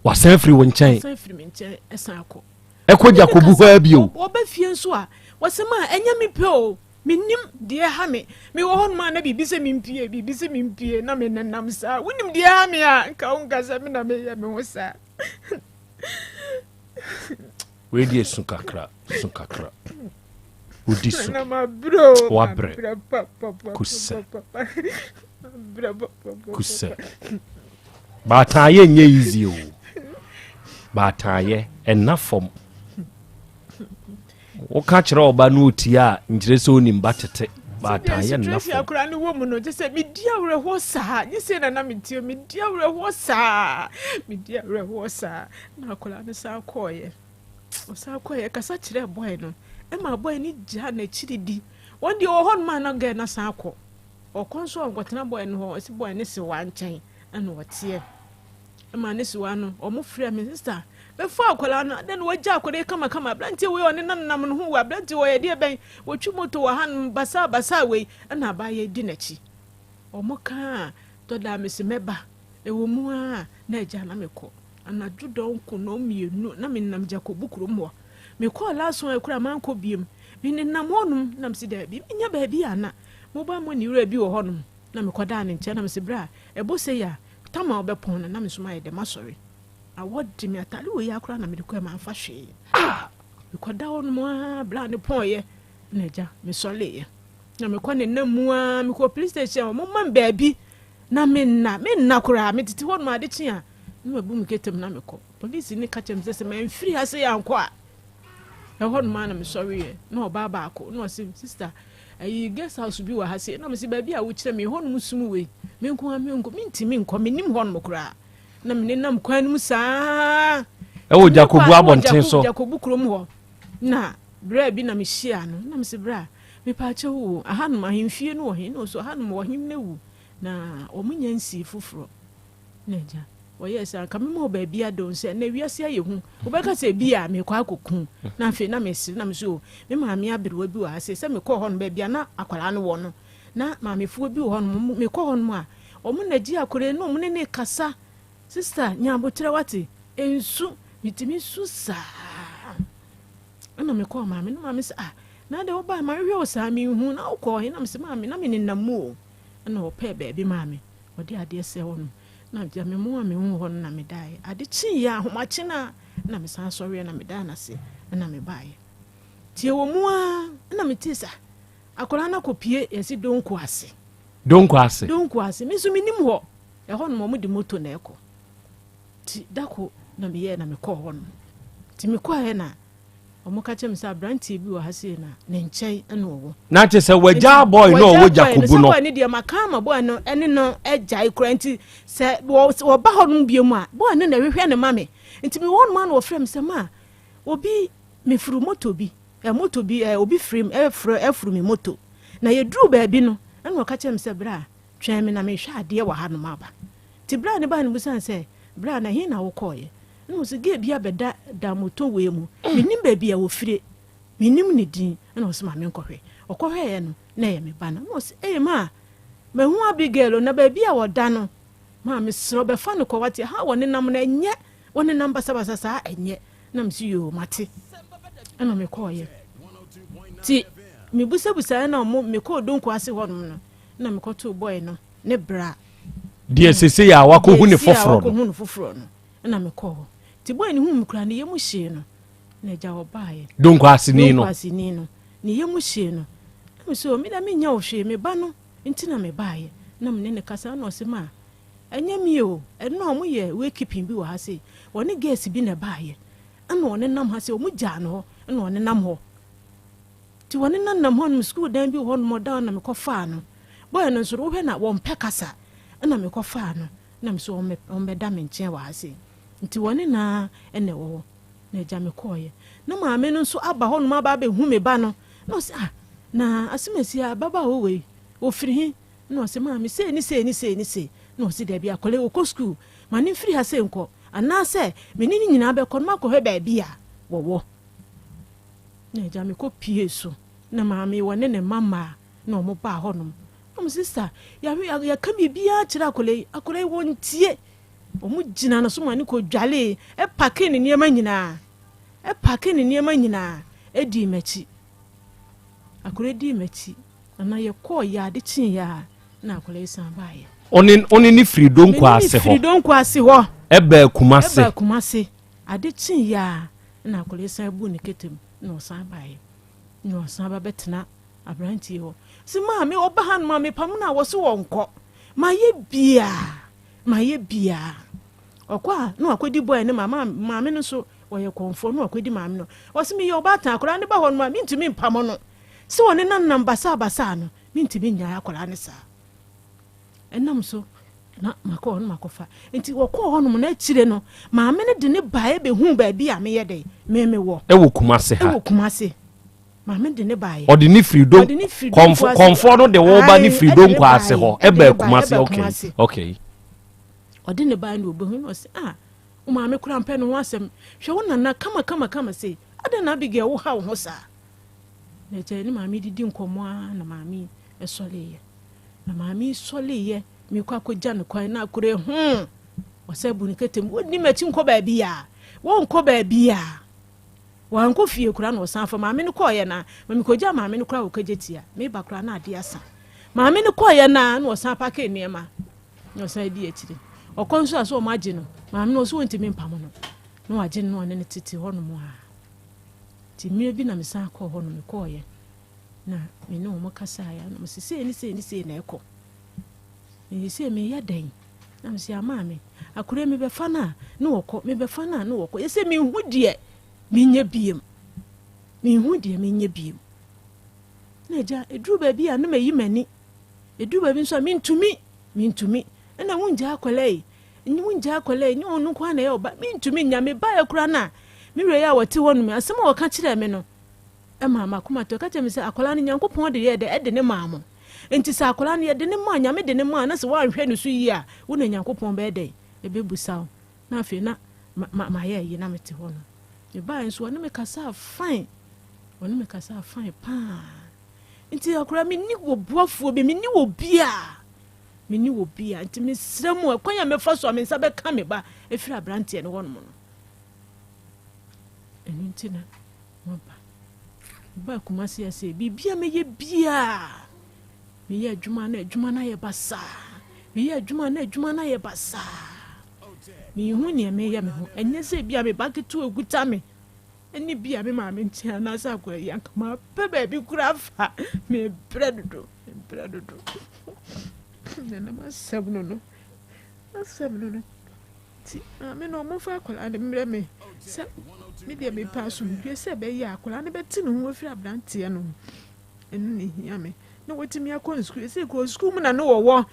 Wasan firi wo nkyɛn. Wasan firi me nkyɛn ɛsan akɔ. Ɛkɔ Jakobu hɔ ara bio. Wɔba fie nso a wɔsɛm a ɛnyɛ me pɛ o. Mennim deɛ ɛha me. Mewɔ hɔnom a na biribi sɛ mempue, biribi sɛ mempue, na menenam saa. Wonim deɛ ɛha me a, nka wonka sɛ me na meyɛ me ho saa. Wei deɛ su kakra, su kakra. Wodi su. Na mabrɛ o. Wabrɛ. Kusɛ. Kusɛ. Baataayɛ nyɛ easy o. Baataayɛ ɛnna fam. Woka kyerɛ ɔba no otie a, nkyerɛ sɛ onim ba tete. Baatan yɛ Sɛdeɛ nna situation fam. akwadaa no wɔ mu no, kyerɛ sɛ medi awerɛhoɔ saa. Nye sei na na meteɛ, medi awerɛhoɔ saa. Medi awerɛhoɔ saa. Na akwadaa no san kɔeɛ. Ɔsan kɔeɛ, kasa kyerɛɛ boy no. Ɛma boy no gyaa n'akyiri di. Wɔn deɛ wɔ hɔnom a na girl no asan akɔ. Ɔkɔ nso a ɔnkɔtena boy no hɔ. Ɔse boy no sewa nkyɛn ɛna ɔteɛ. Ɛma ne sewa no, wɔn frɛ me, sister, bɛfa akwadaa no, adɛn na wagya akwadaa yi kamakama, aberanteɛ wei ɔne nanam no ho wɔ aberanteɛ wɔ yɛdeɛ bɛn, wɔtwi moto wɔ hanom, basaa basaa wei, ɛna abaayewa di n'akyi. Wɔn kaa, tɔ da mese mɛba, ɛwɔ mu ara na agya na mekɔ. Anadwo dɔnko nnɔnmienu na menam Jakobu kurom hɔ. Mekɔɔ last one koraa mankɔ biom. Menenam hɔnom na mese daabi, menya baabi a na mobile money wura bi wɔ hɔnom na mekɔdaa ne nkyɛn na mese bra, ɛbɔ sei a, tam a wobɛpɔn no na me nso mayɛ dɛ masɔre. Awɔ de me atade wei ara koraa na mede kɔɛ mamfa hwee. Ah! Mekɔda hɔnom ara bra ne pɔnyɛ na agya mesɔreeɛ. Na mekɔ nenam mu ara mekɔ police station wɔn ma me baabi na menna menna koraa metete hɔnom ade kye a na mabu me ketem na mekɔ. Polisi no ka kyerɛ me sɛ sɛ mamfiri ha sei ankɔ a ɛhɔ nom ara na mesɔreeɛ na ɔbaa baako na ɔse sister ayi guest house bi wɔ ha sei na mese baabi a wokyerɛ me hɔ nom sum wei me nko ara menkɔ mentumi nkɔ mennim hɔ nom koraa na menenam kwan no mu saa ɛwɔ Jakobu abɔnten so Jakobu kurom hɔ na berɛ bi na mehyia no na mese berɛ a mepaakyɛ wo ahanom ahemfie no wɔ he na ɔso ahanom wɔ he na wu na wɔn nya nsii foforɔ Na agya, wɔyɛɛ saa, anka mema wo baabi ada o, sɛ nnɛ wiase ayɛ hu, wobɛka sɛ ebia merekɔ akɔku. Na afei na mesere, na mese o, me maame aberewa bi wɔ ha sei, sɛ mekɔɔ hɔ no, baabi a na akwadaa no wɔ no, na maamefoɔ bi wɔ hɔ nom, mekɔ hɔ nom a, wɔn na gye akwadaa yi, na wɔn ne no rekasa. Sista, nya aboterɛ wate, nsu, metumi su saa. Ɛna mekɔɔ maame, na maame sɛ, ah, na adɛn wobaa, mahwehwɛ wo saa, menhu, na wokɔɔ he? Na mese, maame, na menenam mu o. Ɛna wɔpɛɛ baabi maa me. Ɔde adeɛ sɛɛ hɔ nom na gya me mu a mehuu hɔ no na medaeɛ. Ade kyeeɛ ahomakye no a na mesan sɔreɛ na medaa no ase na mebaeɛ. Nti ɛwɔ mu ara na metee sɛ akwadaa no akɔpue yɛse Donko ase. Donko ase. Donko ase. Me nso menim hɔ. Ɛhɔ nom wɔde moto na ɛkɔ. Nti dako na meyɛɛ na mekɔɔ hɔ nom. Nti mekɔeɛ na Wɔka kyerɛ me sɛ aberanteɛ bi wɔ ha sei na ne nkyɛn na ɔwɔ. Na kyerɛ sɛ wagyaa boy no a ɔwɔ Jakobu no. Sɛ boy no deɛ maka ama boy no ɛne no agyae koraa nti sɛ wɔba hɔ nom bio mu a boy no na ɛhwehwɛ no ma me. Nti mewɔ hɔ nom a na wɔfrɛ me sɛ ma obi mefuru moto bi ɛ moto bi ɛ obi firim ɛfrɛ ɛfuru me moto na yɛduru baabi no ɛna ɔka kyerɛ me sɛ bra twɛn me na mehwɛ adeɛ wɔ ha nom aba. Nti bra ne baa no busan sɛ bra na he na wokɔɔyɛ Ɛna ɔse girl bi abɛda da motor wei mu, mennim baabi a ɔfire, mennim ne din, ɛna ɔse ma menkɔhwɛ. Ɔkɔhwɛeɛ no, na ɛyɛ me ba no. Ɛna ɔse ei maa, mahu Abigail o, na baabi a ɔda no, maa mesrɛ wo bɛfa no kɔ wate, ha wɔnenam no ɛnyɛ, wɔnenam basabasa saa ɛnyɛ. Na mese yoo mate. Ɛna mekɔɔeɛ. Nti mebusabusaeɛ na ɔmo mekɔɔ Donko ase hɔnom no, na mekɔtoo boy no ne bra. Deɛ sesei a wakɔhu ne Deɛ seesei a foforɔ no. wakɔhu no foforɔ no. Ɛna mekɔɔ hɔ. Nti boy no huu me koraa ne yam hyee no. Na agya ɔbaeɛ. Donkwaseni no. Donkwaseni no. Ne yam hyee no. Na me sɛ, me deɛ menyɛ wo hwee, me ba no nti na mebaeɛ. Na me ne no kasa, ɛna ɔse ma, ɛnyɛ me o, ɛno a wɔyɛ wakeeping bi wɔ ha sei, wɔne girls bi na ɛbaeɛ. Ɛna ɔnenam ha sei, wɔn gyaa no hɔ, ɛna ɔnenam hɔ. Nti wɔnenam hɔ nom, sukuu dan bi wɔ hɔ nom, ɔda hɔ na mekɔfaa no. Boy no nso no, wohwɛ na wɔmpɛ kasa, ɛna mekɔfaa no. Na me so wɔmmɛda me nkyɛn wɔ ha sei. Nti wɔne no ara na ɛwɔ hɔ. Na agya mekɔeɛ. Na maame no nso aba hɔnom aba abɛhu me ba no. Na ɔse, ah, na Asemasi ababaawa wei, ɔfiri he? Na ɔse, maame, sei ne sei ne sei ne sei. Na ɔse, dabi, akwadaa yi ɔkɔ sukuu, ma no mfiri ha sei nkɔ. Anaasɛ me ne no nyinaa bɛkɔ na makɔhwɛ baabi a wɔwɔ. Na agya mekɔpuee so. Na maame wɔne ne mma mmaa na wɔbaa hɔnom. Wɔn sista, yɛahwe yɛka biribiara kyerɛ akwadaa yi, akwadaa yi wɔntie. Wɔn gyina no so ma no kɔ dwalee, ɛpake ne nneɛma nyinaa, ɛpake ne nneɛma nyinaa, ɛdii m'akyi. Akwadaa dii m'akyi, ana yɛkɔɔ yɛ ade kyee yɛ a, na akwadaa yi san baeɛ. Ɔne ɔne ne firi Donko ase hɔ. Firi Donko ase hɔ. Ɛbaa Kumase. Ɛbaa Kumase. Ade kyee yɛ a, na akwadaa yi san buu ne ketem, na ɔsan baeɛ. Na ɔsan ba bɛtena Aberanteɛ hɔ se maame ɔba ha no ma mepam no a wɔse wɔnkɔ mayɛ biaa mayɛ biaa ɔkɔ a na wakɔdi bɔɛ ne ma maame no nso wɔyɛ kɔnfoɔ na wakɔdi maame no ɔse meyɛ ɔbaatan akwadaa no ba hɔ no ma mentumi mpam no sɛ ɔne nanam basaa basaa no Mentumi nnyae akwadaa no saa. Ɛnam so na makɔ hɔ no makɔfa. Nti wɔkɔɔ hɔnom no akyire no, maame no de ne baeɛ bɛhuu baabi a meyɛ dɛn, me mewɔ. Ɛwɔ Kumase ha. Ɛwɔ Kumase. Maame de ne baeɛ. Ɔde ne firi Don Ɔde ne firi Donkwa ase. Kɔnfoɔ no de wo ba ne Ae, firi ɛde ne Donkwa ase baeɛ, hɔ ɛde ɛbaa ne baeɛ, Kumase. ɛbaa Okay, Kumase. okay. Ɔde ne baeɛ na ɔbɛhu na ɔse, ah, wo maame koraa mpɛ ne ho asɛm. Hwɛ wo nana kama kama kama sei. Adɛn na Abigail wo ha wo ho saa? Na ɛkyɛ ne maame didi nkɔmmɔ ara na maame yi sɔreeɛ. Na maame yi sɔreeɛ, mekɔ akɔgya no kwan na akora ho. Ɔsɛ bu ne kɛtɛ mu, wɔnni m'akyi nkɔ baabi a, wɔnkɔ baabi a. Wankɔ fie koraa na ɔsan fa maame no kɔeɛ na ma mekɔgyaa maame no koraa wɔ Kagyetia. Meba koraa na adeɛ asa. Maame no kɔeɛ na na ɔsan pake nneɛma na ɔsan di akyire. Ɔkɔ nso a sɛ wɔn agye no, maame no ɔso wɔntumi mpamo no. Na wagye no na ɔne no tete hɔnom a. Nti mmerɛ bi na mesan kɔɔ hɔ no mekɔeɛ na me ne wɔn kasaeɛ na wɔsi sei ne sei ne sei na ɛkɔ. Na sei meyɛ dɛn? Na mese ah maame, akora yi mebɛfa no a ne wɔkɔ, mebɛfa no a ne wɔkɔ. Yɛsɛ menhu deɛ menyɛ biem. Menhu deɛ menyɛ biem. Na agya, ɛduru baabi a na mayi m'ani. Ɛduru baabi nso a mentumi, mentumi. Ɛna wongyaa akwadaa yi, wongyaa akwadaa yi, nyɛ ɔno nko ara na ɛyɛ ɔba. Mentumi nya, mebaeɛ koraa no a, me wura yi a wɔte hɔ nom, asɛm a wɔka kyerɛɛ me no, ɛmaa m'akoma tɔ. Ɛka kyerɛɛ me sɛ akwadaa no Nyankopɔn de yɛɛ dɛ, ɛde ne maa mo. Enti sɛ akwadaa no yɛde no ma, Nyame de no ma na sɛ woanhwɛ no so yie a, wo na Nyankopɔn bɛyɛ dɛn? Ɛbɛbusa wo. Na afei na ma, ma, mayɛ ayi na mete hɔ no. Mebaeɛ nso ɔne me kasaa fine. Ɔne me kasaa fine paa. Nti akwadaa menni ɔboafoɔ bi, menni obiara. Menni obiara. Nti mesrɛ mo, ɛkwan a mɛfa so a me nsa bɛka me ba ɛfiri aberanteɛ no hɔnom no. Ɛno nti na Maba. Mebaa Kumasi ha sei, biribi a mɛyɛ biara, meyɛ adwuma na adwuma no ayɛ basaa. Meyɛ adwuma na adwuma no ayɛ basaa. Menhu nea meyɛ me ho. Ɛnyɛ sɛ bi a me ba ketewa okuta me ɛne bi a me maame nkyɛn anaasɛ akora yi anka mapɛ baabi koraa fa. Mebrɛ dodo, mebrɛ dodo. Nana masɛm no no, masɛm no no. Nti maame no ɔmfa akwadaa no mmrɛ me sɛ me deɛ mepɛ asomdwoeɛ sɛ ɛbɛyɛ a akwadaa no bɛte ne ho afiri aberanteɛ no ho. Ɛno na ɛhia me. Na watumi akɔ ne sukuu. Ɛsɛ kɔ sukuu mu na ne wɔwɔ.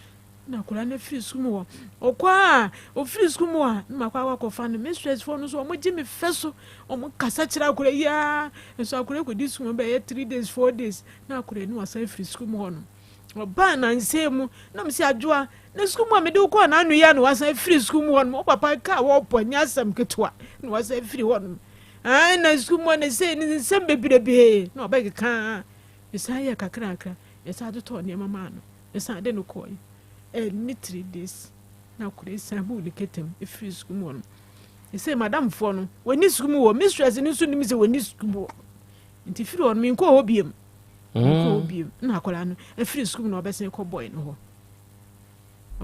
Na akwadaa no afiri sukuu mu hɔ. Ɔkɔ a ɔfiri sukuu mu a na makɔ akɔ akɔfa no. Mistress foɔ no nso wɔgye me fɛ so. Wɔn kasa kyerɛ akwadaa yi ara. Nso akwadaa yi kɔdi sukuu mu bɛyɛ 3 days 4 days na akwadaa yi no wasan afiri sukuu mu hɔ no. Ɔbaa nnansa yi mu na mese Adwoa, na sukuu mu a mede wo kɔɔ n'ano yi a na wasan afiri sukuu mu hɔnom. Wo papa kaa wɔpɔ nyɛ asɛm ketewa na wasan afiri hɔnom. Ae na sukuu mu na sei ne nsɛm bebrebee na ɔbɛkeka. Mesan yɛ kakrakra, yɛsan totɔɔ nneɛma maa no. Mesan de no kɔe. Ɛnni 3 days na akwadaa yi san buu ne kɛtɛm firi sukuu mu hɔnom. Ɛsɛ madamfoɔ no, wɔnni sukuu mu hɔ. Mistress no nso nim sɛ wɔnni sukuu mu hɔ. Nti firi hɔ no menkɔɔ hɔ biom. Menkɔɔ hɔ biom. Na akwadaa no afiri sukuu mu na ɔbɛsen kɔ bɔe no hɔ.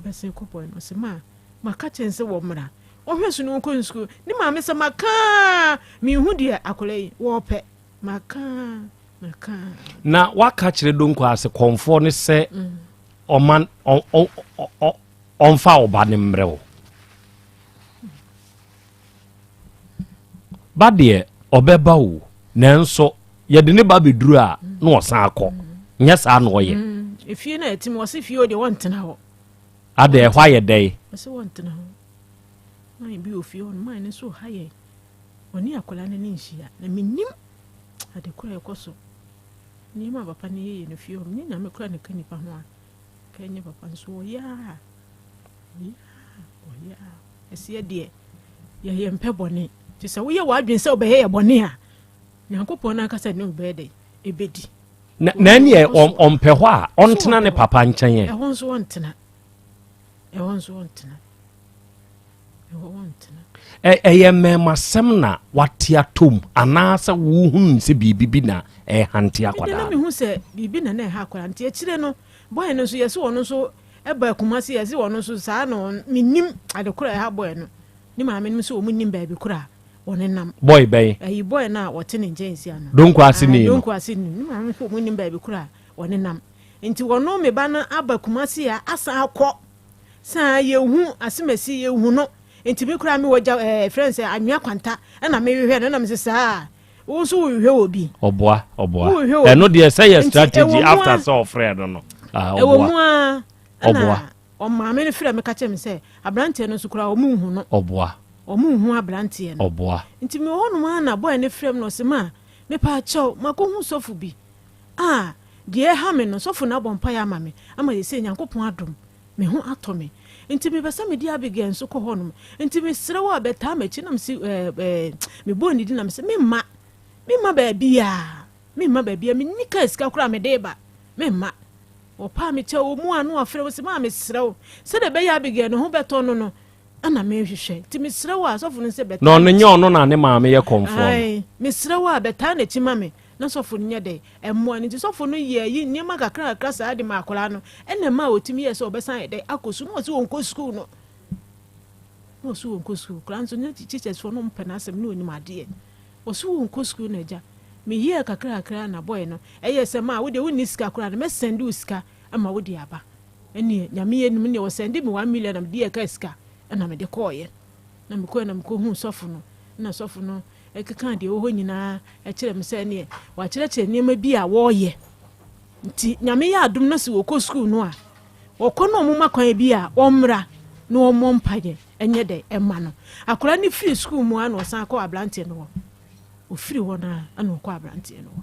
Ɔbɛsen kɔ bɔe no ɔsɛ ma maka kyɛn sɛ wɔmmra. Ɔhwɛ so no ɔnkɔ sukuu. Ne maame sɛ maka menhu deɛ akwadaa yi wɔɔpɛ. Maka maka. Na waka kyerɛ Donkor ase kɔnfoɔ no sɛ ɔma ɔmfa ɔba no mmerɛ wo. Ba deɛ ɔbɛba o, nanso yɛde ne ba bɛduru a na ɔsan akɔ. Nyɛ saa na ɔyɛ. Mm, efie na ɛte mu, ɔse fie o deɛ wɔntena hɔ. Adɛ ɛhɔ ayɛ dɛn? Ɔse wɔntena hɔ. Man bi wɔ fie hɔ no, man no nso ha yɛn. Ɔne akwadaa no ne nhyia. Na mennim ade koro a ɛkɔ so. Nneɛma a papa no yɛyɛ no fie hɔ, menyɛ nyame koraa na ɛka nipa ho a, ka ɛnyɛ papa nso ɔyɛ a. Ɔyɛ a, ɔyɛ a. Ɛseɛ deɛ, yɛ yɛmpɛ bɔne. Nti sɛ woyɛ w'adwene sɛ wobɛyɛ yɛ bɔne a, Nyankopɔn no ankasa ne wo bɛyɛ dɛn? Ɛbɛdi. Na ɛneɛ ɔmpɛ hɔ a, ɔntena ne papa nkyɛn ɛ. Ɛhɔ nso ɔntena. Ɛhɔ nso ɔntena. Ɛhɔ ɔntena. Ɛyɛ mmɛɛmasɛm na wate atom anaasɛ wohunu sɛ biribi bi na ɛhante akwadaa no? Ɛdeɛ na mehu sɛ biribi na na ɛha akwadaa nti akyire no bɔyɛ no nso yɛse ɔno nso Ɛbaa Kumasi yɛse ɔno nso saa na mennim ade korɔ a ɛha boy no ne maame nom sɛ wɔn nnim baabi korɔ a wɔne nam. Boy bɛn? Ayi boy no a wɔte ne nkyɛn sia no. Donko ase ni no. Donko ase ni ne maame nso wɔn nnim baabi korɔ a wɔne nam. Nti wɔno me ba no aba Kumasi a asan akɔ saa yɛhu asemasi yɛhu no nti me koraa me wɔ gya ɛɛ frɛ no sɛ anwea kwanta ɛna mehwehwɛ no ɛna me sɛ saa. Wo nso wohwehwɛ obi. Ɔboa, ɔboa. Wohwehwɛ obi. Ɛno deɛ sɛ yɛ Nti, strategy ɛwɔ mu after a- sɛ ɔfrɛ no no. Ah, Ɛwɔ ɔboa. mu a ɛna Ɔboa. ɔmaame no frɛ me ka kyerɛ me sɛ aberanteɛ no nso koraa ɔmo nhu no. Ɔboa. Ɔmo nhu aberanteɛ no. Ɔboa. Nti mewɔ hɔnom a na boy no frɛ me na ɔse ma mepaakyɛw makɔhu sɔfo bi a deɛ ɛha me no sɔfo no abɔ mpaeɛ ama me ama yɛsɛ Nyankopɔn adom me ho atɔ me nti mepɛ sɛ mede Abigail nso kɔ hɔnom nti mesrɛ wo a bɛtaa m'akyi na mese ɛɛ ɛɛ mebɔɔ ne din na mese memma memma baabiaa memma baabiaa menni kaa sika koraa mede ba memma wɔpaa me kyɛ wɔ mu a na wafrɛ wo sɛ maa mesrɛ wo sɛdeɛ ɛbɛyɛ Abigail ne ho bɛtɔ no no ɛna mehwehwɛ nti mesrɛ wo a sɔfo no sɛ bɛtaa Na ɔno nyɛ ɔno na ne maame yɛ kɔmfoɔ no. Ae, mesrɛ wo a bɛtaa n'akyi ma me na sɔfo no nyɛ dɛ ɛmmoa no nti sɔfo no yɛ yi nneɛma kakra kakra saa de ma akwaraa no ɛna ɛma a ɔtumi yɛ sɛ ɔbɛsan yɛ dɛ akɔ sukuu na ɔsɛ wɔnkɔ sukuu no na ɔsɛ wɔnkɔ sukuu koraa nso ne teachers foɔ no mpɛ n'asɛm ne ɔnim adeɛ ɔsɛ wɔnkɔ sukuu no agya meyɛɛ kakra kakra na boy no ɛyɛ sɛ ma wo deɛ wonni sika koraa no mɛsend wo sika ama wo de aba ɛneɛ nyame yɛ nim neɛ wɔsend me 1 million na mede yɛ ka sika ɛna mede kɔɔyɛ na mekɔɛ na mekɔhuu sɔfo no na sɔfo no ɛkeka deɛ ɛwɔ hɔ nyinaa ɛkyerɛ me sɛ neɛ wakyerɛkyerɛ nneɛma bi a wɔreyɛ nti nyame yɛ adom no sɛ wɔkɔ sukuu no a wɔkɔ no ɔmoma kwan bi a wɔmmra na wɔmmɔ mpayɛ ɛnyɛ dɛ ɛma no akwaraa no firi sukuu mu a na ɔsan kɔ aberanteɛ no hɔ ɔfiri hɔ no a ɛna ɔkɔ aberanteɛ no hɔ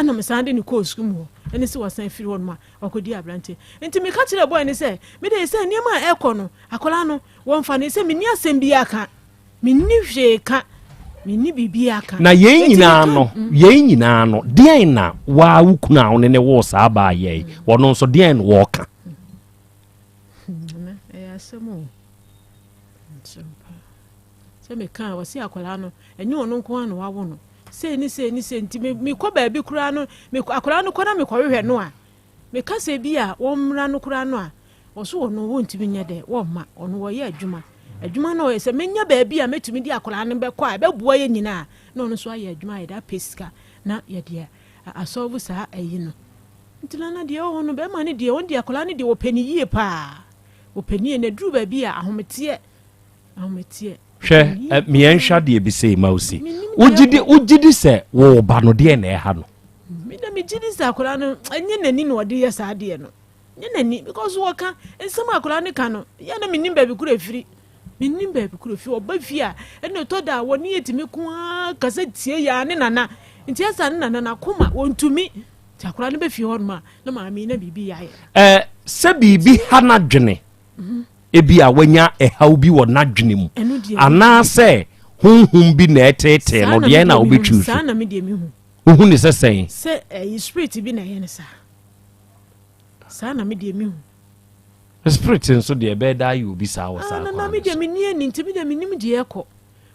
ɛna mesan de ne kɔɔ sukuu mu hɔ ɛne sɛ wɔsan firi hɔ nom a ɔkɔdi aberanteɛ nti meka kyerɛ boy ne sɛ mede sɛ nneɛma a ɛkɔ no akwaraa no wɔmfa ne sɛ menni asɛm bi aka menni hwee ka menni biribi aka Na yɛn Nti nyinaa meka- no, yɛn nyinaa no, deɛn na waa wo kunu a wo ne ne woo saa baa yɛ yi, wɔno nso deɛn na wɔɔka? Nana, ɛyɛ asɛm o asɛm paa sɛ meka a wɔse akwaraa no ɛnyɛ ɔno nko ara na wawo no sei ne sei ne sei nti mekɔ baabi koraa no akwaraa no kɔ na mekɔhwehwɛ no a meka sɛ bi a wɔmmra no koraa no a wɔso wɔ no wɔntumi nyɛ dɛ wɔmma ɔno wɔyɛ adwuma adwuma no ɔyɛ sɛ menya baabi a mɛtumi de akwaraa no bɛkɔ a ɛbɛboa yɛ nyinaa na ɔno nso ayɛ adwuma a yɛde apɛ sika na yɛde asɔlvo saa ayi no nti nana deɛ ɛwɔ hɔ no bɛrima no deɛ ɔno deɛ akwaraa no deɛ wɔpɛ ne yie paa wɔpɛ ne yie na duru baabi a ahometeɛ ahometeɛ. Hwɛ ɛ mmiɛnhwɛ adeɛ bi sei ma wo si wogye di wogye di sɛ wo ba no deɛ na ɛha no. Mi na mi gye di sɛ akwaraa no ɛnyɛ n'ani na ɔde yɛ saa adeɛ no nyɛ n'ani because wɔka nsɛm a akwaraa no ka no yɛ na mi nim baabi koro efiri mi nim baabi koro efiri ɔba fie a ɛna ɛtɔ da a wɔne yɛ tumi ko ara kasa tie yɛ ne nana nti ɛsa ne nana n'akoma wɔntumi nti akwaraa no bɛ fie hɔ nom a na maame na biribi yɛ ayɛ. Ɛ sɛ biribi ha n'adwene ebi a wanya ɛhaw bi wɔ n'adwene mu Ɛno deɛ- anaasɛ honhom bi na ɛtetee no Saa na deɛ me na deɛ mehu. wobɛtwi saa so na me deɛ mehu wohu ne sɛ sɛn? Sɛ ɛyi spirit bi na ɛyɛ ne saa saa na me deɛ mehu. Spirit nso deɛ ɛbɛyɛ daa yɛ obi saa wɔ saa Ah, na kwan me no deɛ so. menni ani nti me deɛ menim deɛ ɛkɔ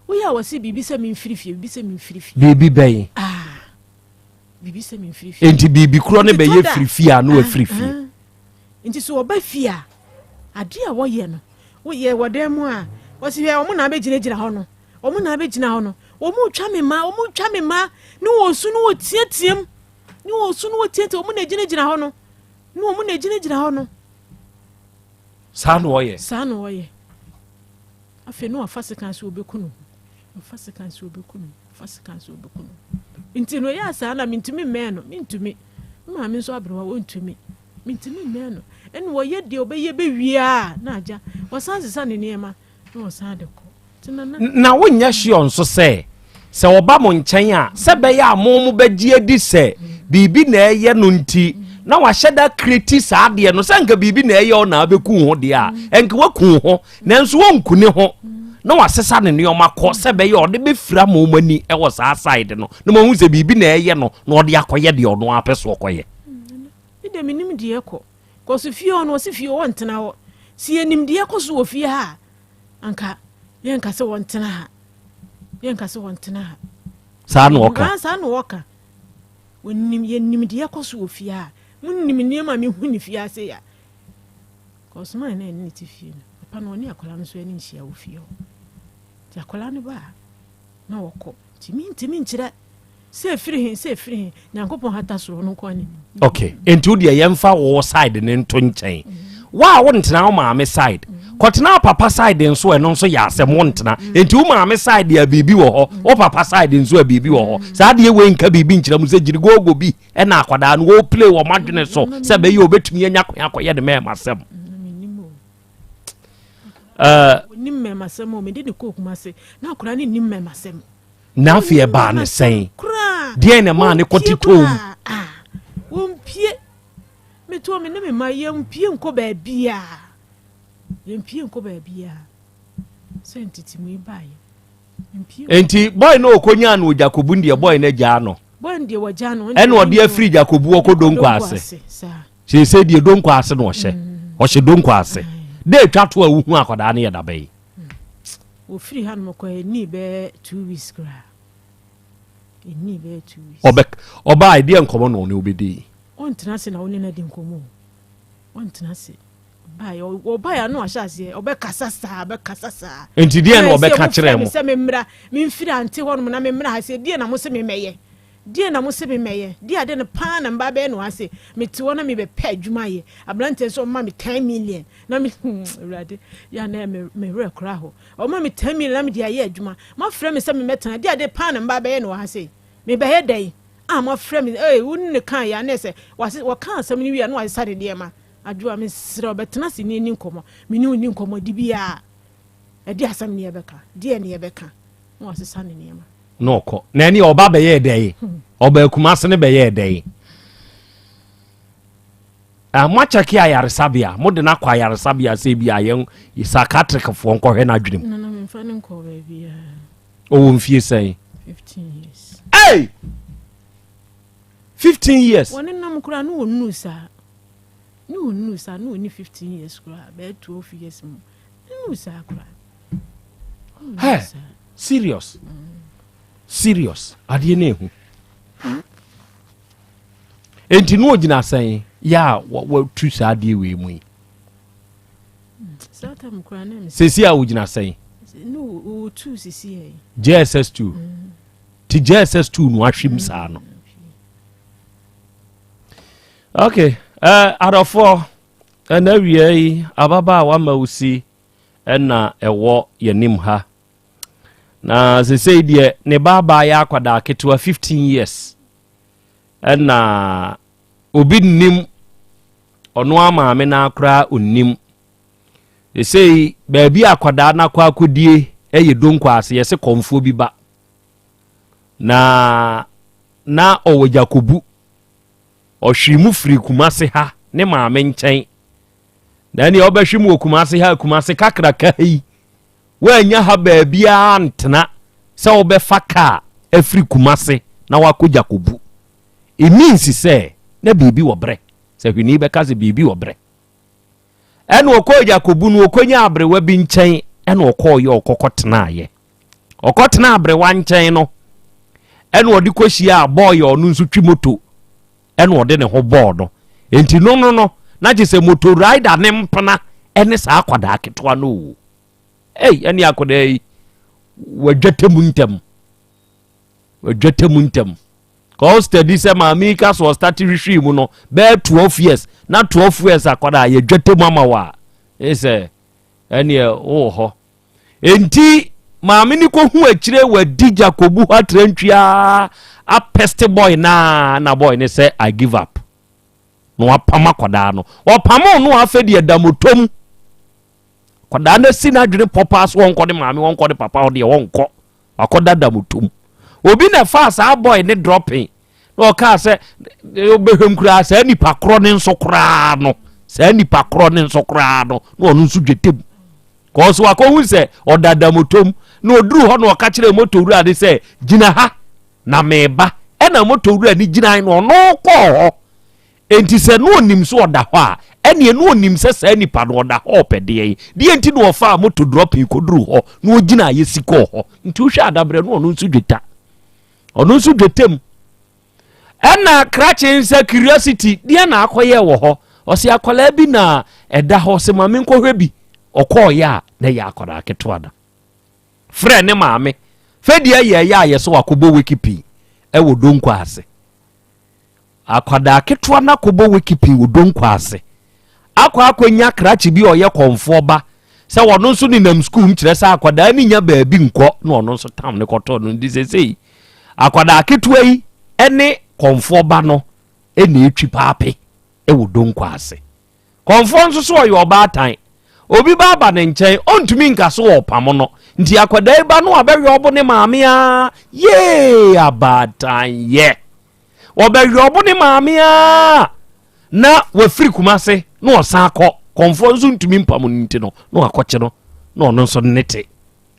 woyɛ a wɔse biribi sɛ memfiri fie biribi sɛ memfiri fie. Biribi bɛn? Ah, biribi sɛ memfiri fie. Enti biribi korɔ ne Nti bɛyɛ tɔ da- firi fie a na Ah, wafiri fie. ah. Nti sɛ wɔba fie a adeɛ a wɔyɛ no woyɛ wɔ dan mu a wɔsi hwɛ wɔn na abɛgyinagyina hɔ no wɔn na abɛgyina hɔ no wɔn retwa me ma wɔn retwa me ma ne wɔn su ne wɔn teateam ne wɔn su ne wɔn teateam wɔn na gyinagyina hɔ no ne wɔn na gyinagyina hɔ no. Saa na ɔyɛ. Saa na ɔyɛ afei ne wafa sekan so obeku no wafa sekan so obeku no wafa sekan so obeku no nti no ɛyɛ saa na mintumi mmɛn no mintumi maame nso aberewa wɔntumi mintumi mmɛn no ɛna wɔyɛ deɛ ɔbɛyɛ bɛwie a na agya wɔsan sesa ne nneɛma na wɔsan de kɔ nti nana. Na wonyɛ sure nso sɛ sɛ ɔba mo nkyɛn a sɛ bɛyɛ a mo mo bɛgye adi sɛ biribi na ɛyɛ no nti na wahyɛ da create saa adeɛ no sɛ nka biribi na ɛyɛ ɔ na abɛku ho deɛ a ɛnka waku ho nanso wɔnku ne ho na wasesa ne nneɛma kɔ sɛ bɛyɛ a ɔde bɛfira mo mo ani ɛwɔ saa side no na moahu sɛ biribi na ɛyɛ no na ɔde akɔyɛ deɛ ɔno apɛ so ɔkɔyɛ. Mi de menim deɛ kɔ kɔso fie hɔ no ɔsi fie hɔ wɔntena hɔ si yɛnim deɛ kɔ so wɔ fie ha a anka yɛnka sɛ wɔntena ha yɛnka sɛ wɔntena ha. Saa na ɔka. Ah, saa na ɔka wɔnim yɛnim deɛ kɔ so wɔ fie ha monim nneɛma a mehu ne fie ase ya kɔsoma na ɛne ne te fie no papa no ɔne akwadaa no nso ani nhyia wɔ fie hɔ nti akwadaa no ba a na wɔkɔ nti mentumi nkyerɛ sɛ ɛfiri he sɛ ɛfiri he Nyankopɔn hata soro no nko ane. Okay, nti wo deɛ yɛmfa wo side ne nto nkyɛn wo a wontena wo maame side. Kɔtena papa side nso, ɛno nso yɛ asɛm. Wo ntena nti wo maame side a, biribi wɔ hɔ. Wo papa side nso a, biribi wɔ hɔ. Saa adeɛ wei nka biribi nkyerɛ mu sɛ gyirigogo bi ɛna akwadaa no wɔplay wɔ madwene so sɛ bɛyɛ obɛtumi anya kwan akɔyɛ ne mɛɛma sɛm. Nim mmɛmasɛm o, mede ne kɔɔ Kumase na akwadaa no nim mmɛmasɛm. Na afei ɛbaa ne sɛn? Deɛn na ɛmaa ne kɔtetɔɔ mu? Wɔmpie. Metoɔ me ne me ma yɛmpie nkɔ baabiaa, yɛmpie nkɔ baabiaa sɛ ntete mu yi baeɛ. Nti boy no ɔkɔnyaa no Gyakobu no deɛ, boy no agyaa no. Boy no deɛ wɔgyaa no. Ɛna ɔde afiri Gyakobu ɔkɔ Donko ase. Seesei deɛ Donko ase na ɔhyɛ. Ɔhyɛ Donko ase. Dɛ atwa to a wohu akwadaa no yɛ daba yi. Wɔfiri hanom kɔ ɛnii bɛyɛ 2 weeks koraa. Ɛnii bɛyɛ 2 weeks. Ɔbɛ ɔbaa ɛdeɛ nkɔmɔ na ɔne wobɛdi? Ɔntena ase na wo ne no adi nkɔmmɔ o. Ɔntena ase. Ɔbaeɛ ɔbaeɛ ano ahyɛ aseɛ ɔbɛkasa saa, ɔbɛkasa saa. Nti deɛ na ɔbɛka kyerɛ mo? Sɛ memmra, memfiri ante hɔnom na memmra ha sɛ deɛ na mo sɛ memmɛyɛ. Deɛ na mo sɛ memmɛyɛ. Deɛ ade no paa na mba bɛyɛ no ase. Mete hɔ na mebɛpɛ adwuma ayɛ. Aberanteɛ nso ɔma me 10 million na me Awurade yɛ na me me werɛ kora hɔ. Ɔma me 10 million na mede ayɛ adwuma. Mafrɛ me sɛ memmɛtena. Deɛ ade paa na mba bɛyɛ no ha sɛ mebɛyɛ dɛn? A mafrɛ me ee wo ne kan yɛ anɛ sɛ wase wɔka asɛm no wie a na wasesa ne nneɛma. Adwoa, mesrɛ ɔbɛtena ase ne ani nkɔmmɔ. Me ne wo ni nkɔmmɔ di biara. Ɛde asɛm ne yɛbɛka. Deɛ ne yɛbɛka. Na wasesa ne nneɛma. Na ɔkɔ. Na ɛne ɔba bɛyɛɛ dɛn? Ɔba Kumase ne bɛyɛɛ dɛn? Ah, mo akyɛke ayaresabea, mo de no akɔ ayaresabea sɛ bi a yɛn psychiatric foɔ nkɔhwɛ no adwene mu? Nana, memfa ne nkɔ baabiara. Ɔwɔ mfie sɛn? 15 years. Hey! 15 years. Wɔne nam koraa ne wɔnnuu saa. Ne wɔnnuu saa ne wɔni 15 years koraa, bɛyɛ 12 years mu. Nnuu saa koraa. Hey, serious. Serious. Adeɛ no ehu. Enti no ogyina sɛn yɛ a watu saa adeɛ wei mu yi? Saa time koraa na ɛmi. Sesi a ogyina sɛn? No, wɔtu sisi yɛ. JSS 2. Ti JSS 2 no ahwim saa no. Okay, adɔfoɔ, ɛna awia yi ababaawa ma wusi ɛna ɛwɔ yɛnim ha. Na sesei deɛ ne baabaa yɛ akwadaa ketewa 15 years. Ɛna obi nnim ɔno amaame no koraa onnim. Sesei baabi akwadaa no akɔ akɔdie ɛyɛ Donko ase, yɛsɛ kɔmfoɔ bi ba. Na ɔwɔ Gyakobu. Ɔhwee mu firi Kumase ha ne maame nkyɛn. Na ɛnea ɔbɛhwe mu wɔ Kumase ha, Kumase kakraka yi, woanya ha baabiara ntena sɛ wobɛfa kaa afiri Kumase na wakɔ Gyakobu. It means sɛ na biribi wɔ berɛ. Sɛ hwini bɛka sɛ biribi wɔ berɛ. Ɛna ɔkɔɔ Gyakobu no, ɔkɔnya aberewa bi nkyɛn ɛna ɔkɔɔyɛ ɔkɔkɔ tenaayɛ. Ɔkɔtena aberewa nkyɛn no, ɛna ɔde kɔhyia a bɔɔyɛ ɔno nso twi moto ɛna ɔde ne ho bɔɔ no. Enti no na gye sɛ moto rider ne mpena ɛne saa akwadaa ketewa no o. Ei, ɛne akwadaa yi wadwata mu ntɛm. Wadwata mu ntɛm. Kɔɔ steady sɛ maame yi ka so ɔstart hwehwee mu no bɛyɛ 12 years na 12 years akwadaa yɛdwata mu ama wo a, ɛsɛ sɛ ɛneɛ wowɔ hɔ. Enti maame no kɔhu akyire wadi Gyakobu hɔ atrantwia apɛste boy naa na boy ne sɛ "I give up" na wapam akwadaa no. Ɔpam no afɛ deɛ da motom. Akwadaa no asi n'adwene pɔ paa so wɔnkɔ ne maame, wɔnkɔ ne papa hɔ deɛ wɔnkɔ. Wakɔda da motom. Obi na ɛfaa saa boy ne dropping na ɔkaa sɛ wobɛhwɛm koraa saa nipa korɔ ne nso koraa no, saa nipa korɔ ne nso koraa no na ɔno nso dwetem. Kɔɔ so wakɔhu sɛ ɔdada motom na ɔduru hɔ na ɔka kyerɛ moto wura ne sɛ gyina ha na meba, ɛna moto wura ne gyinae na ɔno kɔɔ hɔ. Enti sɛ na ɔnim sɛ ɔda hɔ a, ɛneɛ na ɔnim sɛ saa nipa no ɔda hɔ ɔpɛ deɛ yi deɛ nti na ɔfaa moto dropping kɔduru hɔ na ɔgyina yɛsi kɔɔ hɔ. Nti wohwɛ adaberɛ no, ɔno nso dweta, ɔno nso dwetam. Ɛna krakye nsa curiosity deɛ na akɔyɛ wɔ hɔ, ɔsɛ akwadaa bi na ɛda hɔ sɛ maame nkɔhwɛ bi. Ɔkɔɔyɛ a na ɛyɛ akwadaa ketewa da frɛ ne maame fɛdeɛ yɛyɛ a yɛsɛ wakɔbɔ wiki ɛwɔ Donko ase. Akwadaa ketewa no akɔbɔ wiki wɔ Donko ase akɔ akɔnya krakye bi a ɔyɛ kɔnfoɔ ba. sɛ ɔno nso nenam sukuu mu kyerɛ sɛ akwadaa no nya baabi nkɔ na ɔno nso tam ne kɔtɔɔ no nti sesei akwadaa ketewa yi ne kɔmfoɔ ba no na ɛtwi paape wɔ donkɔ ase. Kɔmfoɔ nso so ɔyɛ ɔbaatan. Obi ba aba ne nkyɛn, ɔntumi nka so ɔpamo no. Nti akwadaa yi ba no abɛhwɛ ɔbo ne maame a, yee abaatan yɛ. Ɔbɛhwɛ ɔbo ne maame a, na wafiri Kumase na ɔsan kɔ. Kɔmfoɔ nso ntumi mpamo no nti no, na wakɔkye no na ɔno nso ne te.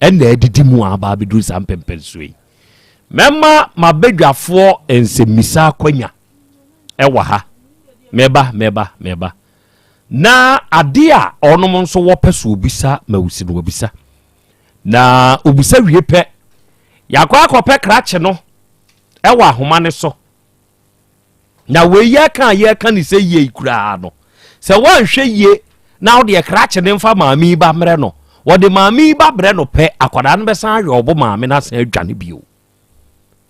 Ɛna adidi mu a aba abɛduru saa mpɛmpɛnsoɔ yi. Mɛma m'abadwafoɔ nsɛmmisa akwanya. ɛwɔ ha meba meba meba na ade a ɔnom nso wɔpɛ so obisa ma wusi no wabisa na obisa wie pɛ yakɔ akɔpɛ krakye no ɛwɔ ahoma ne so na wei yɛka a yɛka ne sɛ yie koraa no sɛ woanhwɛ yie na wodeɛ krakye ne mfa maame yi ba mmerɛ no wɔde maame yi ba brɛ no pɛ akwadaa no bɛsan ayɛ ɔbo maame no asan adwane bio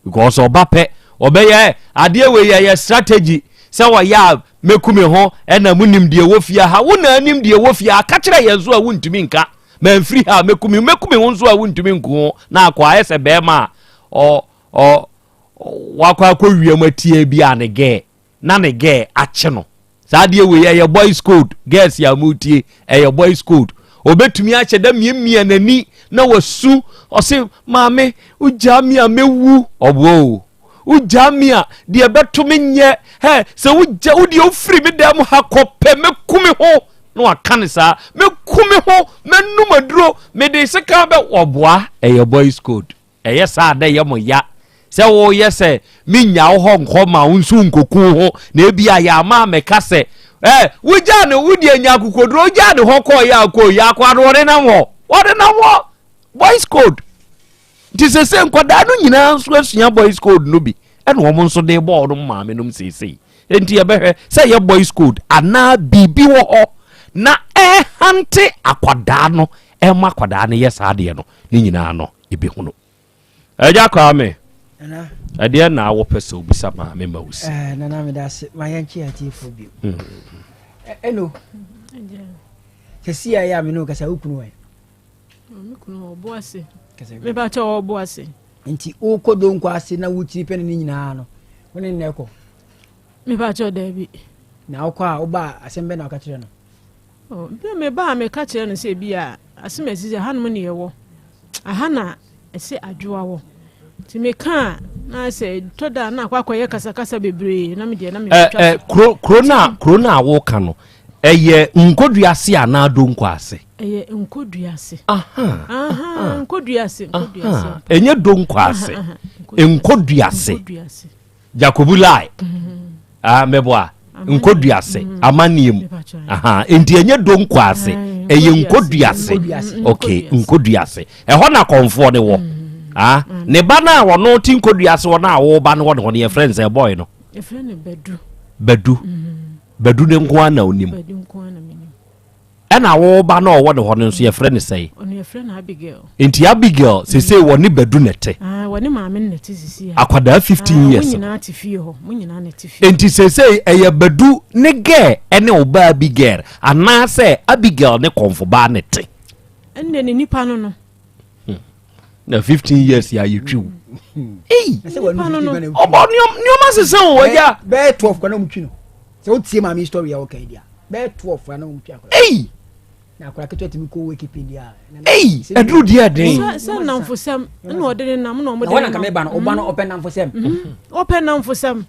because ɔba pɛ ɔbɛyɛ adeɛ wei yɛyɛ strategy sɛ wɔyɛ a mɛku me ho ɛna mo nim deɛ wɔ fie ha wo na anim deɛ wɔ fie ha ka kyerɛ yɛn nso a wontumi nka mamfiri ha mɛku me mɛku me ho nso a wontumi nku ho na akɔ ayɛ sɛ bɛrima a ɔ ɔ wakɔ akɔ wiem atie bi a ne gɛɛ na ne girl akye no saa adeɛ wei ɛyɛ boys code girls yɛ amutie ɛyɛ boys code obetumi ahyɛ dɛ miamia n'ani na wasu ɔse maame wogyaa mi a mɛwu ɔboa o wogyaa mi a deɛ ɛbɛto me nyɛ hɛ sɛ wogya wodeɛ wofiri me dan mu ha kɔ pɛ mɛku me ho na waka ne saa mɛku me ho mɛnum aduro mede sekan bɛ ɔboa ɛyɛ boys code Ɛyɛ saa a na ɛyɛ mo ya sɛ woyɛ sɛ mennya wo hɔ nkɔ ma wo nso nkoku wo ho, na ebia yɛama ammɛka sɛ, Ɛ, wogyaa no, wo deɛ nya akokoduro, wogyaa ne hɔ kɔɔ yɛ akɔ yi, akoa no wɔde nam hɔ, wɔde nam hɔ, boys code. Nti sese nkwadaa no nyinaa nso asua boys code no bi, ɛna wɔn nso de bɔ wɔn maame nom seesei. Nti yɛbɛhwɛ sɛ ɛyɛ boys code anaa biribi wɔ hɔ na ɛhante akwadaa no, ɛma akwadaa no yɛ saa adeɛ no, ne nyinaa no. Yɛbɛhunu. Agya Kwame, ɛdeɛ na wopɛ sɛ wobisa maame ma wosi? Eh, nana meda ase ma yɛnkye atiefoɔ bio. Hmm. Ɛno, sɛsi a ɛyɛ a me ne wo kasa wo kunu ɛ? Me kunu ɔbo ase. Mepa kyɛ ɔbo ase. Nti wokɔ donko ase na wokyiri pɛ ne ne nyinaa no, wo ne nnɛ kɔ? Mepa kyɛ daabi. Na wokɔ a woba a asɛm bɛ na woka kyerɛ no? Oh, bere a meba a meka kyerɛ no sɛ ebi a asɛm a ɛsi sɛ hanom ne yɛwɔ, aha na ɛsɛ adwoa wɔ. Nti meka a na sɛ tɔ da na akɔ akɔyɛ kasakasa bebree na medeɛ na metwa so. Kuro kuro no a kuro no a woka no ɛyɛ nkodua ase anaa donko ase? Ɛyɛ nkodua ase. Aha. Aha nkodua ase nkodua ase. Ɛnyɛ donko ase. Nkodua ase. Jacobu lai ah mɛboa nkodua ase amanneɛ mu aha nti ɛnyɛ donko ase ɛyɛ nkodua ase ok nkodua ase ɛhɔ na kɔnfoɔ ne wɔ ah ne ba no a ɔno te nkodua ase hɔ no a wɔba no hɔ no hɔ no yɛfrɛ no sɛ bɔɔy no badu badu ne nko ara na onim Ɛna wo ba no a ɔwɔ ne hɔ no nso yɛfrɛ no sɛn? Ɔno yɛfrɛ no Abigail. Nti Abigail sesei wɔne Badu na ɛte? Ah, wɔne maame no na ɛte sisi a. Akwadaa 15 ah, years. Mo nyinaa te fie hɔ, mo nyinaa na ɛte fie. Nti sesei ɛyɛ Badu ne girl ɛne ɔbaa Abigail anaasɛ Abigail ne kɔnfo baa na ɛte? Ɛnna ne nipa no no. Hmm. Na 15 years yɛ ayɛ twiw. Ei! Ɔbɔ nneɛma sese o, agya. Bɛyɛ 12 kwan na wɔn twi no. Sɛ wotie maame story a wɔka yi deɛ bɛyɛ 12 ana wɔn twa akora. Ei! Na akora ketewa tumi kɔ wake pin deɛ a. Ei! Ɛduru deɛ ɛden. Sɛ sɛ nnamfosɛm ɛna ɔde ne nam na ɔmo de ne nam. Na wɔn na kame ba no ɔba no ɔpɛ nnamfosɛm. Ɔpɛ nnamfosɛm.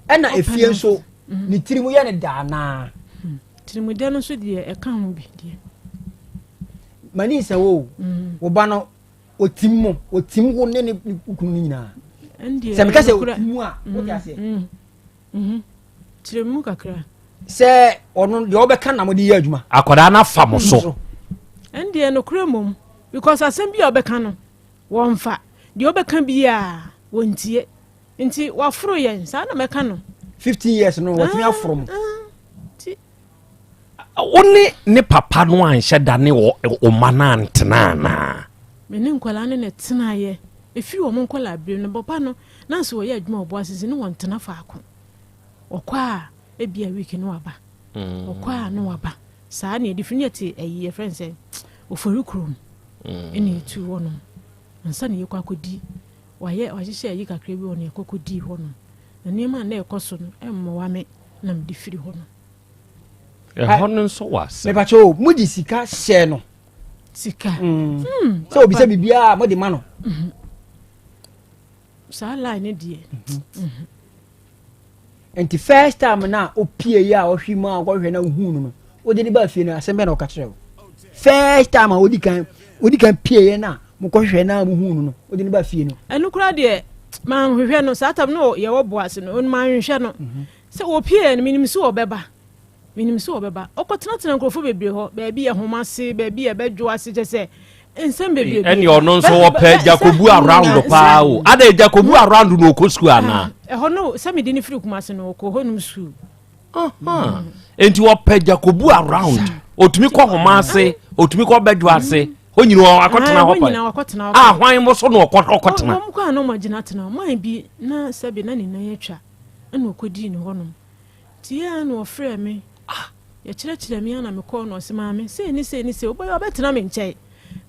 Ɛna efie nso ne tiri mu yɛ ne daa naa. Tirimudɛ no nso deɛ ɛka ho bi deɛ. Mani nsɛ wo wo ba no otim mo otim wo ne ne kunu no nyinaa. Sɛ meka sɛ otim mu a wote aseɛ. Mhm. Kyerɛ mu kakra. Sɛ ɔno deɛ ɔbɛka na mode yɛ adwuma. Akwadaa no afa mo so. Ɛndeɛ nokorɛ mmom because asɛm bi a ɔbɛka no wɔmfa deɛ ɔbɛka biara wɔntie nti waforo yɛn saa na mɛka no. 15 years no watumi ah, aforo mo. Ah, nti. Wo ne ne papa no anhyɛ da ne ɔma no antena anaa? Me ne nkwadaa no na ɛtenaeɛ ɛfiri wɔn nkwadaa berɛ no papa no Na nso wɔyɛ adwuma wɔ boase nti ne wɔntena faako. Wɔkɔ a ebia week no waba. Wɔkɔ a no waba. Saa na yɛde firi ne yɛte ayi yɛfrɛ no sɛ Ofori kurom ɛna yɛtu hɔ nom ansa na yɛkɔ akɔdi wayɛ wahyehyɛ ayi kakra bi wɔ no yɛkɔ kɔdii hɔ nom na nneɛma a na ɛkɔ so no ɛmmoa me na mede firi hɔ nom. Ɛhɔ no nso wɔ asɛm. Mepakyɛ o, mode sika hyɛ no. Sika. Mm. Mm, sɛ obi sɛ biribiara mode ma no. Mm-hmm. Saa line no deɛ. Mm-hmm. Mm-hmm. Nti first time na opie yi a ɔhwe mu a ɔkɔhwɛ na ohun no no, wode ne ba fie no asɛm bɛn na ɔka kyerɛ wo? First time a odi kan odi kan pie yɛ na mokɔhwehwɛ na muhun no no, wode ne ba fie no. Ɛno koraa deɛ manhwehwɛ no saa tam no yɛwɔ bo ase no manhwehwɛ no. Sɛ wɔpieeɛ no, menim sɛ wɔbɛba. Menim sɛ wɔbɛba. Ɔkɔtenatena nkurɔfoɔ bebree hɔ, baabi yɛ homa ase, baabi yɛ bɛdwo ase, kyɛ sɛ nsɛm bebree. Ɛne ɔno nso wɔpɛ Jakobu around paa o. Ada Jakobu around na ɔkɔ sukuu anaa? Ɛhɔ no, sɛ mede no firi Kumase no, ɔkɔ hɔ nom sukuu. Enti wɔpɛ Jakobu around. Ɔtumi kɔ homa ase, ɔtumi kɔ bɛdwo ase. Hɔ nyina wakɔtena hɔ pa. A hwan mo so na ɔkɔtena? Wɔn kɔ a na wɔn agyina tena. Man bi na sɛbi na ne nan atwa. Ɛna ɔkɔdii ne hɔnom. Nti yɛ ara na ɔfrɛɛ me, yɛkyerɛkyerɛɛ me ara na mekɔɔ no, ɔse maame, sei ne sei ne sei, wobɛyɛ ɔbɛtena me nkyɛn.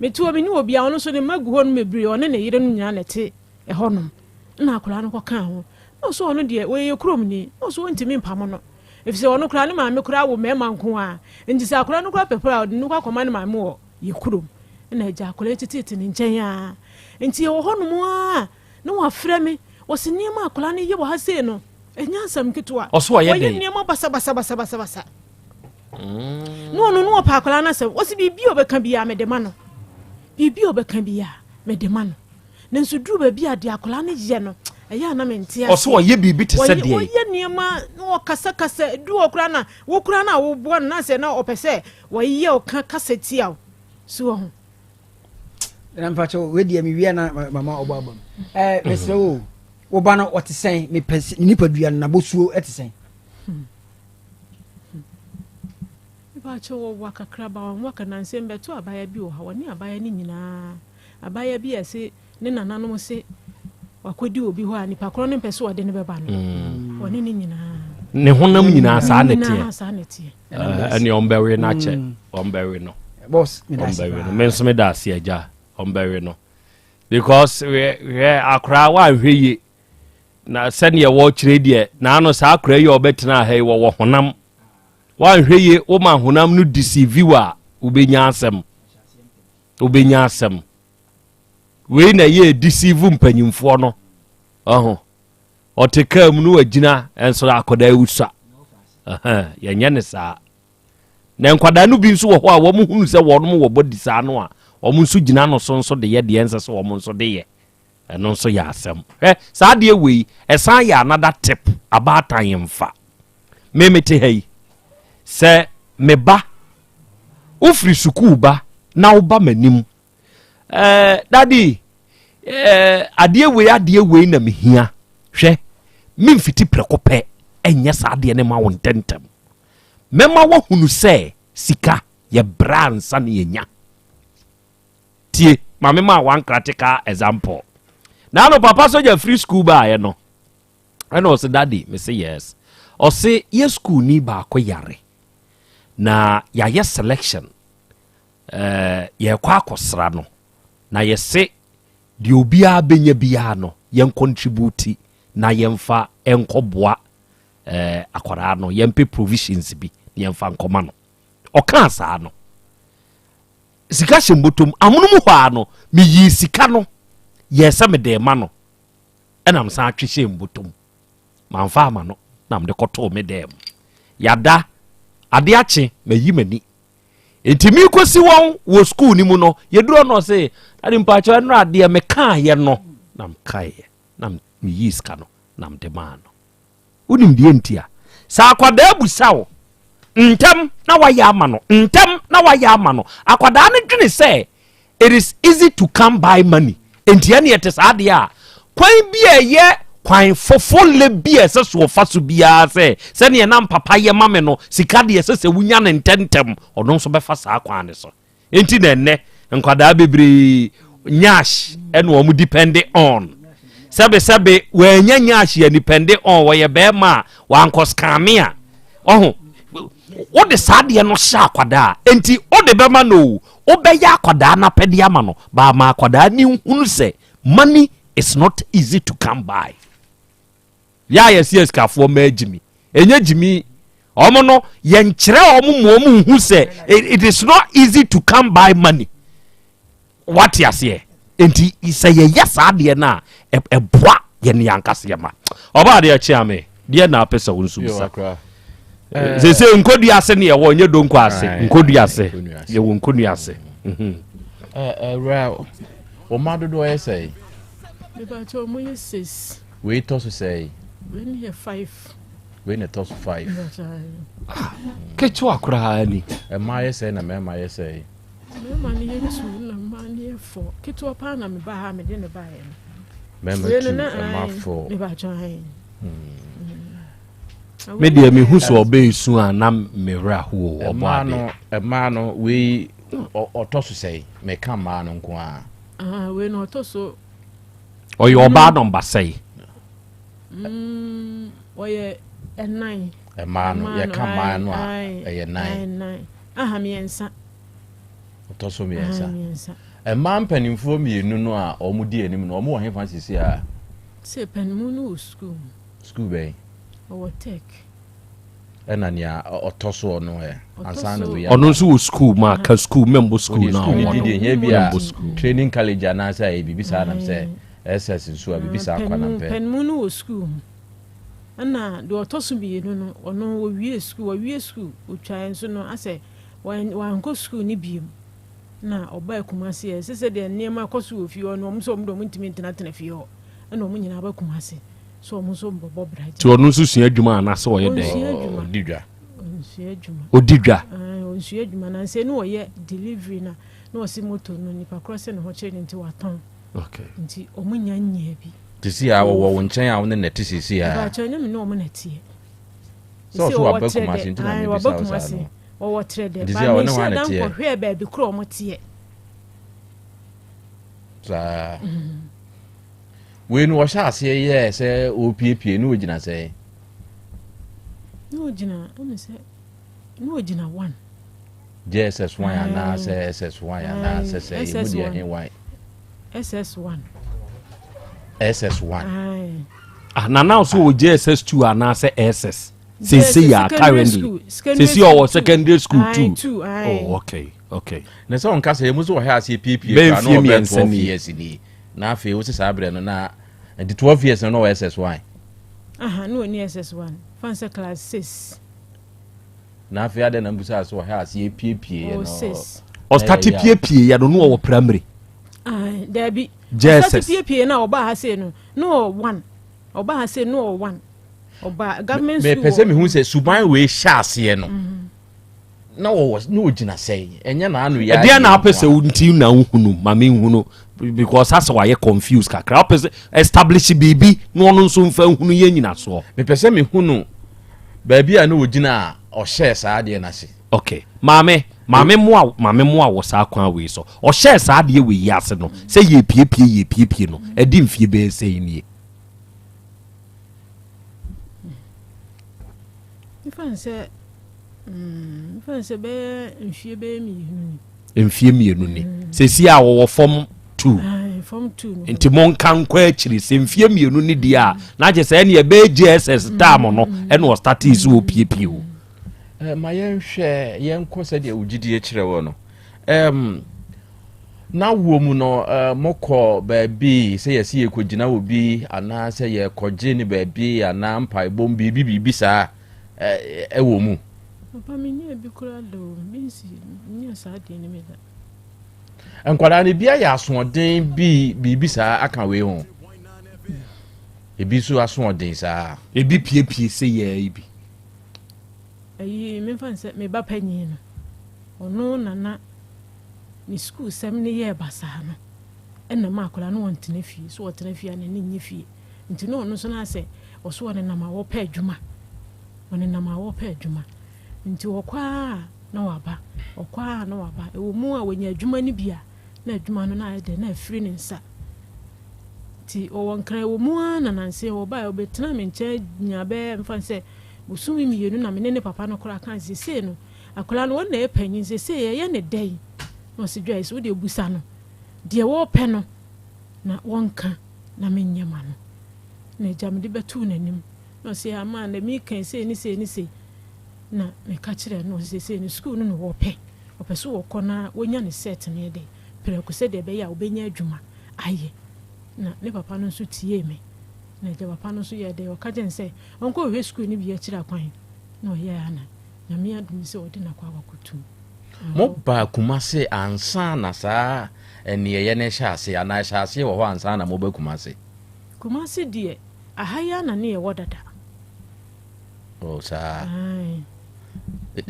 Mete hɔ, menni obiara, ɔno nso ne mma gu hɔnom bebree, ɔne ne yerenom nyinaa na ɛte ɛhɔnom. Ɛna akwadaa no kɔkaa ho. Na ɔse ɔno deɛ, ɔyɛ yɛ kuromni, na ɔse ɔntumi mpamo no, ɛfiri sɛ ɔno koraa ne maame koraa wo mmarima nko ara, nti sɛ akwadaa no koraa pɛ koraa a, ɔde no kɔ akɔma ne maame wɔ yɛ kurom. Ɛna agya akwadaa yi teteete ne nkyɛn ara. Nti yɛwɔ hɔnom ara Na wafrɛ me, ɔse nneɛma a akwadaa no yɛ wɔ ha sei no, ɛnyɛ asɛm ketewa. Ɔso ɔyɛ Ɔyɛ dɛn? nneɛma basabasabasabasa. Na ɔno no ɔpɛ akwadaa no asɛm. Ɔse biribi a ɔbɛka biara mede ma no. Biribi a ɔbɛka biara mede ma no. Nanso duru baabi a deɛ akwadaa no yɛ no, ɛyɛ a na mente aseɛ. Ɔso ɔyɛ biribi te sɛ Ɔyɛ deɛn? ɔyɛ nneɛma na ɔkasakasa. Duru hɔ koraa na wo koraa na woboa no na sɛ na ɔpɛ sɛ ɔyɛ ɔka kasa tia wo. So wahu? na mpakyɛ wei deɛ mewia na mama ɔbɔ aba mu ɛɛ mesrɛ wo wo ba no ɔte sɛn mepɛ ne nipadua no n'abɔsuo ɛte sɛn. mpakyɛ wɔwa kakraba wɔn waka nansa mbɛto abaya bi wɔ ha wɔne abaya no nyinaa abaya bi a ɛse ne nananom se wakɔdi obi hɔ a nipa korɔ no mpɛ sɛ ɔde no bɛba no mm. wɔne ne nyinaa ne honam nyinaa saa ne teɛ saa ne teɛ ɛne ɔmbɛwe no akyɛ mm. ɔmbɛwe no ɔmbɛwe no me nso meda ase agya ɔmbɛwe no because hwɛ akoraa woanhwɛ yie na sɛdeɛ wɔkyerɛ deɛ naano saa akoraa yi a ɔbɛtena ha yi wɔwɔ honam woanhwɛ yie woma honam no deceive wo a wobɛnya asɛm wobɛnya asɛm wei na ɛyɛ deceive mpanyimfoɔ no ɔho Ɔte kaa mu no wagyina nso akwadaa yi sua. Yɛnyɛ ne saa. Na nkwadaa no bi nso wɔ hɔ a wɔn hunu sɛ wɔn wɔ bɔdi saa no a wɔn nso gyina no so nso de yɛ deɛ ɛnsɛ sɛ wɔn nso de yɛ. Ɛno nso yɛ asɛm. Hwɛ saa adeɛ wei ɛsan yɛ another tip abaatan yɛn mfa. Me mete ha yi sɛ me ba wofiri sukuu ba na woba m'anim ɛɛ dadi ɛɛ adeɛ wei adeɛ wei na mehia hwɛ memfiti prɛko pɛ ɛnyɛ saa adeɛ no ma wo ntɛntɛm mɛma woahunu sɛ sika yɛbrɛ ansa ne yɛnya tie maame ma one critical example na ano papa sogya firi school baeɛ no ɛna ɔse daddy mese yes ɔse yɛ school ni baako yare na yɛayɛ selection Eh, yɛrekɔ akɔsra no, na yɛse deɛ obiara bɛnya biara no, yɛn contribute na yɛmfa nkɔboa eh, akwadaa no, yɛmpɛ provisions bi na yɛmfa nkɔma no. Ɔkaa saa no, sika hyɛ mbɔtɔm, amonom hɔ ara no, meyii sika no, yɛɛ sɛ mede ma no, ɛna mesan atwe hyɛɛ mbɔtɔm. Mamfa ama no, na mede kɔtoo me dan mu. Yada, ade akye, mayi m'ani. Enti merekɔsi wɔn wɔ sukuu no mu no, yɛduru hɔ no ɔse, Dade mpakyɛw ɛnora adeɛ mekaeɛ no na mekaeɛ na meyii sika no na mede maa no. Wonim deɛ nti a? Sɛ akwadaa busa wo ntɛm na wayɛ ama no, ntɛm na wayɛ ama no, akwadaa no dwene sɛ It is easy to come by money. Enti ɛne ɛte saa deɛ a, kwan bi a ɛyɛ kwan fofole bi a ɛsɛ so ɔfa so biara sɛ sɛdeɛ na papa yɛ ma me no, sika deɛ ɛsɛ sɛ wonya no ntɛmntɛm, ɔno nso bɛfa saa kwan no so. Enti na ɛnnɛ nkwadaa bebree nyash ɛna wɔn depend on. Sɛbesɛbe wɔanya nyash yɛ depend on wɔyɛ bɛrima a wankɔ scame a ɔho. Wode saa adeɛ no hyɛ akwadaa a, enti wode bɛma no o, wobɛyɛ akwadaa no apɛdeɛ ama no, but ma akwadaa no nhunu sɛ money is not easy to come by. Yɛ a yɛsi asikafoɔ mmaa gyimi, ɛnyɛ gyimi. Wɔn no, yɛnkyerɛ wɔn ma wɔn nhu sɛ it is not easy to come by money. Wate aseɛ? Nti sɛ yɛyɛ saa adeɛ no a, ɛboa yɛn yɛn ankasa yɛn ma. Ɔbaa adeɛ kyea me, deɛ na apɛ sɛ wo nso bisa. Sese nkodua ase ne yɛwɔ, nyɛ donko ase, nkodua ase. Yɛwɔ nkodua ase. Awura, wɔn mma dodoɔ yɛ sɛn? Mepakyɛ wɔn yɛ six. Wei tɔ so sɛn? Wei ne yɛ five. Wei na ɛtɔ so five. Ah, ketewa koraa ni. Mmaa yɛ sɛn na mmarima yɛ sɛn? Mmarima no yɛ two na mmaa no yɛ four. Ketewa paa na meba ha mede ne baeɛ no. Mmarima two, mmaa four. Mepakyɛ ayi. Me deɛ mehu sɛ ɔbɛyɛ su a na me werɛ aho o ɔbɔ adeɛ. Mmaa no wei ɔtɔ so sɛn? Meka mmaa no nko ara. Ah, wei no ɔtɔ so. Ɔyɛ ɔbaa nɔmba sɛn? Mm, ɔyɛ ɛnan. Mmaa no yɛka mmaa no a ɛyɛ nan. Aha mmiɛnsa. Ɔtɔ so mmiɛnsa. Mmaa mpanimfoɔ mmienu no a wɔn di anim no wɔn wɔ hefa sisi a? Sɛ panimu no wɔ sukuu mu. Sukuu bɛn? Ɔwɔ tech. Ɛna nea ɔtɔ soɔ no ɛ? Ansa na wei Ɔno nso wɔ sukuu mu a ka sukuu mɛmbɔ sukuu no a ɔwɔ no. Deɛ hia bi a Mɛmbɔ sukuu. training college anaasɛ ayɛ biribi saa nam sɛ SS nso a biribi saa kwa nam pɛ. Panimu no wɔ sukuu mu. Ɛna deɛ ɔtɔ so mmienu no ɔno ɔwie sukuu ɔwie sukuu ɔtwaeɛ nso no asɛ wankɔ sukuu no biom na ɔbaa Kumasi ɛ sɛ sɛ deɛ nneɛma kɔ so wɔ fie hɔ no wɔn sɛ wɔn deɛ wɔn ntumi ntenatena fie hɔ ɛna wɔn nyinaa ba Kumasi so wɔn nso bɛbɔ bra Nti ɔno nso sua adwuma anaasɛ ɔyɛ dɛn? Ɔnsua adwuma. Ɔdi dwa. Ɔnsua adwuma. Ɔdi dwa. Ɔnsua adwuma na nsɛ ne ɔyɛ delivery na na ɔsi moto no nipa korɔ sɛ ne ho kyerɛ ne nti watɔn. Okay. Nti wɔn nya nyɛ bi. Sisi a wɔwɔ wo nkyɛn a wo ne na ɛte sisi a. Mpakyɛ ɛnyɛ me ne wɔn na ɛteɛ. Sɛ ɔso waba Kumasi nti na mebisa wo saa no. Wɔwɔ trɛ dɛ. Nti Ba sɛ ɔne menhyɛ hwan na da ɛteɛ? nkɔhwɛɛ baabi korɔ wɔn teɛ. Saa. Wei no ɔhyɛ aseɛ yɛɛ sɛ ɔrepiepie ne ɔgyina sɛn? Ne ɔgyina ɛne sɛ ne ɔgyina one. JSS one anaasɛ SS one anaasɛ sɛ emu deɛ he one? SS one. SS one. Ah, na now so wɔ JSS two anaasɛ SS? Sese yɛ currently. Sese ɔwɔ secondary school two. Oh, okay, okay. Na sɛ ɔnka sɛ emu sɛ ɔhyɛ aseɛ piepie koraa na ɔbɛ 12 years ni. Na afei wo se saa berɛ no na nti 12 years no na ɔwɔ SS1. Aha na ɔni SS1 fa sɛ class 6. Na afei adɛn na mbusaa sɛ ɔhɛ aseɛ piepie yɛ no. Ɔstate piepie yɛ no na ɔwɔ primary. Daabi. JSS. Ɔstate piepie na ɔbaa ha sei no na ɔwɔ 1. Ɔbaa ha sei no ɔwɔ 1. Ɔbaa government school. Mepɛ sɛ mehu sɛ suban wei hyɛ aseɛ no. Mm-hmm. na wɔwɔ na ogyina sɛn ɛnyɛ n'ano yɛ ɛdeɛ na apɛ sɛ nti na wohunu ma menhunu because asɛ wayɛ confused kakra wopɛ sɛ establish biribi na ɔno nso mfa nhunu yɛ nyinasoɔ mepɛ sɛ mehunu baabi a na ogyina a ɔhyɛɛ saa adeɛ no ase okay maame maame mmoa maame mmoa wɔ saa kwan wei so ɔhyɛɛ saa adeɛ wei yi ase no sɛ yɛpiepie yɛpiepie no ɛde mfie bɛyɛ sɛn nie Mefa no sɛ mm, mefa no sɛ bɛyɛ mfie bɛyɛ mmienu ni. Mfie mmienu ni. Mm. Sɛsi a wɔwɔ fam two. Fam two no. Nti mo nka nkɔ akyiri sɛ mfie mmienu ni deɛ a na kyerɛ sɛ ɛne ɛbɛyɛ JSS mm. term no ɛna ɔstartee sɛ ɔpiepie o. Eh, ma yɛnhwɛ yɛnkɔ sɛdeɛ wo gyidie kyerɛ wɔ no. Um, N'awoɔ mu no, mokɔ baabi sɛ yɛse yɛkɔgyina wɔ bi anaasɛ yɛkɔgye ne baabi anaa mpaebɔ mu biribi biribi saa ɛwɔ mu? Papa menyɛɛ bi koraa da o, mensi menyɛɛ saa adeɛ no bi da. Nkwadaa no bi ayɛ asoɔden bi biribi saa aka wei ho? Ebi nso asoɔden saa. Ebi piepie sɛ yɛɛ bi. Ayi memfa no sɛ me ba panyin no, ɔno na na ne sukuusɛm no yɛɛ basaa no, ɛna ma akwadaa no ɔntena fie. So ɔtena fie a n'ani nnye fie. Nti na ɔno nso no asɛ ɔso ɔnenam a wɔpɛ adwuma. Ɔnenam a wɔpɛ adwuma. Nti ɔkɔ a na waba, ɔkɔ a na waba. Ɛwɔ mu a wɔnya adwuma no bi a, na adwuma no na ayɛ dɛ na afiri ne nsa. Nti ɔwɔ nkran ɛwɔ mu ara na nanse ɔbaeɛ ɔbɛtena me nkyɛn nya bɛyɛ mfa sɛ. Bosome mmienu na me ne ne papa no koraa kaa seesei no akwadaa no wɔn na ɛyɛ panyin seesei yɛyɛ ne dɛn na ɔsi Joyce wo deɛ busa no deɛ wɔpɛ no na wɔnka na menyɛ ma no na agya mede bɛtoo n'anim na ɔsi ama na meka sei ne sei ne sei na meka kyerɛ no ɔsi seesei no sukuu no na wɔpɛ ɔpɛ so wɔkɔ na wɔnya ne set no yɛ dɛ prɛko sɛdeɛ ɛbɛyɛ a wɔbɛnya adwuma ayɛ na ne papa no nso tiee me na agya papa no nso yɛɛ dɛ ɔka kyerɛ no sɛ ɔnkɔhwehwɛ sukuu no bi akyiri akwan na ɔyɛɛ a na Nyame adom sɛ ɔde no akɔ akɔtum. Mo baa Kumase ansa na saa nneyɛeɛ no rehyɛ aseɛ anaa ɛhyɛ aseɛ wɔ hɔ ansa na moba Kumase? Kumase deɛ, aha yi ara na ne yɛwɔ dada. Oh, saa. Ae.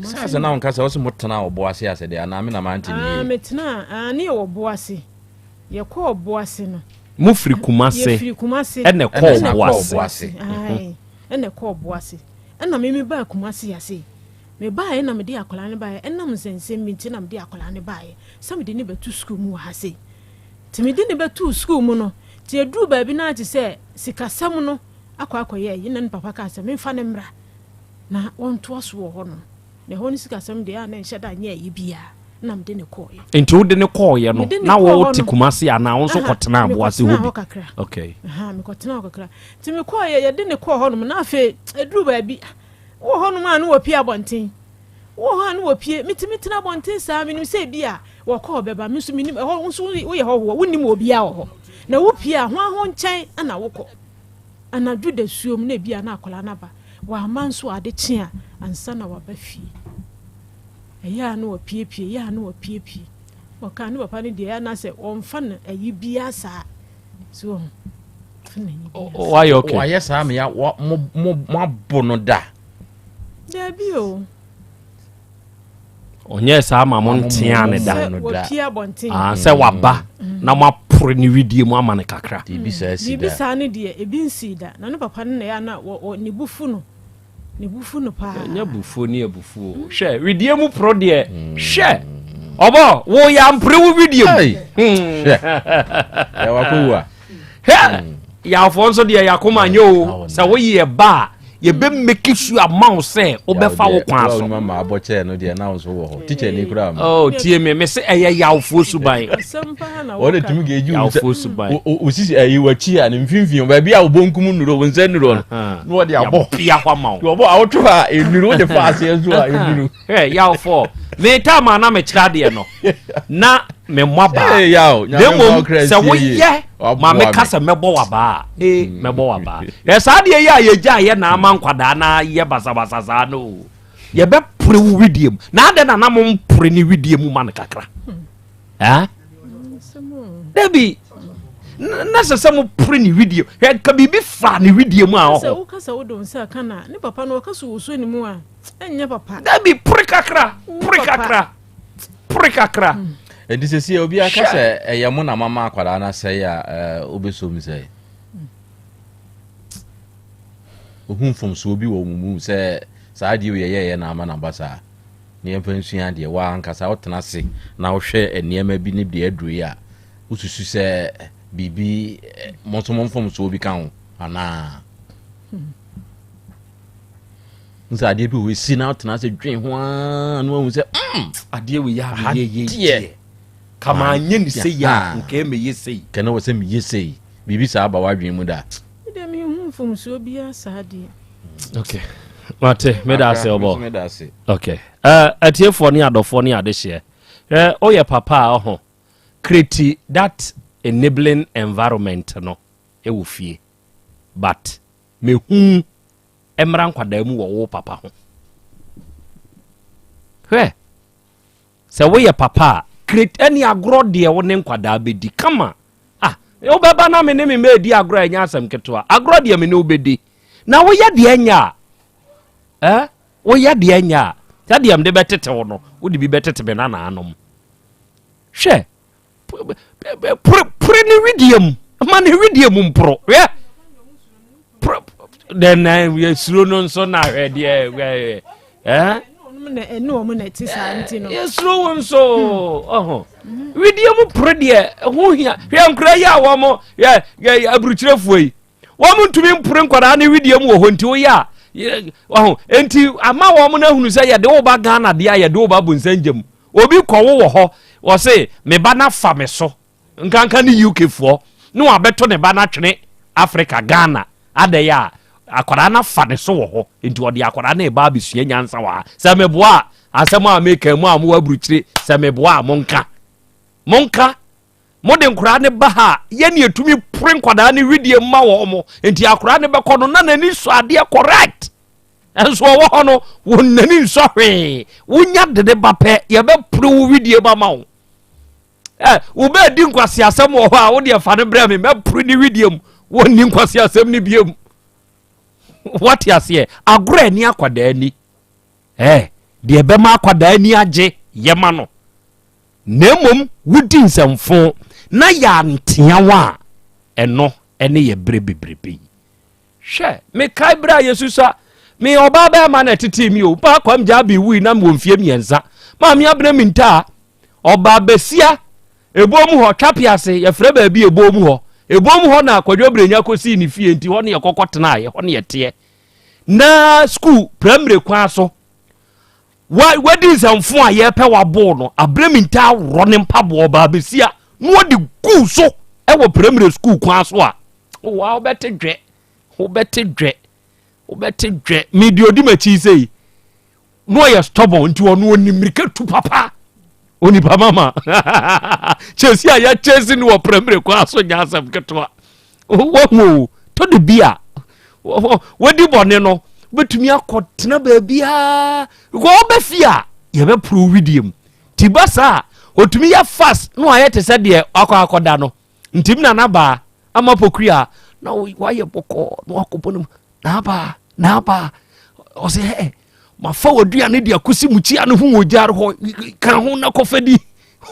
Saa sɛ na wonka sɛ wo sɛ motena ɔbo ase asɛ deɛ anaa me na mante ne yie? Ah, metena, ah, ne yɛwɔ bo ase. Yɛkɔɔ bo ase no. Mo firi Kumase. Yɛfiri Kumase. Ɛna ɛkɔɔ bo ase. Ae, ɛna ɛkɔɔ bo ase. Ɛna me mebaa Kumase ase. Mebaeɛ na mede akwadaa no baeɛ. Ɛnam nsɛnsɛm bi nti na mede akwadaa no baeɛ sɛ mede no bɛto sukuu mu wɔ ha sei. Nti mede no bɛtoo sukuu mu no, nti ɛduruu baabi no ara te sɛ sikasɛm no akɔ akɔyɛ ayi na ne papa kaa sɛ memfa no mmra na wɔntoa so wɔ hɔnom. Na ɛhɔ no sikasɛm deɛ a na ɛnhyɛ da nyɛ ayi biara na mede no kɔeɛ. Nti wode no kɔeɛ no, Mede no na kɔɔ hɔ wote no. Kumasi anaa wo nso Aha, kɔtenaa Aboase hɔ mekɔtenaa bi? hɔ kakra. Okay. Aha, mekɔtenaa hɔ kakra. Nti mekɔeɛ, yɛde no kɔɔ hɔnom na afei ɛduruu baabi, wowɔ hɔnom a na wɔpue abɔnten. Wowɔ hɔ a na wɔpue. Metumi tena abɔnten saa, menim sɛ ebi a wɔkɔ wɔbɛba. Me nso menim, ɛhɔ wo nso woyɛ hɔhoɔ, wonnim obiara wɔ hɔ. Na wopue a, hwan ho nkyɛn na wokɔ? Anadwo dasuom na ebi a na akwadaa no aba. Wamma nso a, ade kye a, ansa na waba fie. Ɛyɛ a na wapiepie, ɛyɛ a na wapiepie. Ɔkaa ne papa no deɛ, ɛyɛ a na sɛ wɔmfa no ayi biara saa. So wɔn. Wayɛ okay. Wayɛ saa ma ya mo mo mo abo no da. Dabi o. Ɔnyɛɛ saa ma mo ntea ne da. Sɛ wapie abɔnten. Ah, sɛ waba mm. na mo apore ne widie mu ama no kakra. Biribi saa si da. Biribi saa ne deɛ ebi nsii da. Na ne papa no na ɛyɛ na ne bu fu no. Ne bo fu no paa. Ɛnyɛ abufuo ne abufuo. Mm. Hwɛ, widie mu poro deɛ. Mm. Hwɛ. Ɔbɔ, wo yɛ ampere wo widie mu. Hmm. Hwɛ. Yɛ wakɔ wu a. Hwɛ. Hmm. Yàwfoɔ nso deɛ yɛakoma nyɛ o. Sɛ woyɛ ba a, yɛbɛ make sure ama wo sɛ wobɛfa wo kwan so. Mama abɔkyɛ no deɛ na nso wɔ hɔ. Teacher ni kura ma. Oh, tie me, me se ɛyɛ yawfoɔ suban. Wɔn tumi ka eji yawfoɔ suban. Osisi ɛyi wakyi a ne mfimfini baabi a obonkum nnuro wo nsa nnuro no. Na wɔde abɔ. Pia hɔ ama wo. Wɔbɔ awotwe hɔ a nnuro wode fa aseɛ nso a nnuro. Hwɛ yawfoɔ, me time a na mekyerɛ adeɛ no na me mmɔ abaa. Na mmom sɛ woyɛ ma meka sɛ mɛbɔ w'abaa a, ee mɛbɔ w'abaa. Hwɛ saa adeɛ yi a yɛgya yɛ na ama nkwadaa na yɛ basabasa saa no o. Yɛbɛpore wo widie mu. Na adɛn na na mompore ne widie mu ma no kakra? Dabi na sɛ sɛ mopore ne widie hwɛ nka biribi fa ne widie mu a ɔhɔ. Sɛ woka sɛ wode wo nsa ka na ne papa no ɔka so wɔ ne mu a ɛnyɛ papa. Dabi pore kakra pore kakra pore kakra. Hmm. Ɛnti sɛ sie obi aka sɛ ɛyɛ mo na mama akwadaa no asɛe a wobɛsom sɛ ohu mfomsoɔ bi wɔ mo mu sɛ saa adeɛ wei yɛyɛeɛ na ama no aba saa na yɛmfa nsua adeɛ. Wo ankasa wotena ase na wohwɛ nneɛma bi ne deɛ aduru yi a, wosusu sɛ biribi mo nso mo mfomsoɔ bi ka ho anaa? N sɛ adeɛ bi wɔ esi na wotena ase dwen ho ara na wahu sɛ mm, adeɛ wei yɛ a meyɛ yɛ deɛ kama anyɛ ne sei a nka ɛmɛyɛ sei. Kɛnɛ wɔ sɛ meyɛ sei biribi saa ba w'adwene mu da. Medeɛ menhu mfomsoɔ biara saa deɛ. Okay. Mate, meda ase ɔbɔ. Okay. Uh, atiefoɔ ne adɔfoɔ ne adehyeɛ. Eh, woyɛ papa a ɔho. Create that enabling environment no ɛwɔ fie. But mehu mmra nkwadaa mu wɔ wo papa ho. Hwɛ. Sɛ woyɛ papa a, create ɛne agorɔ deɛ wo ne nkwadaa bɛdi kama. Ah, wobɛba na me ne me mma ɛdi agorɔ a ɛnyɛ asɛm ketewa. Agorɔ deɛ me ne wobɛdi. Na woyɛ deɛ ɛnyɛ a, eh, woyɛ deɛ ɛnyɛ a, sɛdeɛ mede bɛtete wo no, wode bi bɛtete me nanaanom. Hwɛ, pore pore ne wedeɛ mu ma ne wedeɛ mu mporo hwɛ pore dɛn na yɛsuro no nso na hwɛ deɛ hwɛ ɛɛ yɛsuro wo nso ɔho wedeɛ mu pore deɛ ho hia hwɛ nkora yi a wɔn yɛ yɛ aburukyirefoɔ yi wɔn ntumi mpore nkwadaa ne wedeɛ mu wɔ hɔ nti woyɛ a. Wahu? Enti ama wɔn no ahunu sɛ yɛde wo ba Ghana deɛ a yɛde wo ba bonsam Obi kɔwo wɔ hɔ, ɔse me ba no afa me so. Nkanka ne UK foɔ ne wabɛto ne ba no atwene Africa, Ghana. Adɛn a akwadaa no afa ne so wɔ hɔ, nti ɔde akwadaa no reba abɛsua nyansa wɔ ha. Sɛ meboa a, asɛm a meka mu a mowɔ aburukyire, sɛ meboa a monka. Monka. Mode nkwadaa no ba ha a, yɛne yɛtumi pore nkwadaa no widie ma wɔn mo. Nti akwadaa no bɛkɔ no na n'ani sɔ adeɛ correct. Nso ɔwɔ hɔ no, wɔn n'ani nsɔ hwee. Wonya de ne ba pɛ, yɛbɛpore wo widie ma ma wo. Ɛ wobɛdi nkwaseasɛm wɔ hɔ a, wo deɛ fa no brɛ me, mɛpore ne widie mu. Wɔnni nkwaseasɛm no biom. Wate aseɛ? Agorɔ ani akwadaa ni. Ɛ deɛ ɛbɛma akwadaa ani agye, yɛma no. Na mmom wodi nsɛmfo na yɛantea wo a, ɛno ne yɛ berɛ bebrebe yi. Hwɛ, mekae berɛ a yɛsusua, me ɔbaa bɛrima na ɛtetee mi o, paa Kwam Gyabi wui na mewɔ mfeɛ mmiɛnsa. Maame Abena Mintaa, ɔbaa basia, eboɔ mu hɔ, Twape ase, yɛfrɛ baabi eboɔ mu hɔ. Eboɔ mu hɔ na Kwadwo Brenya kɔsii ne fie, nti hɔ ne yɛkɔkɔ tenaeɛ, hɔ ne yɛteɛ. Na sukuu, primary kwan so, Wa wadi nsɛmfo a yɛpɛ wabow no abrɛ mi ntaa worɔ ne mpaboa ɔbaa besia na ɔde guu so ɛwɔ primary school kwan so a wa wobɛte dwɛ wobɛte dwɛ wobɛte dwɛ me deɛ ɔdi m'akyi sei na ɔyɛ stubborn nti ɔno ɔnim mmirika tu papa onipa mama kyɛsi a yɛkyɛsi no wɔ primary kwan so nyɛ asɛm ketewa Wahu o, tɔ da bi a wadi bɔne no, wobɛtumi akɔtena baabiaa because ɔbɛ fie a yɛbɛporo widie mu. Nti ba saa a, ɔtumi yɛ fast na wayɛ te sɛ deɛ wakɔ akɔda no. Nti m nana baa ama pokuri a na wayɛ bɔkɔɔ na wakɔbɔ no mu naaba naaba ɔsɛ hɛ mafa w'aduane de akɔsi mukyia no ho wɔ gyaare hɔ ka ho na kɔfa di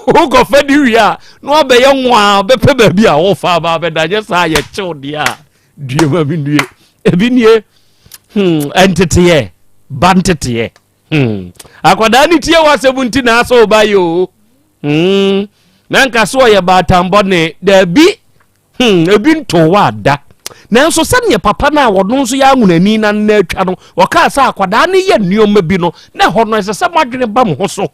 wokɔfa di wie a na wabɛyɛ nwa bɛpɛ baabi a wofa aba bɛda nyɛ saa yɛkyew deɛ a due ma me nnue ebi nie hmm, nteteɛ ba nteteɛ hmm. akwadaa ne tie w'asɛm nti na asɛ woba yɛ o hmm. na nka so ɔyɛ baatambɔne daabi Hmm, ebi ntoo hɔ ada. Nanso sɛdeɛ papa no a ɔno nso yɛ anwonani na nna atwa no, ɔkaa sɛ akwadaa no yɛ nneɛma bi no, na ɛhɔ no ɛsɛ sɛ mo adwene ba mo ho so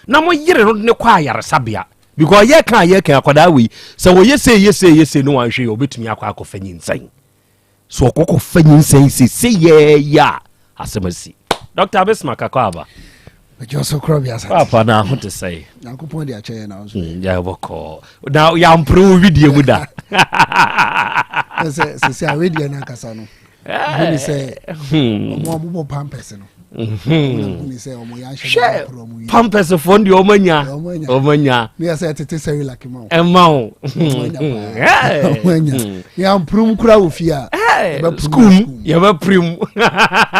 na mo yere no ne kɔ ayaresabea. Because yɛka a yɛka akwadaa wei, sɛ wɔyɛ sei yɛ sei yɛ sei no wanhwɛ yɛ ɔbɛtumi akɔ akɔfa nyinsɛn. So ɔkɔkɔ fa nyinsɛn sese yɛɛyɛ a asɛm asi. Dr. Abesma kakɔ aba. Mɛkyɛ so korɔ bi asante. Papa na ho te sɛ. Nyankopɔn de akyɛ yɛ na nso. Mm, yɛ bɔkɔ. Na yɛampere wo widie mu da. Sɛ sɛ sɛ awedie no ankasa no. Hu ni sɛ ɔmo a ɔmo bɔ pampers no. Hwɛ pampers foɔ deɛ ɔmo anya. Ɔmo anya. Ne yɛ sɛ tete Cerelac ma wo. Ɛma wo. Ɔmo anya. Yɛampurum kura wɔ fie a. Sukuu mu yɛbɛpirim.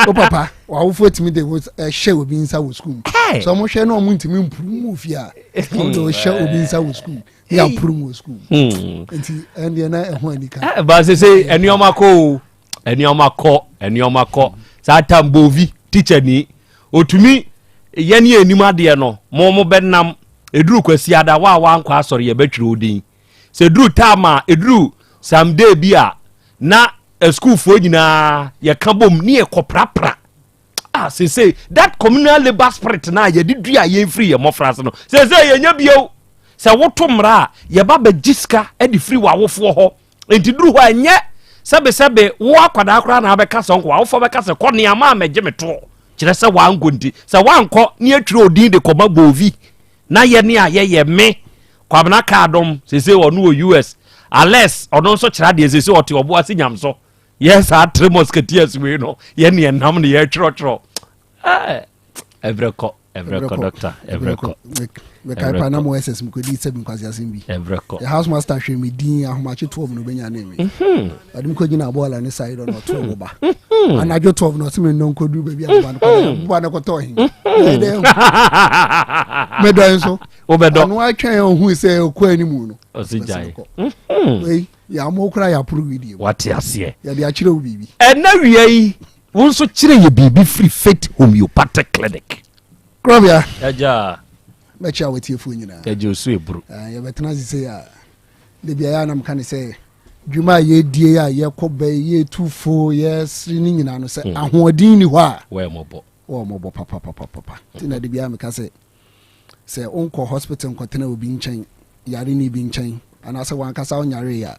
O papa w'awofo atumi de wo hyɛ obi nsa wɔ sukuu mu. Sɛ ɔmo hwɛ na ɔmo ntumi mpurum wɔ fie a ɔmo de hyɛ obi nsa wɔ sukuu mu. Ne yɛampurum wɔ sukuu mu. Nti ɛndeɛ na ɛho anika. Ba sese nneɛma kɔ o. Nneɛma kɔ nneɛma kɔ saa tambovi teacher ni otumi yɛn yɛn anim adeɛ no mo mo bɛnam eduru kwasi ada wa wa nkɔ asɔre yɛbɛtwerɛ odin sɛ eduru taama a eduru some day bi a na asukuufoɔ nyinaa yɛka bom ne yɛkɔ prapra ah sese that communal labour spirit na yɛde dua yɛn firi yɛn mmɔfra ase no sese yɛnyɛ bio sɛ woto mmara a yɛba bɛgye sika de firi w'awofoɔ hɔ nti duru hɔ a ɛnyɛ sɛbesɛbe wo akwadaa koraa na abɛka sɛ nkɔ w'awofoɔ bɛka sɛ kɔ nea ma mɛgye me toɔ kyerɛ sɛ wankɔ nti sɛ wankɔ ne atwerɛ odin de kɔma bovi na yɛ ne a yɛyɛ me Kwabena Kaadom sese ɔno wɔ US Alex ɔno nso kyerɛ adeɛ sese ɔte ɔbo ase nyam so yɛ saa three musketeers wei no yɛ ne ɛnam ne yɛtwerɛtwerɛ ɛbrɛ kɔ ɛbrɛ kɔ doctor ɛbrɛ kɔ mekae pa na mo ss mekɔdi sɛ bi asɛm bi ɛbrɛ kɔ the house master hwɛ me din ahomakye 12 no bɛnya ne me mhm. ɔde me kɔgyina bɔɔla ne side ɔno ɔto ɔbo ba mhm. anadwo 12 no ɔse me nnɔ nkɔduru baabi a boba no kɔdɔ boba no kɔtɔ he mɛdɔ nso wobɛdɔ ɔno atwɛn ɔhu sɛ ɔkɔ animu no ɔse gyae wei yɛamo kora yɛaporo widie wate aseɛ yɛde akyerɛ wo biribi ɛna wia yi wo nso kyerɛ yɛ biribi firi Faith Homeopathic Clinic. Korɔbea. Agya. Mɛkyɛ a wɔtiefoɔ nyinaa. Agya osu eburu. Yɛbɛtena ase sei a da biara yɛ anam ka ne sɛ Dwuma a yɛdie a yɛkɔ bɛ yɛtu fo yɛsere ne nyinaa no sɛ hmm. ahoɔden ni hɔ a wɔmmɔbɔ wɔmmɔbɔ papapapapa nti na de biara meka sɛ sɛ wonkɔ hospital nkɔtena obi nkyɛn yare ne bi nkyɛn anaasɛ wankasa wonyare a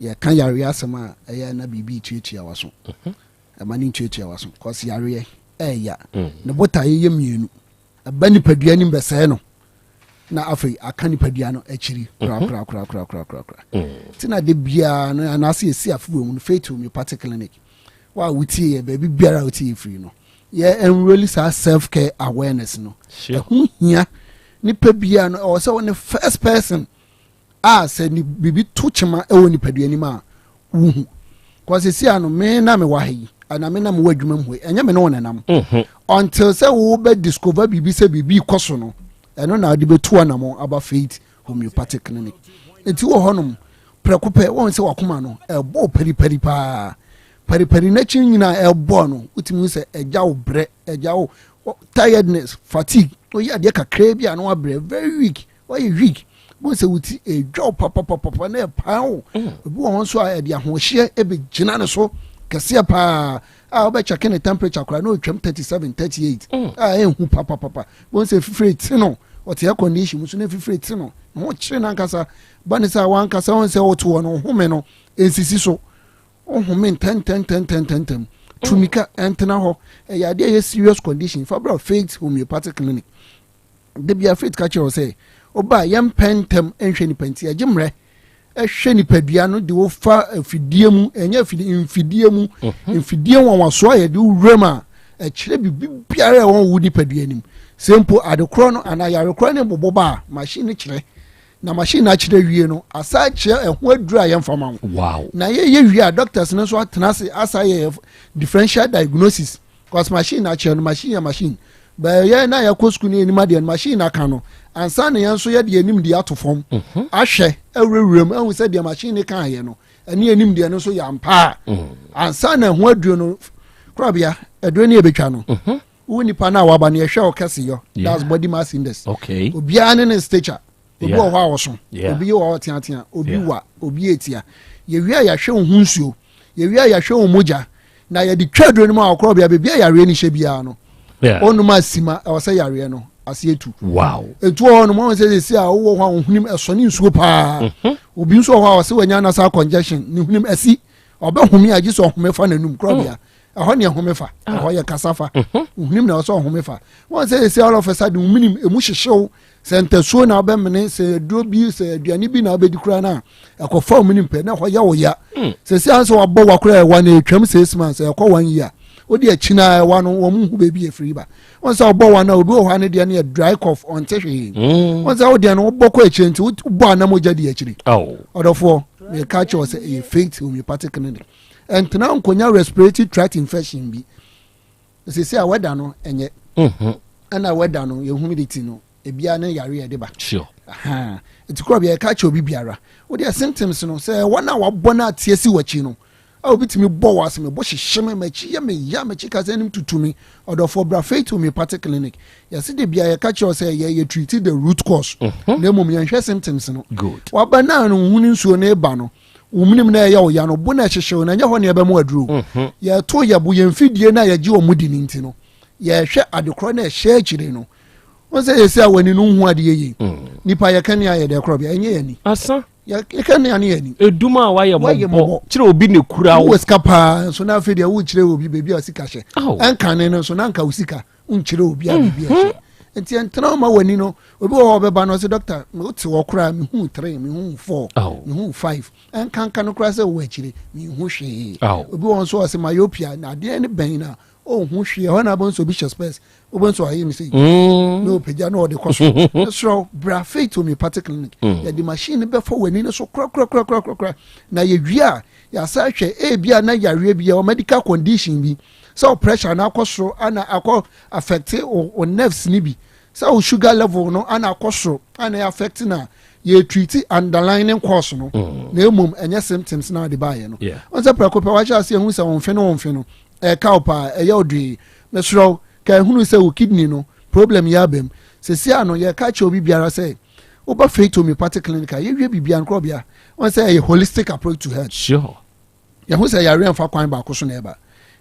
yɛka yareɛ asɛm a ɛyɛ na biribi tuatua waso mhm. ɛma ne ntuatua waso kɔs yareɛ ɛɛya mm. ne botaeɛ yɛ mmienu ɛba nipadua nim bɛsɛe no na afei aka nipadua no akyiri korakorakorakorakorakora nti na de biara no anaasɛ yɛsi afebɔ mu no Faith Homeopathic Clinic wa a wotie yɛ baabi biara a wotie yɛ firi no yɛ enroli saa self care awareness no ɛho hia nipa biara no ɛwɔ sɛ wɔne first person a sɛ ne biribi to kyema wɔ nipadua nim a wohu kɔsɛ si ano me na mewɔ ha yi ana me na mewɔ adwuma mu hɔ yi ɛnyɛ me ne wo nenam mhm. until sɛ wobɛ discover biribi sɛ biribi kɔ so no ɛno na wode bɛtu anamɔ aba Faith Homeopathic Clinic nti wɔ hɔnom prɛko pɛ wɔn sɛ wakoma no ɛbɔ paripari paa paripari n'akyi nyinaa ɛbɔ no wotumi sɛ ɛgya wo brɛ ɛgya wo tiredness fatigue woyɛ adeɛ kakraa bi a na wabrɛ very weak Wayɛ weak. Bohu sɛ wo ti ɛredwa wo papapapapa na ɛpaa wo. Mm. Obi wɔ hɔ nso a ɛde ahoɔhyeɛ ɛbɛgyina ne so kɛseɛ paa a wobɛkyɛke ne temperature koraa na ɔtwam 37 38 mm. a ɛnhu papapapa. Bohu sɛ fifire ti no ɔte air condition mu so na fifire ti no ne ho kyere no ankasa ba ne sɛ wankasa wɔn sɛ wote hɔ no home no ɛnsisi so wohome ntɛntɛntɛntɛntɛm tumika ɛntena hɔ ɛyɛ adeɛ ɛyɛ serious condition fa bra Faith Homeopathic Clinic Da biara Faith ka kyerɛ wo sɛ woba a yɛmpɛ ntɛm nhwɛ nipa nti ɛgye mmerɛ ɛhwɛ nipadua no de wofa afidie mu ɛnyɛ afidie mfidie mu mhm. mfidie nwanwasoɔ a yɛde wura mu a ɛkyerɛ biribi biara ɛwɔ wo nipadua anim sɛ mpo adekorɔ no anaa yarekorɔ ne bobɔ ba a machine no kyerɛ na machine no akyerɛ wie no asa kyerɛ ɛho aduru a yɛmfa ma wo wow. na yɛyɛ wie a doctors no nso atena ase asa yɛ differential diagnosis Cause machine na kyerɛ no machine yɛ machine bɛɛ yɛn na yɛkɔ sukuu ne yɛnim adeɛ no machine na ka no ansa na yɛn nso yɛde yɛn nim deɛ ato fam mhm. ahwɛ awurawura mu ahu sɛ deɛ machine ne kan yɛ no ɛne yɛn nim deɛ no nso yɛ ampa a mm. ansa na ɛho aduro no korabea aduro ne yɛbɛtwa no mhm. wo nipa no a waba no yɛhwɛ wo kɛse yɔ that's body mass index obiara ne ne stature obi wɔ hɔ a ɔso obi wɔ hɔ ɔteatea obi wa obi etia yɛwie a yɛahwɛ wo ho nsuo yɛwie a yɛahwɛ wo mogya na yɛde twa aduro no mu a ɔkorɔ bia baabi a yareɛ no hyɛ biara no ɔnom asima ɛwɔ sɛ yareɛ no ase etu wow etu wɔ hɔ nom wɔn sɛ sɛ a wowɔ hɔ a ohunim ɛsɔ ne nsuo paa mhm. obi nso wɔ hɔ a ɔsɛ wɔnya nasal congestion ne hunim ɛsi ɔbɛhome a gye sɛ ɔhome fa n'anum korɔ bia mm. ɛhɔ ne ɛhome fa ah. ɛhɔ yɛ kasa fa mhm. ohunim na ɔsɛ ɔhome fa wɔn sɛ sɛ all of a sudden ominim emu hyehyew Sɛ ntasuo na wobɛmene, sɛ aduro bi, sɛ aduane bi na wobɛdi koraa no a, ɛkɔfa wo menim pɛ na ɛhɔ yɛ wo ya. Hmm. Sɛ si ansɛ wabɔ wa koraa ɛwa no ɛtwam six months ɛkɔ one year. Wode akyi no ɛwa no wɔn hu baabi ɛfiri ba. Wɔn sɛ wobɔ wa no obi wɔ hɔ a ne deɛ no yɛ dry cough ɔnte hwee. Hmm. Wɔn sɛ wo deɛ no wobɔ kɔ akyire nti wobɔ anam ogya di akyire. Ɔdɔfoɔ meka kyerɛ sɛ ɛyɛ faith homeopathic clinic. Ɛntena nkonya respiratory tract infection bi. Sisi a wɛda no ɛnyɛ. Mhm. Ɛna wɛda no yɛ humidity no ebia ne yare yɛ de ba. Sure. Nti kura bi ɛka kyerɛ obi biara. Wo deɛ symptoms no sɛ wɔn a wabɔ no ateɛ si w'akyi no a obi tumi bɔ wɔ ase mebɔ hyehye me m'akyi yɛ me ya m'akyi kasa anim tutu me ɔdɔfoɔ bra Faith Homeopathic Clinic yɛse de bia yɛka kyerɛ sɛ yɛ yɛ treat the root cause mhm. na mmom yɛnhwɛ symptoms no. Good. Waba na no hunu nsuo no eba no Wo menem na ɛyɛ wo ya no, bo na ɛhyehye wo na ɛnyɛ hɔ na yɛbɛmo aduro. Mhm. Yɛto yɛ bo yɛn mfidie no a yɛgye wɔn di no nti no, yɛhwɛ adekorɔ na ɛhyɛ akyire no. Wɔn sɛ yɛsi a w'ani no nhu adeɛ yie. Mm. Nipa yɛka nea yɛ dɛ korɔ bia ɛnyɛ yɛn ani. Asa. Yɛka nea ne yɛn ani. Edum a wayɛ mɔbɔ kyerɛ obi na ekura wo. Wowɔ sika paa nso na afei deɛ wokyerɛ obi baabi a sika hyɛ. Ɛnkane no nso na nka wo sika nkyerɛ obi a biribi ɛhyɛ. Mm-hmm. Nti ɛntena ma w'ani no obi wɔ hɔ ɔbɛba no ɔsɛ dɔkta wote hɔ koraa mehu three mehu four mehu five ɛnkanka no koraa sɛ wɔ akyire mehu hwee obi wɔ nso ɔsɛ myopia na adeɛ no bɛn na ɔnhu hwee ɛhɔ na abɛn sɛ obi hyɛ spɛs wobɛn sɛ ɔayɛ ne sɛ mm. na ɔpagya na ɔde kɔ so ɛserɛ bra faith homeopathic clinic mm. yɛde machine no bɛfa w'ani no so korakorakorakorakora na yɛwie a yɛasa hwɛ ebia na yareɛ bi a medical condition bi sɛ wo pressure no akɔ soro ana akɔ affect wo nerves no bi sɛ wo sugar level no ana akɔ soro ana ɛyɛ affect na yɛ treat underlying cause no mm. na mmom ɛnyɛ symptoms na ade baayɛ no wɔn sɛ prɛko pɛ wahyɛ ase ehu sɛ wɔn mfe no wɔn mfe no ɛka wo paa ɛyɛ ɔdwee mesrɛ wo ka ehunu sɛ wo kidney no problem yɛ abam sɛsi ano yɛka kyerɛ obi biara sɛ. Woba Faith Homeopathic Clinic a, yɛwie biribiara no korɔbea. Wɔn sɛ ɛyɛ holistic approach to health. Sure. Yɛho sɛ yareɛ mfa kwan baako so na ɛba.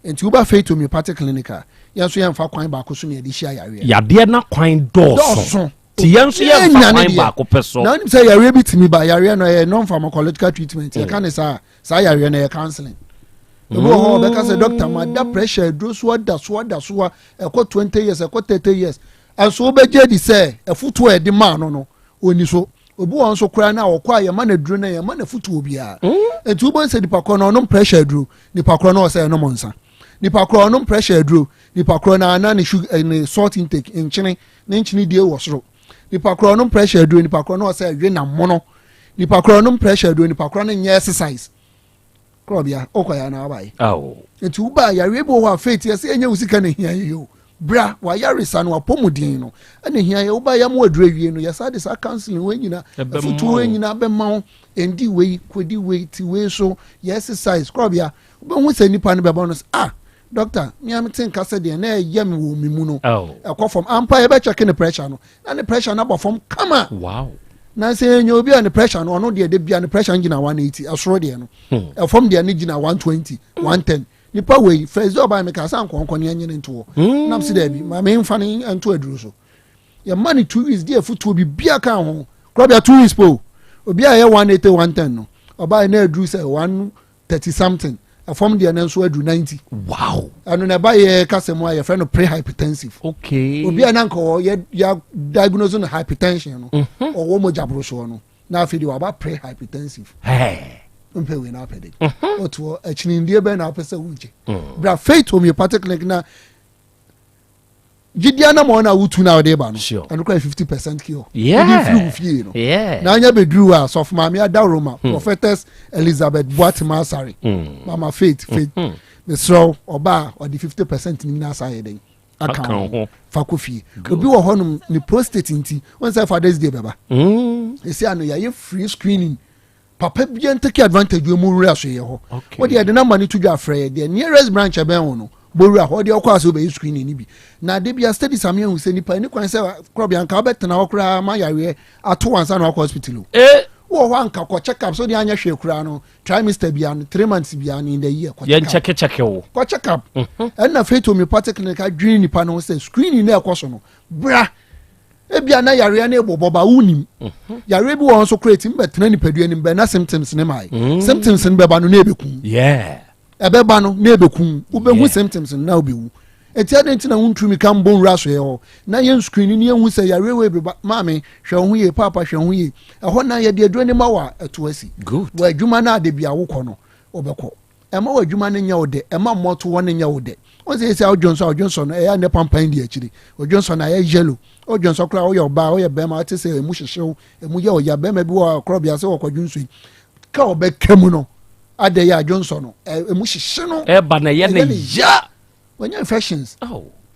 Nti woba Faith Homeopathic Clinic a, yɛn nso yɛmfa kwan baako so na yɛde hyia yareɛ. Yadeɛ na kwan dɔɔso. Dɔɔso. Ti yɛn nso yɛmfa kwan baako pɛ so. Na wonim sɛ yareɛ bi tumi ba, yareɛ no ɛyɛ non-pharmacological treatment. Yɛka ne saa, saa yareɛ no ɛyɛ counseling. Ebi wɔ hɔ ɔbɛka sɛ doctor ma da pressure aduro so ada so ada so a ɛkɔ 20 years ɛkɔ 30 years. Ɛnso wobɛgye adi sɛ afutuo a yɛde maa no no ɔnni so. Obi wɔ hɔ nso koraa no a ɔkɔ a yɛma no aduro no yɛma no afutuo biara. Nti wobɛhu sɛ nipa korɔ no ɔnom pressure aduro, nipa korɔ no ɔsɛ ɛnom nsa. Nipa korɔ ɔnom pressure aduro, nipa korɔ no ana ne sugar eh, ne salt intake nkyene ne nkyene die wɔ soro. Nipa korɔ ɔnom pressure aduro, nipa korɔ no ɔsɛ ɛwe nam mono. Nipa korɔ ɔnom pressure aduro, nipa korɔ no nyɛ exercise. Korɔbea ɔkɔ yɛ anaa ɔbaeɛ. Nti wobaa yareɛ bi wɔ hɔ a faith yɛ sɛ ɛnyɛ wo sika na ɛhia yɛ o. Bra wayaresa no wapɔmuden no ɛna ɛhia yɛ wobaa yɛ mo aduru awie no yɛsa de saa counseling wei nyina afutuo wei nyina bɛma wo ɛndi wei kɔdi wei ti wei so yɛ exercise korɔbea wobɛhu sɛ nipa no bɛbɔ no sɛ ah doctor mea mete nka sɛ deɛ na ɛyɛ me wɔ me mu no ɛkɔ fam ampa yɛbɛkyɛke ne pressure no na ne pressure no abɔ fam kama wow na sɛ yɛnya obi a ne pressure no ɔno deɛ de bia ne pressure no gyina 180 ɛsoro deɛ no ɛfam deɛ no gyina 120 110 nipa wei first day ɔbaa mi ka sɛ ankɔnkɔ ne ɛnyɛ ne ntoɔ hmm. nam si dɛbi maame nfa ne nto aduro so yɛma ne two weeks deɛ futuo bi bia ka ho korɔbea two weeks po obi a yɛ 180 110 no ɔbaa yɛ na aduru sɛ 130 something ɛfam deɛ no nso aduru 90 wow ɛno na ɛba yɛ kasa mu a yɛfrɛ no pre-hypertensive okay obi a na nka ɔyɛ yɛ diagnose no hypertension no mhm. ɔwɔ mogya borosoɔ no na afei deɛ waba pre-hypertensive mpɛ wei na apɛ de mhm. ɔtoɔ akyinindie bɛn na apɛ sɛ wogye mm. bra faith homeopathic clinic na gyidi anamɔ na wotu na ɔde ba no ɛno kora 50 percent cure wode firi wo fie no na anya bɛduru a sɔfo maame adaworoma hmm. Prophetess Elizabeth Boatema Asare hmm. Mama Faith Faith hmm. mesrɛ wo ɔba a ɔde 50 percent no nyinaa sa yɛ dɛn aka ho fa kɔ fie. Obi wɔ hɔnom ne prostate nti wɔn sɛ Father's Day bɛba ɛsi ano yɛayɛ free screening papa bia ntake advantage wɔ mu wura so yɛ hɔ. Wode yɛde number no to dwa afrɛ yɛ deɛ nearest branch ɛbɛn wo no bɔwura hɔ deɛ ɔkɔ ase wobɛyɛ screening no bi na ade bia studies ame ahu sɛ nipa ɛni kwan sɛ korɔbea nka wobɛtena hɔ koraa ma yareɛ ato wansa na wakɔ hospital o eh. Wɔ hɔ anka kɔ check up so deɛ anyɛ hwee koraa no trimester bia no 3 months bia no in the year kɔ check up. Yɛnkyɛkekyɛke wo. Kɔ check up. Ɛnna Faith Homeopathic Clinic adwene nipa no ho sɛ screening na ɛkɔ so no bra ebia na yareɛ no ebobɔ ba wonim mhm. Yareɛ bi wɔ hɔ nso koraa etimi bɛtena nipadua nim bɛn na symptoms ne maa yi symptoms no bɛba no na ebekum ɛbɛba no na ebekum wobɛhu symptoms no na wobɛwu. Eti adi nti na wontumi ka mbɔ nwura so yɛ hɔ na yɛn screen ni yɛn hu sɛ yareɛ wei beba. Maame hwɛ wo ho yie, paapa hwɛ wo ho yie. Ɛhɔ na yɛde aduro ne ma wɔ a ɛto asi wɔ adwuma no ade bi a wokɔ no wobɛkɔ ɛma wɔ adwuma no nyɛ wo dɛ ɛma mmɔto hɔ no nyɛ wo dɛ. Wɔn sɛ yɛsɛ ɔdwonsɔ a ɔdwonsɔ no ɛyɛ ne pampan di akyiri ɔdwonsɔ no ayɛ yellow ɔdwonsɔ koraa woyɛ ɔbaa woyɛ bɛrima ɔte sɛ emu hyehyew emu yɛ ɔya. Bɛrima bi wɔ akorɔbea sɛ wɔkɔ dwonsɔ yi ka ɔbɛka mu no adɛ yɛ adwonsɔ no emu hyehye no. Ɛba na ɛyɛ ne ya. Wɔnyɛ infections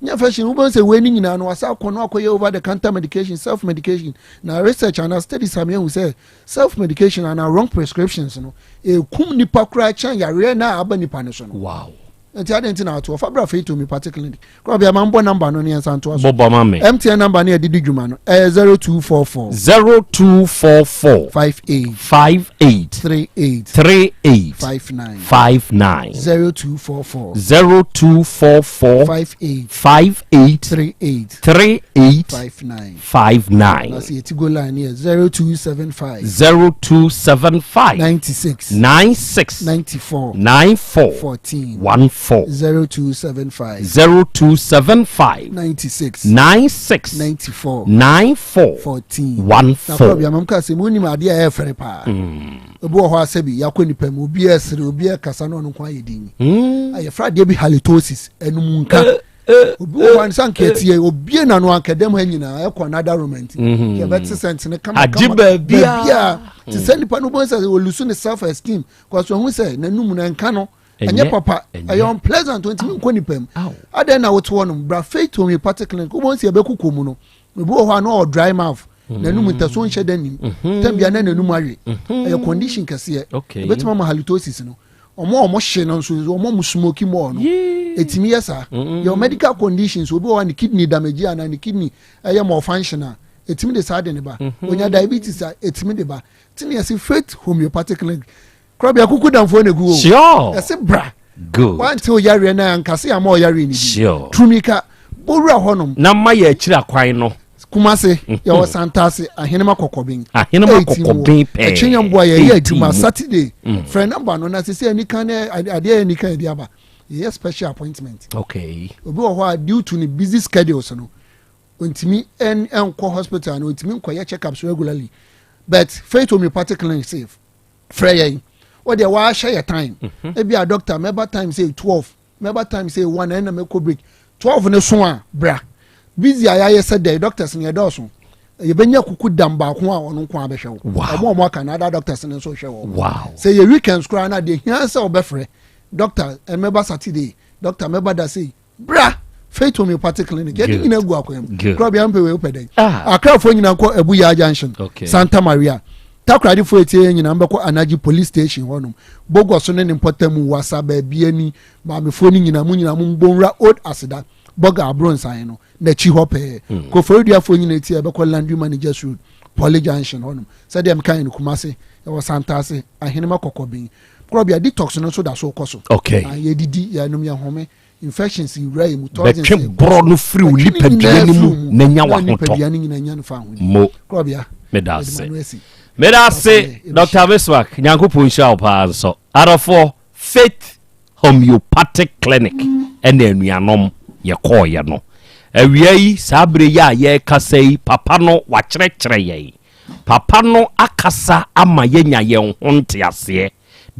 nyɛ infection. Wobɛhu sɛ wei no nyinaa no wasa akɔ no akɔyɛ over the counter medication, self medication. Na research ana studies ame ahu sɛ self medication ana wrong prescriptions no ɛkum nipa koraa kyɛn yareɛ na aba nipa no so no. Nti ade nti na ato ɔfa bra Faith Homeopathic Clinic koraa bia ma mbɔ number no ne yɛnsa ntoa so. Bɔbɔ ma me. MTN number ne yɛde di dwuma no ɛyɛ 0244 0244 58 58 38 38 59 59. 0244 0244 58 58 38 38 59. 59. Na sɛ yɛti go line yɛ 0275 0275 96 96 94 94 14. 14. 0275 0275 96 96 94 94 14. 14. Na kɔrɔbea mam ka sɛ mu nim adeɛ a ɛyɛ fɛre paa. Obi wɔ hɔ asɛ bi yakɔ nipa mu obi ɛsere obi ɛkasa na ɔno nko ayɛ din ayɛfra adeɛ bi halitosis ɛnum nka. Obi wɔ hɔ ansa nka ɛteɛ obie na no anka dɛm ha nyinaa ɛkɔ another room nti yɛbɛte sɛntene kama Agye kama baabiara. Baabiara te sɛ nipa no bɔn sɛ olusu ne self esteem kɔsɔ ohun sɛ n'anum na nka no ɛnyɛ papa ɛyɛ unpleasant ntumi nkɔ nipa mu. Adan na wote hɔ nom bra Faith Homeopathic Clinic wobɔn sɛ yɛbɛkokɔ mu no obi wɔ hɔ a na ɔwɔ dry mouth n'anum ntɛso nhyɛ da nim tɛm bia na n'anum awe ɛyɛ condition kɛseɛ ebɛtumi ama halitosis no. Ɔmo a ɔmo hye no nso ɔmo a ɔmo smoke more no etumi yɛ saa. Yɛ medical conditions obi wɔ hɔ a ne kidney damage ana ne kidney ɛyɛ malfunction a. ɛtumi de saa de ne ba. Onya diabetes a, ɛtumi de ba. Nti ne yɛse Faith Homeopathic Clinic korabea kuku damfoɔ na egu o. Sure. Yɛse bra. Good. Wante oyareɛ no a nkase ama ɔyareɛ no bi. Sure. Tumika bowura hɔnom. Na ma yɛ akyiri akwan no. Kumase yɛwɔ Santase Ahenema Kɔkɔben. Ahenema Kɔkɔben pɛɛ. Ɛkyenyɛmboa yɛyɛ adwuma Saturday. Frɛ namba no na sisi anika ne adeɛ yɛ anika yɛde aba. Yɛyɛ special appointment. Okay. Obi wɔ hɔ a due to ne busy schedules no ontumi nkɔ hospital no ontumi nkɔyɛ checkups regularly but Faith Homeopathic Clinic safe frɛ yɛn o deɛ wɔahyɛ yɛ time mhm. ebi a doctor mɛba time say 12 mɛba time say 1 ɛna mɛkɔ break 12 ne so a bra busy a yɛayɛ sɛ dɛ doctors ne yɛdɔɔso yɛbɛnya kuku dam baako a ɔno nko abɛhwɛ wo ɔmo ɔmo aka na ada doctors ne nso hwɛ wɔ sɛ yɛ weekends koraa na deɛ hia sɛ ɔbɛfrɛ doctor mɛba Saturday doctor mɛba da sei bra Faith Homeopathic Clinic yɛde nyina gu akwan mu korɔ bia mpɛ wei wopɛ dɛn ah. Akrafoɔ nyina nkɔ Abuya Junction okay. Santa Maria Takoradefoɔ etie yɛn nyinaa mbɛkɔ Anagye police station hɔnom Bogɔ so ne ne mpɔtam wasa baabi ani maamefoɔ no nyinaa mu nyinaa mo mbɔ Old Aseda bɔga aburonsan no n'akyi hɔ pɛɛ mm. Koforiduafoɔ nyinaa etie yɛbɛkɔ Landry Managers Road Poly Junction hɔnom sɛdeɛ meka yɛn no Kumase ɛwɔ Santase Ahenema Kɔkɔben korɔ detox no nso da so kɔ so okay. Ah, yɛdidi yɛnom yɛhome infections wura yɛ mu toxins bɛtwe borɔ no firi wo nipadua no mu na nya wahotɔ mo. Meda ase, meda ase, Dr Bismarck. Nyankopɔn nhyira wo paa nso. Adɔfoɔ, Faith Homeopathic Clinic ɛna anuanom yɛkɔɔyɛ no awia yi. Saa berɛ yi a yɛrekasa yi, papa no wakyerɛkyerɛ yɛn, papa no akasa ama yɛnya yɛn ho nteaseɛ.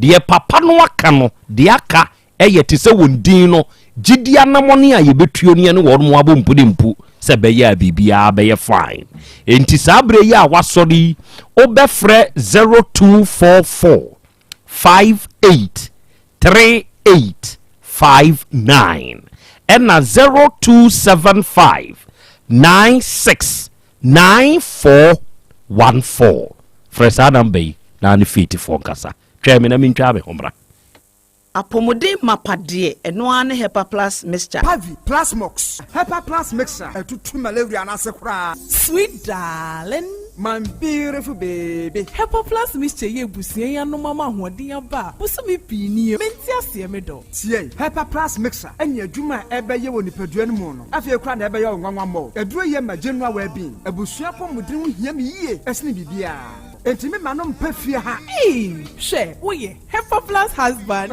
Deɛ papa no aka no, deɛ aka ɛyɛ te sɛ wɔn din no gyidi anamɔne a yɛbɛtuo no ne wɔn mo abɔ mpu ne mpu sɛ bɛyɛ a biribiara bɛyɛ fine. Enti saa berɛ yi a wasɔre yi, wobɛfrɛ 0244 58 38 59 ɛna 0275 96 94 14. Frɛ saa namba yi na ne faithfoɔ nkasa. Twɛn me na mentwa me ho mmra. Apɔmuden mapa deɛ, ɛno ara ne Hepa Plus Mixture. Pavi Plasmox Hepa Plus Mixture ɛtutu malaria n'ase koraa. Sweet darling. My beautiful baby. Hepa Plus Mixture yɛ ebusua yi anom ama ahoɔden aba a bosome pii nie. Mente aseɛ me dɔ. Tie, Hepa Plus Mixture ɛne adwuma a ɛbɛyɛ wɔ nipadua no mu no afei koraa na ɛbɛyɛ wo nwanwa mmɔ. Aduro yɛ ma general well-being. Abusua apɔmuden ho hia me yie ɛsene biribiara. Enti me ma no mpɛ fie ha. Ee, hwɛ, woyɛ Hepa Plus husband.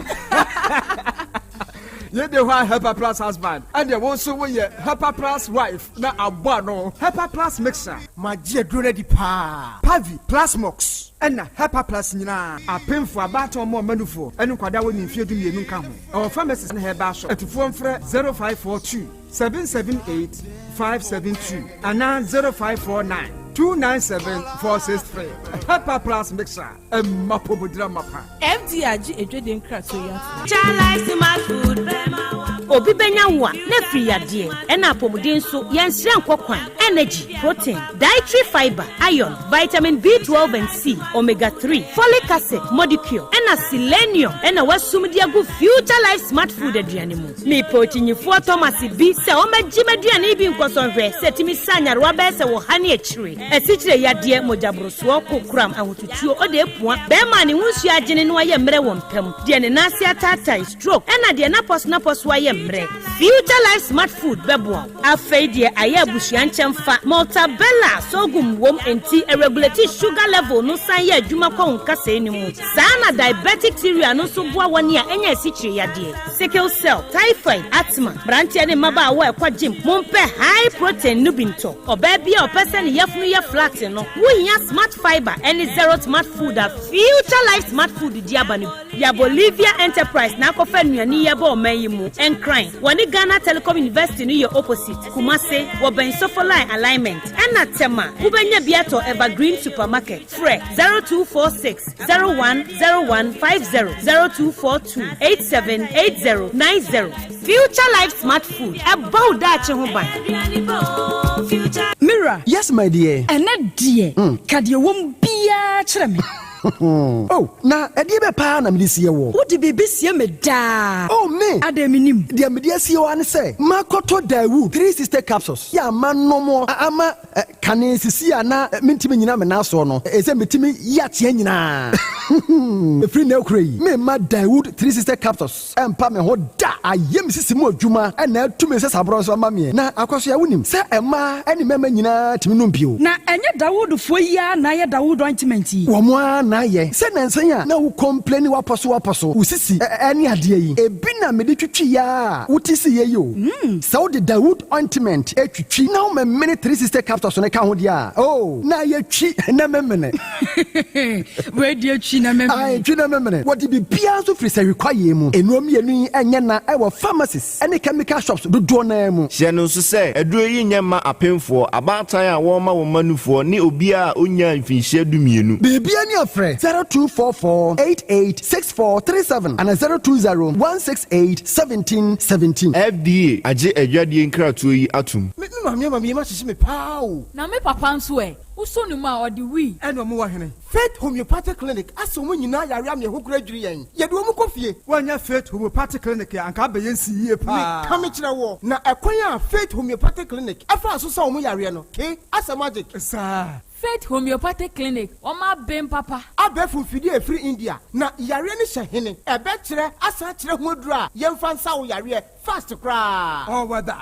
Yɛde hɔ a Hepa Plus husband ɛdeɛ wo nso woyɛ Hepa Plus wife na abɔ ano Hepa Plus Mixture. Magye aduro no adi paa. Pavi Plasmox ɛna Hepa Plus nyinaa. Apemfo, abaatan, ɔmo ɔmanufoɔ ɛne nkwadaa wɔ ne mfeɛ 12 nka ho. Ɛwɔ pharmacies ne herbal shop. Atufoɔ mfrɛ 0542 778 572 anaa 0549 297 463. Hepa Plus Mixture ɛma pomodira mapa. FDA agye edwede nkratoɔ yi ato. Obi bɛnya wo a na afiri yadeɛ ɛna apɔmuden nso yɛnsrɛ nkɔ kwan. Energy, protein, dietary fiber, iron, vitamin B12 and C, omega 3, folic acid, modicure ɛna selenium ɛna wasum de agu Future Life Smart Food aduane mu. Mepɛ okyinyifoɔ Thomas bi sɛ ɔmɛgye m'aduane bi nkɔsɔnhwɛ sɛ tumi sa nyarewa bɛyɛ sɛ wɔ ha ne akyire, asikyire yadeɛ, mogyaborosoɔ, kokoram, ahotutuo, ɔde epua, bɛrima a ne ho nsuo agyene no ayɛ mmerɛ wɔ mpam, deɛ ne nan ase ataatae, stroke, ɛna deɛ n'apɔso n'apɔso ayɛ mmerɛ. Future Life Smart Food bɛboa wo. Afei deɛ ayɛ abusua nkyɛn fa Maltabella sorghum wom nti ɛregulate sugar level no, san yɛ adwuma kɔ wo nkasɛɛ no mu saa. Na diabetic cereal no nso boa wɔn a ɛnyɛ asikyire yadeɛ, sickle cell, typhoid, asthma. Mmeranteɛ ne mmabaawa a ɛkɔ gym, mompɛ high protein no bi ntɔ. Ɔbaa bi a ɔpɛ sɛ ne yafunu yɛ flat no, wohia smart fiber ɛne zero smart food a Future Life Smart Food di aba no bi. Yɛ Bolivia Enterprise na akɔfa nnuane yi ɛbɔ ɔman yi mu. Nkran, wɔne Ghana Telecom University no yɛ opposite. Kumase, wɔbɛn Sofoline alignment. Ɛna Tema, wobɛnya bi atɔ Evergreen Supermarket. Frɛ 0246 010150, 0242 878090. Future Life Smart Food ɛbɔ wo daakye ho ban. Mira. Yes, my dear. Ɛnɛ deɛ, ka deɛ wɔm biara kyerɛ me. Oh, na ɛdeɛ bɛ paa na mede sie woɔ? Wode biribi sie me daa. Oh, me! Adɛn mennim? Deɛ mede asie wo ara ne sɛ, makɔtɔ Daewoo 360 capsules yɛ a manom ama kane sisi a na mentumi nnyina me nan soɔ no, ɛsɛ metumi yi ateɛ nyinaa. Ɛfiri nnɛ rekora yi, meremma Daewoo 360 capsules ɛmpa me ho da. Ayɛ me sisi mu adwuma na atu me nsasaborɔ nso ama meɛ. Na Akwasoa, wonim sɛ mmaa ne mmarima nyinaa tumi nom bio. Na ɛnyɛ Dawoodfoɔ yi ara na ayɛ Dawood ointment yi? Wɔn ara na ayɛ. Sɛ nansa yi a na wo complaini w'apɔso w'apɔso, wo sisi ne adeɛ yi, ebi na mede twitwiiɛ ara a wote siiɛ yi o. Sɛ wode Dawood ointment twitwi na womemene 360 capsules no ka ho deɛ a, oh, na ayɛ twi na memene. Wei deɛ twi na memene. Ae, twi na memene. Wɔde biribiara nso firi sahwi kwaeɛ mu. Nnuro mmienu yi nyɛ na wɔ pharmacies ne chemical shops dodoɔ no ara mu. Hyɛ no nso sɛ, aduro yi nyɛ mma apemfoɔ, abaatan a wɔrema wɔn mma nufoɔ ne obiara a ɔnnyaa mfinhyia dumienu. Biribiara ni a frɛ 0244 88 6437 anaa 020 168 17 17. FDA agye adwadie nkratoɔ yi atom. Me maame ama me yam ahyehye me paa o. Na me papa nso ɛ? Wosɔ ne mu a, ɔde wui. Ɛna ɔmo wɔ hene? Faith Homeopathic Clinic asɛ ɔmo nyinaa yare ama ɛho koraa dwiri yɛn. Yɛde ɔmo kɔ fie. Woannya Faith Homeopathic Clinic a, anka abɛyɛ nsi yie paa. Meka mekyerɛ woɔ, na ɛkwan a Faith Homeopathic Clinic ɛfaa so sa ɔmo yareɛ no, ke, asɛ magic. Saa. Faith Homeopathic Clinic, wɔn aben papa. Abɛɛfo mfidie a ɛfiri India, na yareɛ no hyɛ hene? Ɛbɛkyerɛ asan akyerɛ ho aduro a yɛmfa nsa wo yareɛ fast koraa. Ɔwɔ da.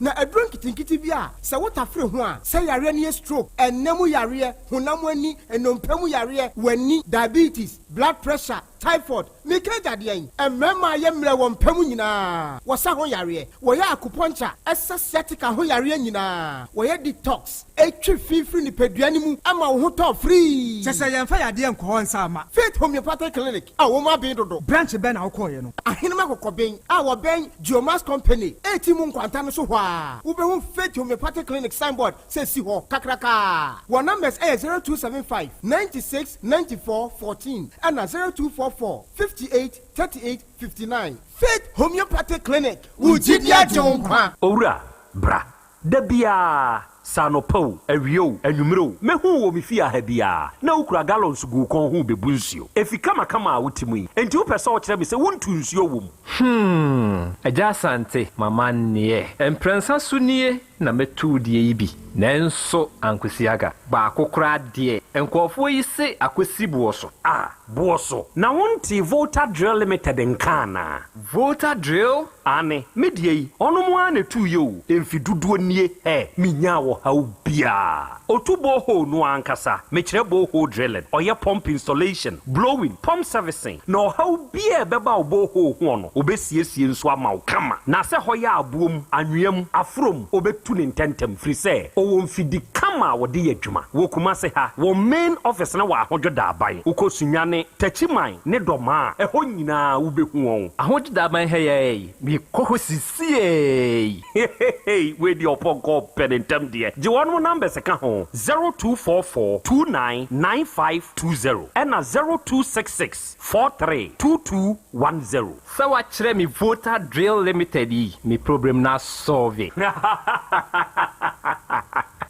Na aduro nketenkete bi a sɛ wo tafere ho a, sɛ yareɛ no yɛ stroke, ɛnna mu yareɛ, honam ani, nnompe mu yareɛ, w'ani, diabetes, blood pressure, typhoid, meka agya deɛn? Mmarima a yɛ mmerɛ wɔ mpa mu nyinaa, wɔsa ho yareɛ, wɔyɛ acupuncture, ɛsa sciatica ho yareɛ nyinaa, wɔyɛ detox, ɛtwe fi firi nipadua no mu ma wo ho tɔ firii. Kyɛ sɛ yɛmfa yadeɛ nkɔ hɔ nsa mma. Faith Homeopathic Clinic a wɔn aben dodo. Branch bɛn na wokɔeɛ no? Ahenem Akokɔben a wɔbɛn Geomax Company a mu nkwanta no so hɔ ara, wobɛhu Faith Homeopathic Clinic signboard sɛ si hɔ kakrakaa. Wɔn numbers yɛ 0275 96 94 14 ɛna 0244 58 38 59. Faith Homeopathic Clinic, wo gyidi agye wo nkwa. Owura, bra. Da biara, sɛ anɔpa o, awia o, anwummere o, mehu wo wɔ me fie ha biara, na wokura gallons gu wo kɔn ho rebebu nsuo. Efi kamakama a wote mu yi, enti wopɛ sɛ wokyerɛ me sɛ wontu nsuo wɔ mu? Hmm, Agya Asante, m'amanneɛ. Mprɛnsa so nie na mɛtu wo deɛ yi bi, nanso ankosi aga. Baako koraa deɛ, nkurɔfoɔ yi se akɔsi boɔ so. Ah, boɔ so? Na wontee Volta Drill Limited nka anaa? Volta Drill? Aane, me deɛ yi, ɔnom ara na ɛtuiɛ o, mfe dodoɔ nie, hɛ, menyaa ɔhaw biara. Ɔtu borehole no ara ankasa, mekyerɛ borehole drilling, ɔyɛ pump installation, blowing, pump servicing, na ɔhaw biara a ɛbɛba wo borehole hoɔ no, ɔbɛsiesie nso ama wo kama. Na sɛ hɔ yɛ aboɔ mu, anwea mu, aforɔ mu, ɔbɛtu no ntɛntɛm, firi sɛ ɔwɔ mfidi kama a wɔde yɛ adwuma. Wɔ Kumase ha, wɔn main office no wɔ Ahodwo Daaban. Wokɔ Sunyani, Techiman, ne Dɔmaa a, ɛhɔ nyinaa wobɛhu wɔn. Ahodwo Daaban ha yi ara yi, mekɔ hɔ sisiei. Heheheey wei deɛ ɔpɔnkɔ pɛ ne ntɛm deɛ gye wɔnom numbers ka ho 0244 29 9520 ɛna 0266 43 2210. Sɛ wakyerɛ me Volta Drill Limited yi me problem no asɔlve.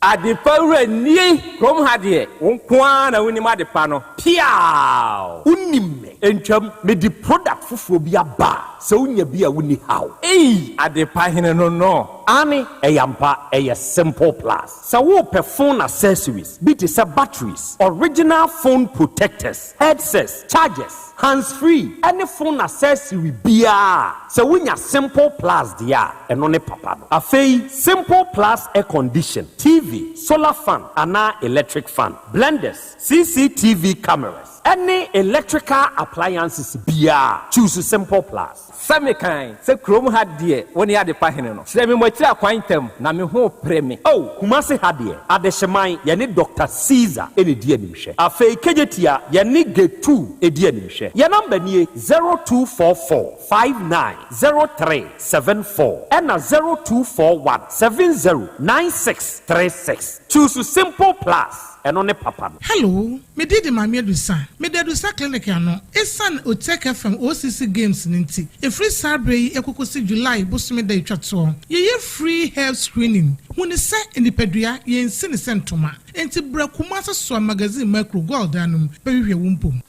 Adepa wura nie kurom ha deɛ wo nko ara na wonim adepa no. Piaaww! Wonim me ntwam mede product foforɔ bi aba a sɛ wonya bi a wonni haw. Ei! Adepa hene no no. Aane ɛyɛ ampa ɛyɛ simple plus. Sɛ worepɛ phone accessories bi te sɛ batteries, original phone protectors, headsets, chargers, hands free ɛne phone accessory biara a, sɛ wonya simple plus deɛ a, ɛno ne papa no. Afei simple plus air condition, TV, solar fan anaa electric fan, blenders, CCTV cameras ɛne electrical appliances biara, choose simple plus. Sɛ mekan sɛ kurom ha deɛ wo ne adepa hene no. Kyerɛ me mo akyiri akwan ntɛm na me ho repere me. Oh, Kumasi ha deɛ, Adehyeman, yɛne Doctor Caesar na ɛdi animhwɛ. Afei Kejetia, yɛne Getu di animhwɛ. Yɛn number nie, 0244 59 03 74 ɛna 0241 70 96 36. Choose Simple Plus. ɛno ne papa no. Hello, me din de Maame Adusa. Meda Adusa Clinic ano. Esiane Otec FM OCC Games no nti, ɛfiri saa berɛ yi ɛkɔkɔsi July bosome da ɛtwa toɔ, yɛyɛ free health screening. Hu no sɛ nipadua, yɛnsi no sɛ ntoma. Enti bra Kumasi Soa Magazine Macro Goil dan no mu bɛhwehwɛ wo mpom.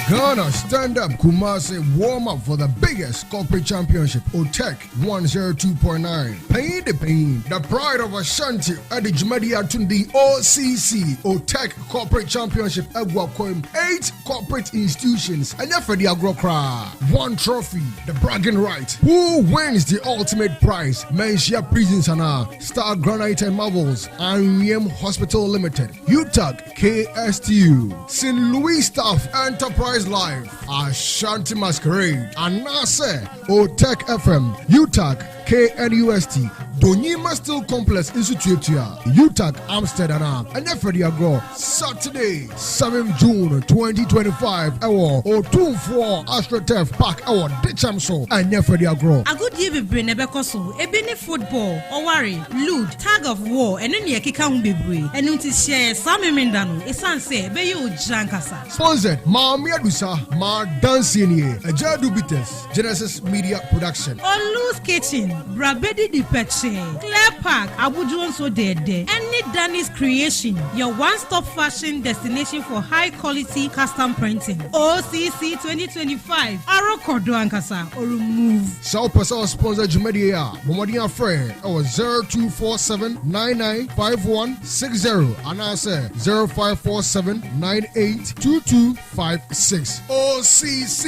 Ghana Stand Up Kumasi warm up for the biggest corporate championship, OTEC 102.9. Pain the pain, the pride of Ashanti at the Jumadi Atundi OCC OTEC Corporate Championship Aguakoim. Eight corporate institutions and for the Agrokra. One trophy, the bragging right. Who wins the ultimate prize? Mensia Prisons and Star Granite and Marbles, IM Hospital Limited, UTAG KSTU, St. Louis Staff Enterprise Life, Ashanti Masquerade, Anase, Otech FM, UTAG KNUST, Donyima Steel Complex Institute, UTAG Amsterdam, and Freddy Agro, Saturday, 7 June 2025, ɛwɔ Otumfoɔ AstroTurf Park ɛwɔ Dicham so, ɛnyɛ Freddy Agro. Agodie bebree na ɛbɛkɔ so. Ebi ne football, ɔware, lude, tug of war, ɛne nea ɛkeka ho bebree. Ɛno nti hyia yɛn saa Memenda no, esiane sɛ ɛbɛyɛ ogya ankasa. Sponsored, Maame Adusa, Ma Dansie Nie, Agya Adu Bitters, Genesis Media Production. Olu's Kitchen, Bra Bɛdidi Pɛkyɛɛ, Clear Park, Abodwo Nso Dɛɛdɛ, ɛne Danny's Creation, your one stop fashion destination for high quality custom printing. OCC 2025, Arokɔ do ankasa, ɔremove. Sɛ wopɛ sɛ ɔsponsor dwumadie yi a, bɔ mmɔden afrɛ ɛwɔ 0247 995160 anaasɛ 0547 982256. OCC,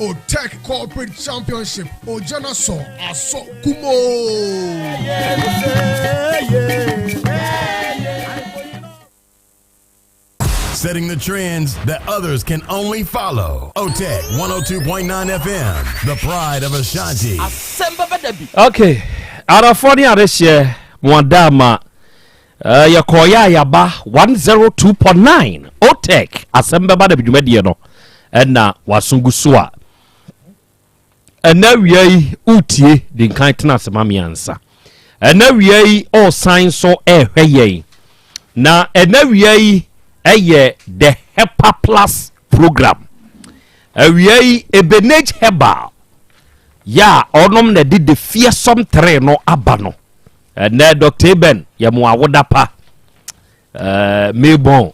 OTEC Corporate Championship, Ogya no asɔ, asɔ kumoo! Setting the trends that others can only follow. OTEC 102.9 FM, the pride of Ashanti. Asɛm bɛba da bi. Okay, arafoɔ ne adehyeɛ mo ada ama uh, yɛkɔɔyɛ a yɛaba 102.9 OTEC asɛm bɛba da bi dwumadie no ɛna waso gu so a Ɛnnɛ awia yi woretie Di Nkan Tena Ase Ma Me Ansa. Ɛnnɛ awia yi ɔresan nso ɛrehwɛ yɛn. Na ɛnnɛ awia yi ɛyɛ The Hepa Plus program. Awia yi Ebenage Herbal yɛ a ɔnom na ɛde The Fearsome Three no aba no. Ɛnnɛ Dr. Eben yɛ mo awoda pa. Uh, Mayborn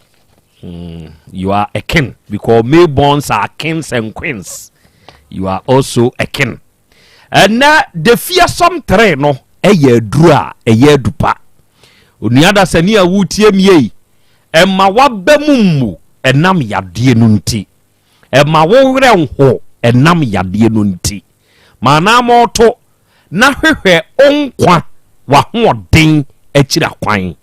Mm, you are a king because male-borns are kings and queens. You are also a king. Ɛnɛ the fearsome three no ɛyɛ aduru a ɛyɛ adupa. Onua dasani a wotie mi yi, ɛma waba mu mmu ɛnam yadeɛ no nti. Ɛma wo werɛ nho ɛnam yadeɛ no nti. Ma anammɔn to na hwehwɛ wo nkwa, w'ahoɔden akyiri akwan.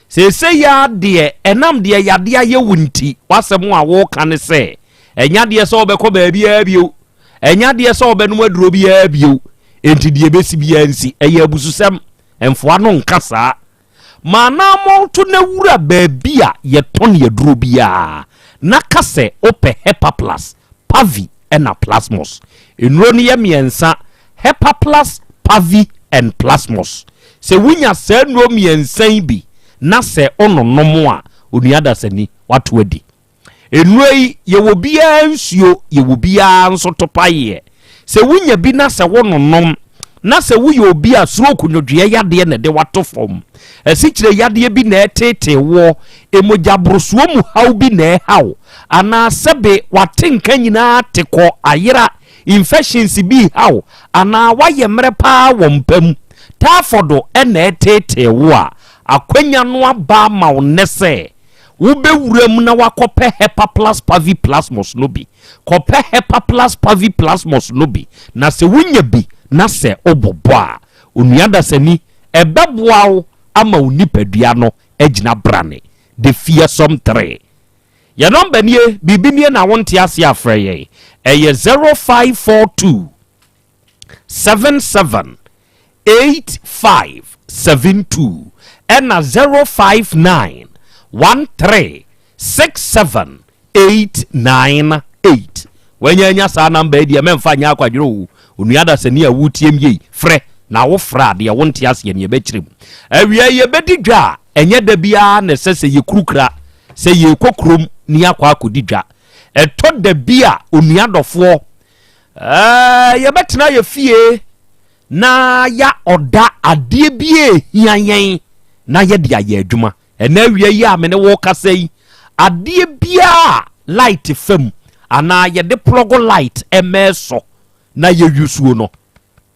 Seesei ara deɛ, ɛnam deɛ yadeɛ ayɛ wo nti, w'asɛm a woreka ne sɛ, ɛnyɛ adeɛ sɛ wobɛkɔ baabiara bio, ɛnyɛ adeɛ sɛ wobɛnom aduro biara bio, enti deɛ ɛbɛsi biara nsi. Ɛyɛ abususɛm. Mfoa no nka saa. Ma anammɔn to na wura baabi a yɛtɔn aduro biara na ka sɛ wopɛ Hepaplus, Pavi ɛna Plasmos. Nnuro no yɛ mmiɛnsa, Hepaplus, Pavi and Plasmos. Sɛ wunya saa nnuro mmiɛnsa yi bi na sɛ wononom a, onua dasani, woato adi. Nnuro yi, yɛwɔ biara nsuo, yɛwɔ biara nso topaeɛ. Sɛ wonya bi na sɛ wononom, na sɛ woyɛ obi a stroke nwodwoeɛ yadeɛ na ɛde wato fam, asikyire yadeɛ bi na ɛreteetee woɔ, mogyaborosoɔ mu haw bi na ɛreha wo, anaa sɛbe w'atenka nyinaa te kɔ ayera, infections bi reha wo, anaa woayɛ mmerɛ paa wɔ mpa mu, taafɔdo na ɛreteetee wo a, akwanya no aba ama wo nnɛ sɛ wobɛwura mu na woakɔpɛ Hepaplus Paviplasmus no bi. Kɔpɛ Hepaplus Paviplasmus no bi, na sɛ wonya bi na sɛ wobobɔ a, onua dasani, ɛbɛboa wo ama wo nipadua no agyina brane. The Fearsome 3. Yɛn nɔmba nie, biribi nie na wonte aseɛ a frɛ yɛn. Ɛyɛ 0542 77 8572 ɛna 059 13 67 898. Wanya anya saa namba yi deɛ mɛmfa nyɛ akwadwerɛ o. Onua dasani a wotie m yei, frɛ Na wofrɛ a, deɛ wonte aseɛ no yɛbɛkyerɛ mu. Awia yi yɛbɛdi dwa a, ɛnyɛ da biara na ɛsɛ sɛ yɛkurukura sɛ yɛrekɔ kurom na yɛakɔ akɔdi dwa. Ɛtɔ da bi a, onua dɔfoɔ, ɛɛ, yɛbɛtena yɛ fie na ya ɔda adeɛ bi a ɛhia yɛn na yɛde ayɛ adwuma. Ɛnɛ awia yi a me ne wo kasa yi, adeɛ biara a light fa mu anaa yɛde plɔgo light ɛmɛɛ sɔ na yɛyusuo no,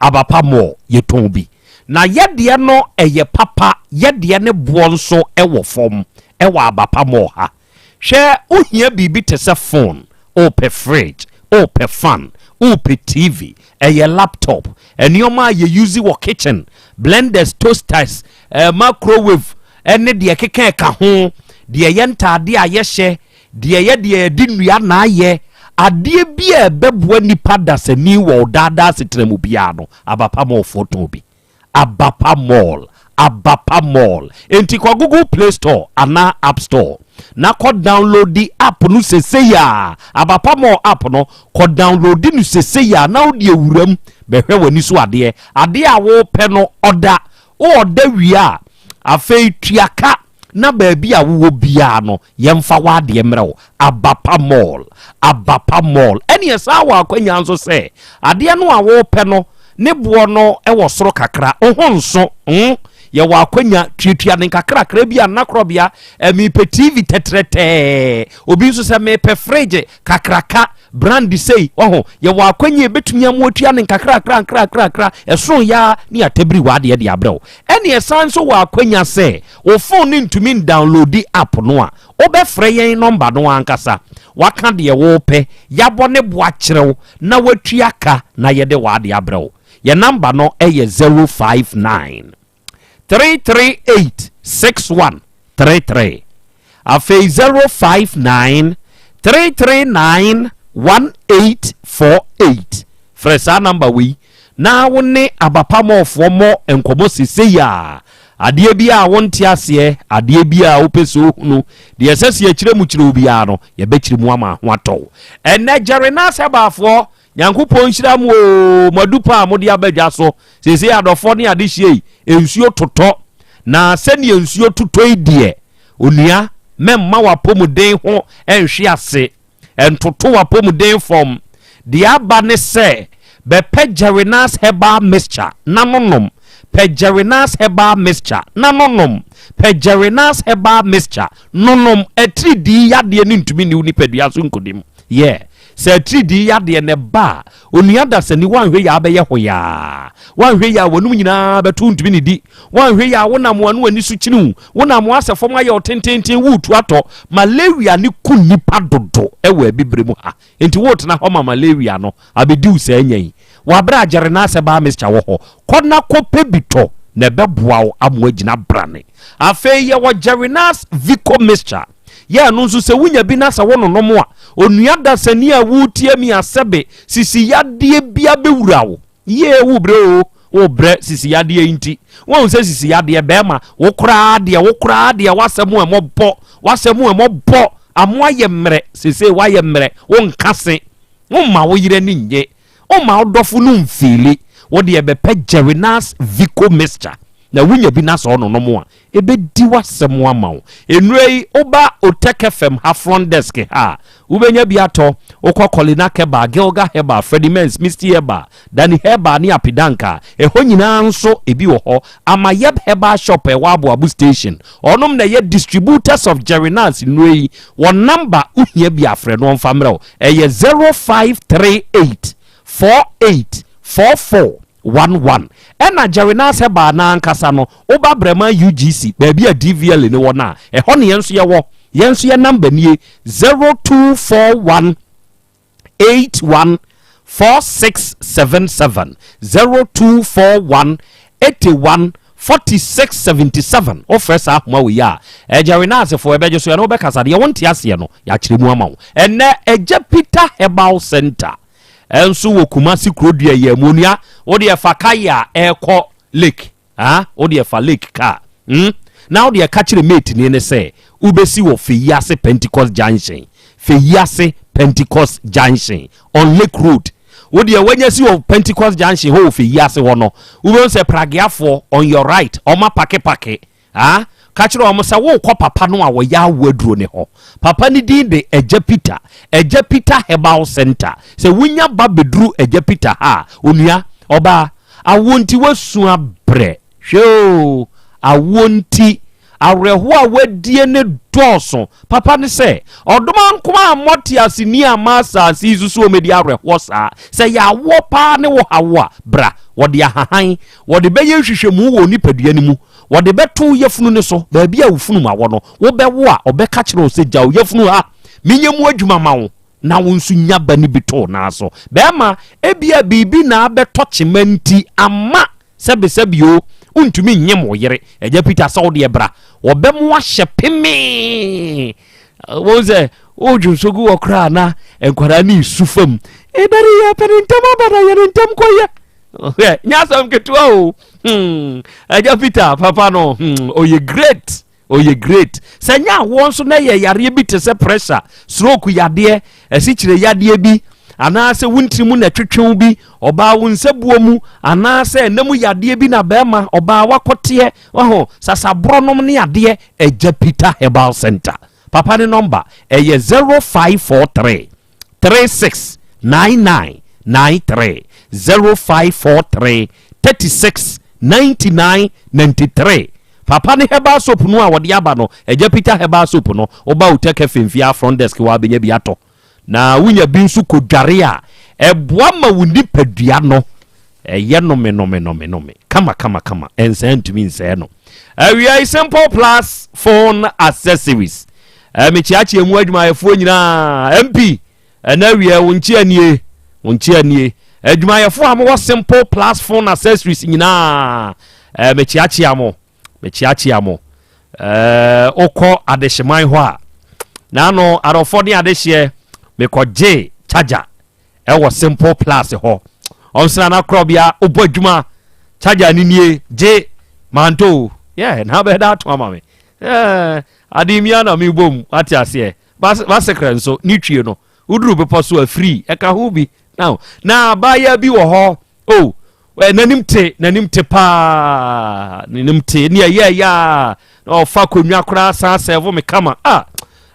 aba pa mɔɔ yɛtɔn bi. Na yɛdeɛ no ɛyɛ papa, yɛdeɛ ne boɔ nso ɛwɔ fam ɛwɔ aba pa mɔɔ ha. Hwɛ, wohia biribi te sɛ phone, wopɛ fridge, wopɛ fan, wopɛ TV, ɛyɛ laptop, nneɛma a yɛ use wɔ kitchen, blenders, toasters, eh, microwave, ɛne deɛ ɛkeka ɛka ho, deɛ ɛyɛ ntaadeɛ a yɛhyɛ, deɛ ɛyɛ deɛ yɛde nnua na ayɛ, adeɛ bi a ɛbɛboa nipa dasani wɔ ɔdaadaa asetena mu biara no, Abapa Mallfoɔ tɔn bi. Abapa Mall, Abapa Mall. Enti kɔ Google Play Store anaa App Store na kɔ downloadi app no sesei a. Abapa Mall app no, kɔ downloadi no sesei a na wode awura mu bɛhwɛ w'ani so adeɛ. Adeɛ a wopɛ no, ɔda. Wo ɔda wie a, afei tua ka na baabi a wowɔ biara no, yɛmfa w'adeɛ mmrɛ wo. Abapa Mall, Abapa Mall. Ɛne ɛsan wɔ akwanya nso sɛ, adeɛ no a worepɛ no, ne boɔ no wɔ soro kakra, wo ho nso, mm, yɛwɔ akwanya, tuatua no nkakrakra bi a nnakorɔbea, eh, mepɛ TV tɛtrɛtɛɛ, obi nso sɛ mepɛ fridge kakraka, brand sei, waho, yɛwɔ akwanya yɛbɛtumi ama watua no nkakrakra nkrakrakra, ɛsono yaa ne yɛatabiri w'adeɛ de abrɛ wo. Ɛne ɛsan nso wɔ akwanya sɛ, wo phone no ntumi ndownloadi app no a, wobɛfrɛ yɛn nɔmba no ankasa, waka deɛ worepɛ, yɛabɔ ne bo akyerɛ wo na watua ka na yɛde w'adeɛ abrɛ wo. Yɛn nɔmba no yɛ 059 338 6133. Afei 059 339 1848. Frɛ saa nɔmba wei na wo ne abapamɔfoɔ mmɔ nkɔmmɔ sesei a. Adeɛ bi a wonte aseɛ, adeɛ bi a wopɛ sɛ wohunu, deɛ ɛsɛ sɛ yɛkyerɛ mu kyerɛ wo biara no, yɛbɛkyerɛ mu ama ho atɔ wo. Ɛnnɛ, Jerry Nas Herbaafoɔ, Nyankopɔn nhyira mo oo, mo adupa a mode aba dwa so. Seesei adɔfoɔ ne adehyeɛ yi, nsuo totɔ. Na sɛdeɛ nsuo totɔ yi deɛ, onua, mɛmma w'apɔmuden ho nhwe ase. Ntoto w'apɔmuden fam. Deɛ aba ne sɛ, bɛpɛ Jerinas Herbal Mixture na no nom. Pɛ Jerinas Herbal Mixture na no nom. Pɛ Jerinas Herbal Mixture no nom. Atiridii yadeɛ no ntumi nni wo nipadua so nkonim. Yeah. Sɛ atiridii yadeɛ no ba a, onua dasani woanhwɛ yie a wobɛyɛ hoyaa. Woanhwɛ yie a w'anum nyinaa bɛto wontumi nnidi. Woanhwɛ yie a wonam a na w'ani so kyini wo. Wonam a asɛ fam ayɛ wo tenteenten woretu atɔ. Malaria no ku nnipa dodo wɔ abibire mu ha. Enti woretena hɔ ma malaria no abɛdi wo saa nya yi. Wɔ aberɛ a Gyerena Herbal Mixture wɔ hɔ, kɔ na kɔpɛ bi tɔ na ɛbɛboa wo ama woagyina brane. Afei yɛwɔ Gyerina's Vico Mixture. Yɛ ɛno nso sɛ wonya bi na sɛ wononom a, onua dasani a woretie me a sɛbe sisi yadeɛ bi abɛwura wo. Yie wobrɛ oo, wobrɛ sisi yadeɛ yi nti. Woahu sɛ sisi yadeɛ bɛrima, wo koraa deɛ, wo koraa deɛ w'asɛm ɛmɔbɔ, w'asɛm ɛmɔbɔ, amo ayɛ mmerɛ, seesei woayɛ mmerɛ, wonka se, womma wo yere ani nnye, womma wo dɔfo no mfiili, wo deɛ bɛpɛ Jerinas Vico Mixture na wonya bi na sɛ ɔnonom a, Ɛbɛdi w'asɛm ama wo. Nnuro yi, woba Otec FM ha front desk ha a, wobɛnya bi atɔ. Wokɔ Kolinak Herbal, Gilga Herbal, Freddie Mens, Misty Herbal, Danny Herbal ne Apidank a, ɛhɔ nyinaa nso ebi wɔ hɔ. Amayɛb Herbal Shop a ɛwɔ Aboabo Station, wɔnom na ɛyɛ distributors of Jerinas nnuro yi. Wɔn number, wohia bi a frɛ no wɔmfa mmerɛ wo. Ɛyɛ 0538 48 44 1 1 Ɛna Jerry Naasɛ baa no ankasa no, woba Breman UGC, baabi a DVLA no wɔ no a, ɛhɔ ne yɛn nso yɛwɔ. Yɛn nso yɛn number nie, 0241 81 4677, 0241 81 4677. Wofrɛ saa ahoma wei a, Jerry Naasefoɔ yɛbɛgye so, yɛne wo bɛkasa. Deɛ wonte aseɛ no, yɛakyerɛ mu ama wo. Ɛnnɛ, Agya Peter Herbal Centre Ɛnso wɔ Kumasi kuro dua yi mu onua wo deɛ fa kae a ɛrekɔ lake ah wo deɛ fa lake car hmm na wo deɛ ka kyerɛ mate ni ne sɛ wobɛsi wɔ Feyiase Pentecost Junction Feyiase Pentecost Junction on Lake Road. Wo deɛ wanya si wɔ Pentecost Junction hɔ wɔ Fɛyi ase hɔ no, wobɛhu sɛ Prageafoɔ on your right, wɔn apakepake. Ah, ka kyerɛ wɔn sɛ worekɔ papa no a wɔyɛ awo aduro ne hɔ. Papa no din de Agya Peter, Agya Peter Herbal Center. Sɛ wonya ba bɛduru Agya Peter ha a, onua, ɔbaa, awoɔ nti woasu abrɛ. Hwɛ oo, awoɔ nti awerɛhoɔ a woadie no dɔɔso. Papa ne sɛ, ɔdomankoma ammɔ teaseni amma asase yi so sɛ ɔmmɛdi awerɛhoɔ saa. Sɛ ɛyɛ awoɔ paa ne wo haw a, bra. Wɔde ahahan, wɔde bɛyɛ nhwehwɛmu wɔ wo nipadua no mu. Wɔde bɛto wo yafunu no so, baabi a wo funuma wɔ no. Wobɛwo a, ɔbɛka kyerɛ wo sɛ, Gya wo yafunu ha, menyɛ mu adwuma ma wo, na wo nso nya ba no bi to wo nan so. Bɛrima, ebia biribi na abɛtɔ kyema nti ama sɛbesɛbe o, wontumi nnyem wo yere. Agya Peter sɛ wo deɛ bra, wɔbɛmo ahyɛ pemee. Wɔn sɛ wodwo nso gu hɔ koraa na nkwadaa ne su fam. Ebɛre yɛ pɛ ne ntɛm aba na yɛ ne ntɛm kɔyɛ. Hwɛ, nyɛ asɛm ketewa o. Hmm, Agya Peter papa no, hmm, ɔyɛ great. Ɔyɛ great. Sɛ nyɛ awoɔ nso na ɛyɛ yareɛ bi te sɛ pressure, stroke yadeɛ, asikyire yadeɛ bi, anaasɛ wo ntiri mu na ɛtwetwe wo bi, ɔbaa wo nsabuo mu, anaasɛ ɛna mu yadeɛ bi na bɛrima, ɔbaa wakɔteɛ, waho, sasaborɔ nom ne adeɛ, Agya Peter Herbal Center. Papa ne nɔmba ɛyɛ 0543 36 99 93, 0543 36 99 93. Papa ne herbal soap no a wɔde aba no, Agya Peter herbal soap no, woba Hotel Cafe mfia front desk hɔ a bɛnya bi atɔ. Na wonya bi nso kɔdware a, ɛboa ma wo nipadua no ɛyɛ nome nome nome nome kama kama kama, ɛnsɛe ntumi nsɛe no. Awia yi Simple Plus phone accessories. Mekyeakyea mu adwumayɛfoɔ nyinaa, MP, ɛna awia wo nkyea nie, wo nkyea nie. Adwumayɛfoɔ a mowɔ Simple Plus phone accessories nyinaa, mekyeakyea mo, mekyeakyea mo. Wokɔ adehyeman hɔ a, naano adɔfoɔ ne adehyeɛ, mekɔgye charger ɛwɔ Simple Plus hɔ. Ɔnsena na korɔbea wobɔ adwuma, charger ne nie, gye manto, yeah, na bɛda ato ama me. Yeah, ade mia na mebɔ mu, wate aseɛ. Basekra nso ne twie no woduru bepɔ so a free ɛka ho bi. Now na abaayewa bi wɔ hɔ oh n'anim te n'anim te paa n'anim te ne ɛyɛ ɛyɛ a na ɔfa akonnwa koraa san sɛvo me kama ah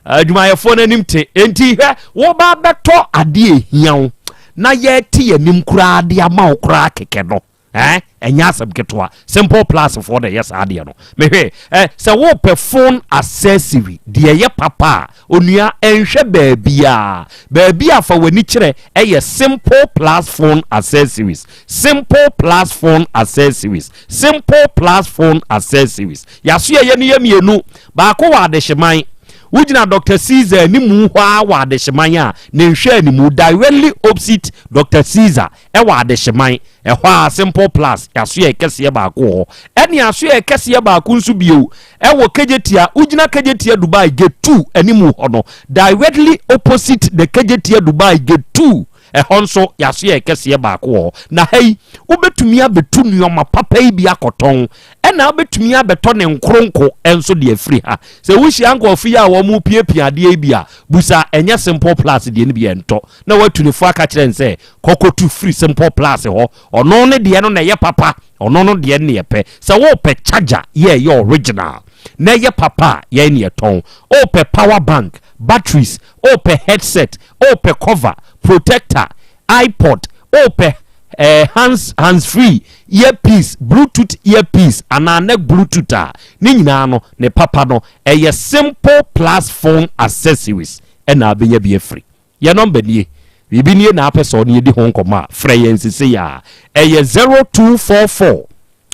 adwumayɛfoɔ n'anim te enti hwɛ wɔba bɛtɔ adeɛ ehia wo na yɛte yɛn anim koraa de ama wo koraa kɛkɛ no. Eh, ɛnyɛ asɛm ketewa. Simple Plus foɔ na ɛyɛ saa adeɛ no. Mehwɛ, eh, sɛ wopɛ phone accessory deɛ ɛyɛ papa a, onua ɛnhwɛ baabiara. Baabi a fa w'ani kyerɛ ɛyɛ Simple Plus phone accessories. Simple Plus phone accessories. Simple Plus phone accessories. Yaso yɛyɛ no yɛ mmienu. Baako wɔ Adehyeman. Wogyina Doctor Caesar animu hɔ ara wɔ Adehyeman a, ne nhwɛ animu, directly opposite Doctor Caesar. Ɛwɔ Adehyeman, ɛhɔ ara Simple Plus asoɛe kɛseɛ baako wɔ hɔ. Ɛne asoɛe kɛseɛ baako nso bio ɛwɔ Kejetia, wogyina Kejetia Dubai Gate 2 animu hɔ no, directly opposite the Kejetia Dubai Gate 2, ɛhɔ nso yɛasoɛe kɛseɛ baako wɔ hɔ. Na ha yi, wobɛtumi abɛtu nnoɔma papa yi bi akɔtɔn, ɛna wobɛtumi abɛtɔ ne nkoronko nso de afiri ha. Sɛ wohyia nkurɔfo yi a wɔrepiapia adeɛ yi bi a, busa, ɛnyɛ Simple Plus deɛ no bi ɛntɔ. Na watu ne fo aka kyerɛ no sɛ, Kɔkɔtu firi Simple Plus hɔ. Ɔno ne deɛ no na ɛyɛ papa. Ɔno no deɛ no na yɛpɛ. Sɛ wopɛ charger yɛ ɛyɛ original na ɛyɛ papa a, yɛn na yɛtɔn. Wopɛ power bank, batteries, wopɛ headset, wopɛ cover, protector, iPod, wopɛ eh, hands, hands free, earpiece, bluetooth earpiece anaa neck bluetooth a, ne nyinaa no, ne papa no, ɛyɛ Simple Plus phone accessories ɛna abɛnya bi afiri. Yɛn nɔmba nie. Biribi nie na apɛ sɛ ɔne yɛdi ho nkɔmmɔ a, frɛ yɛn sesei ara. Ɛyɛ 0244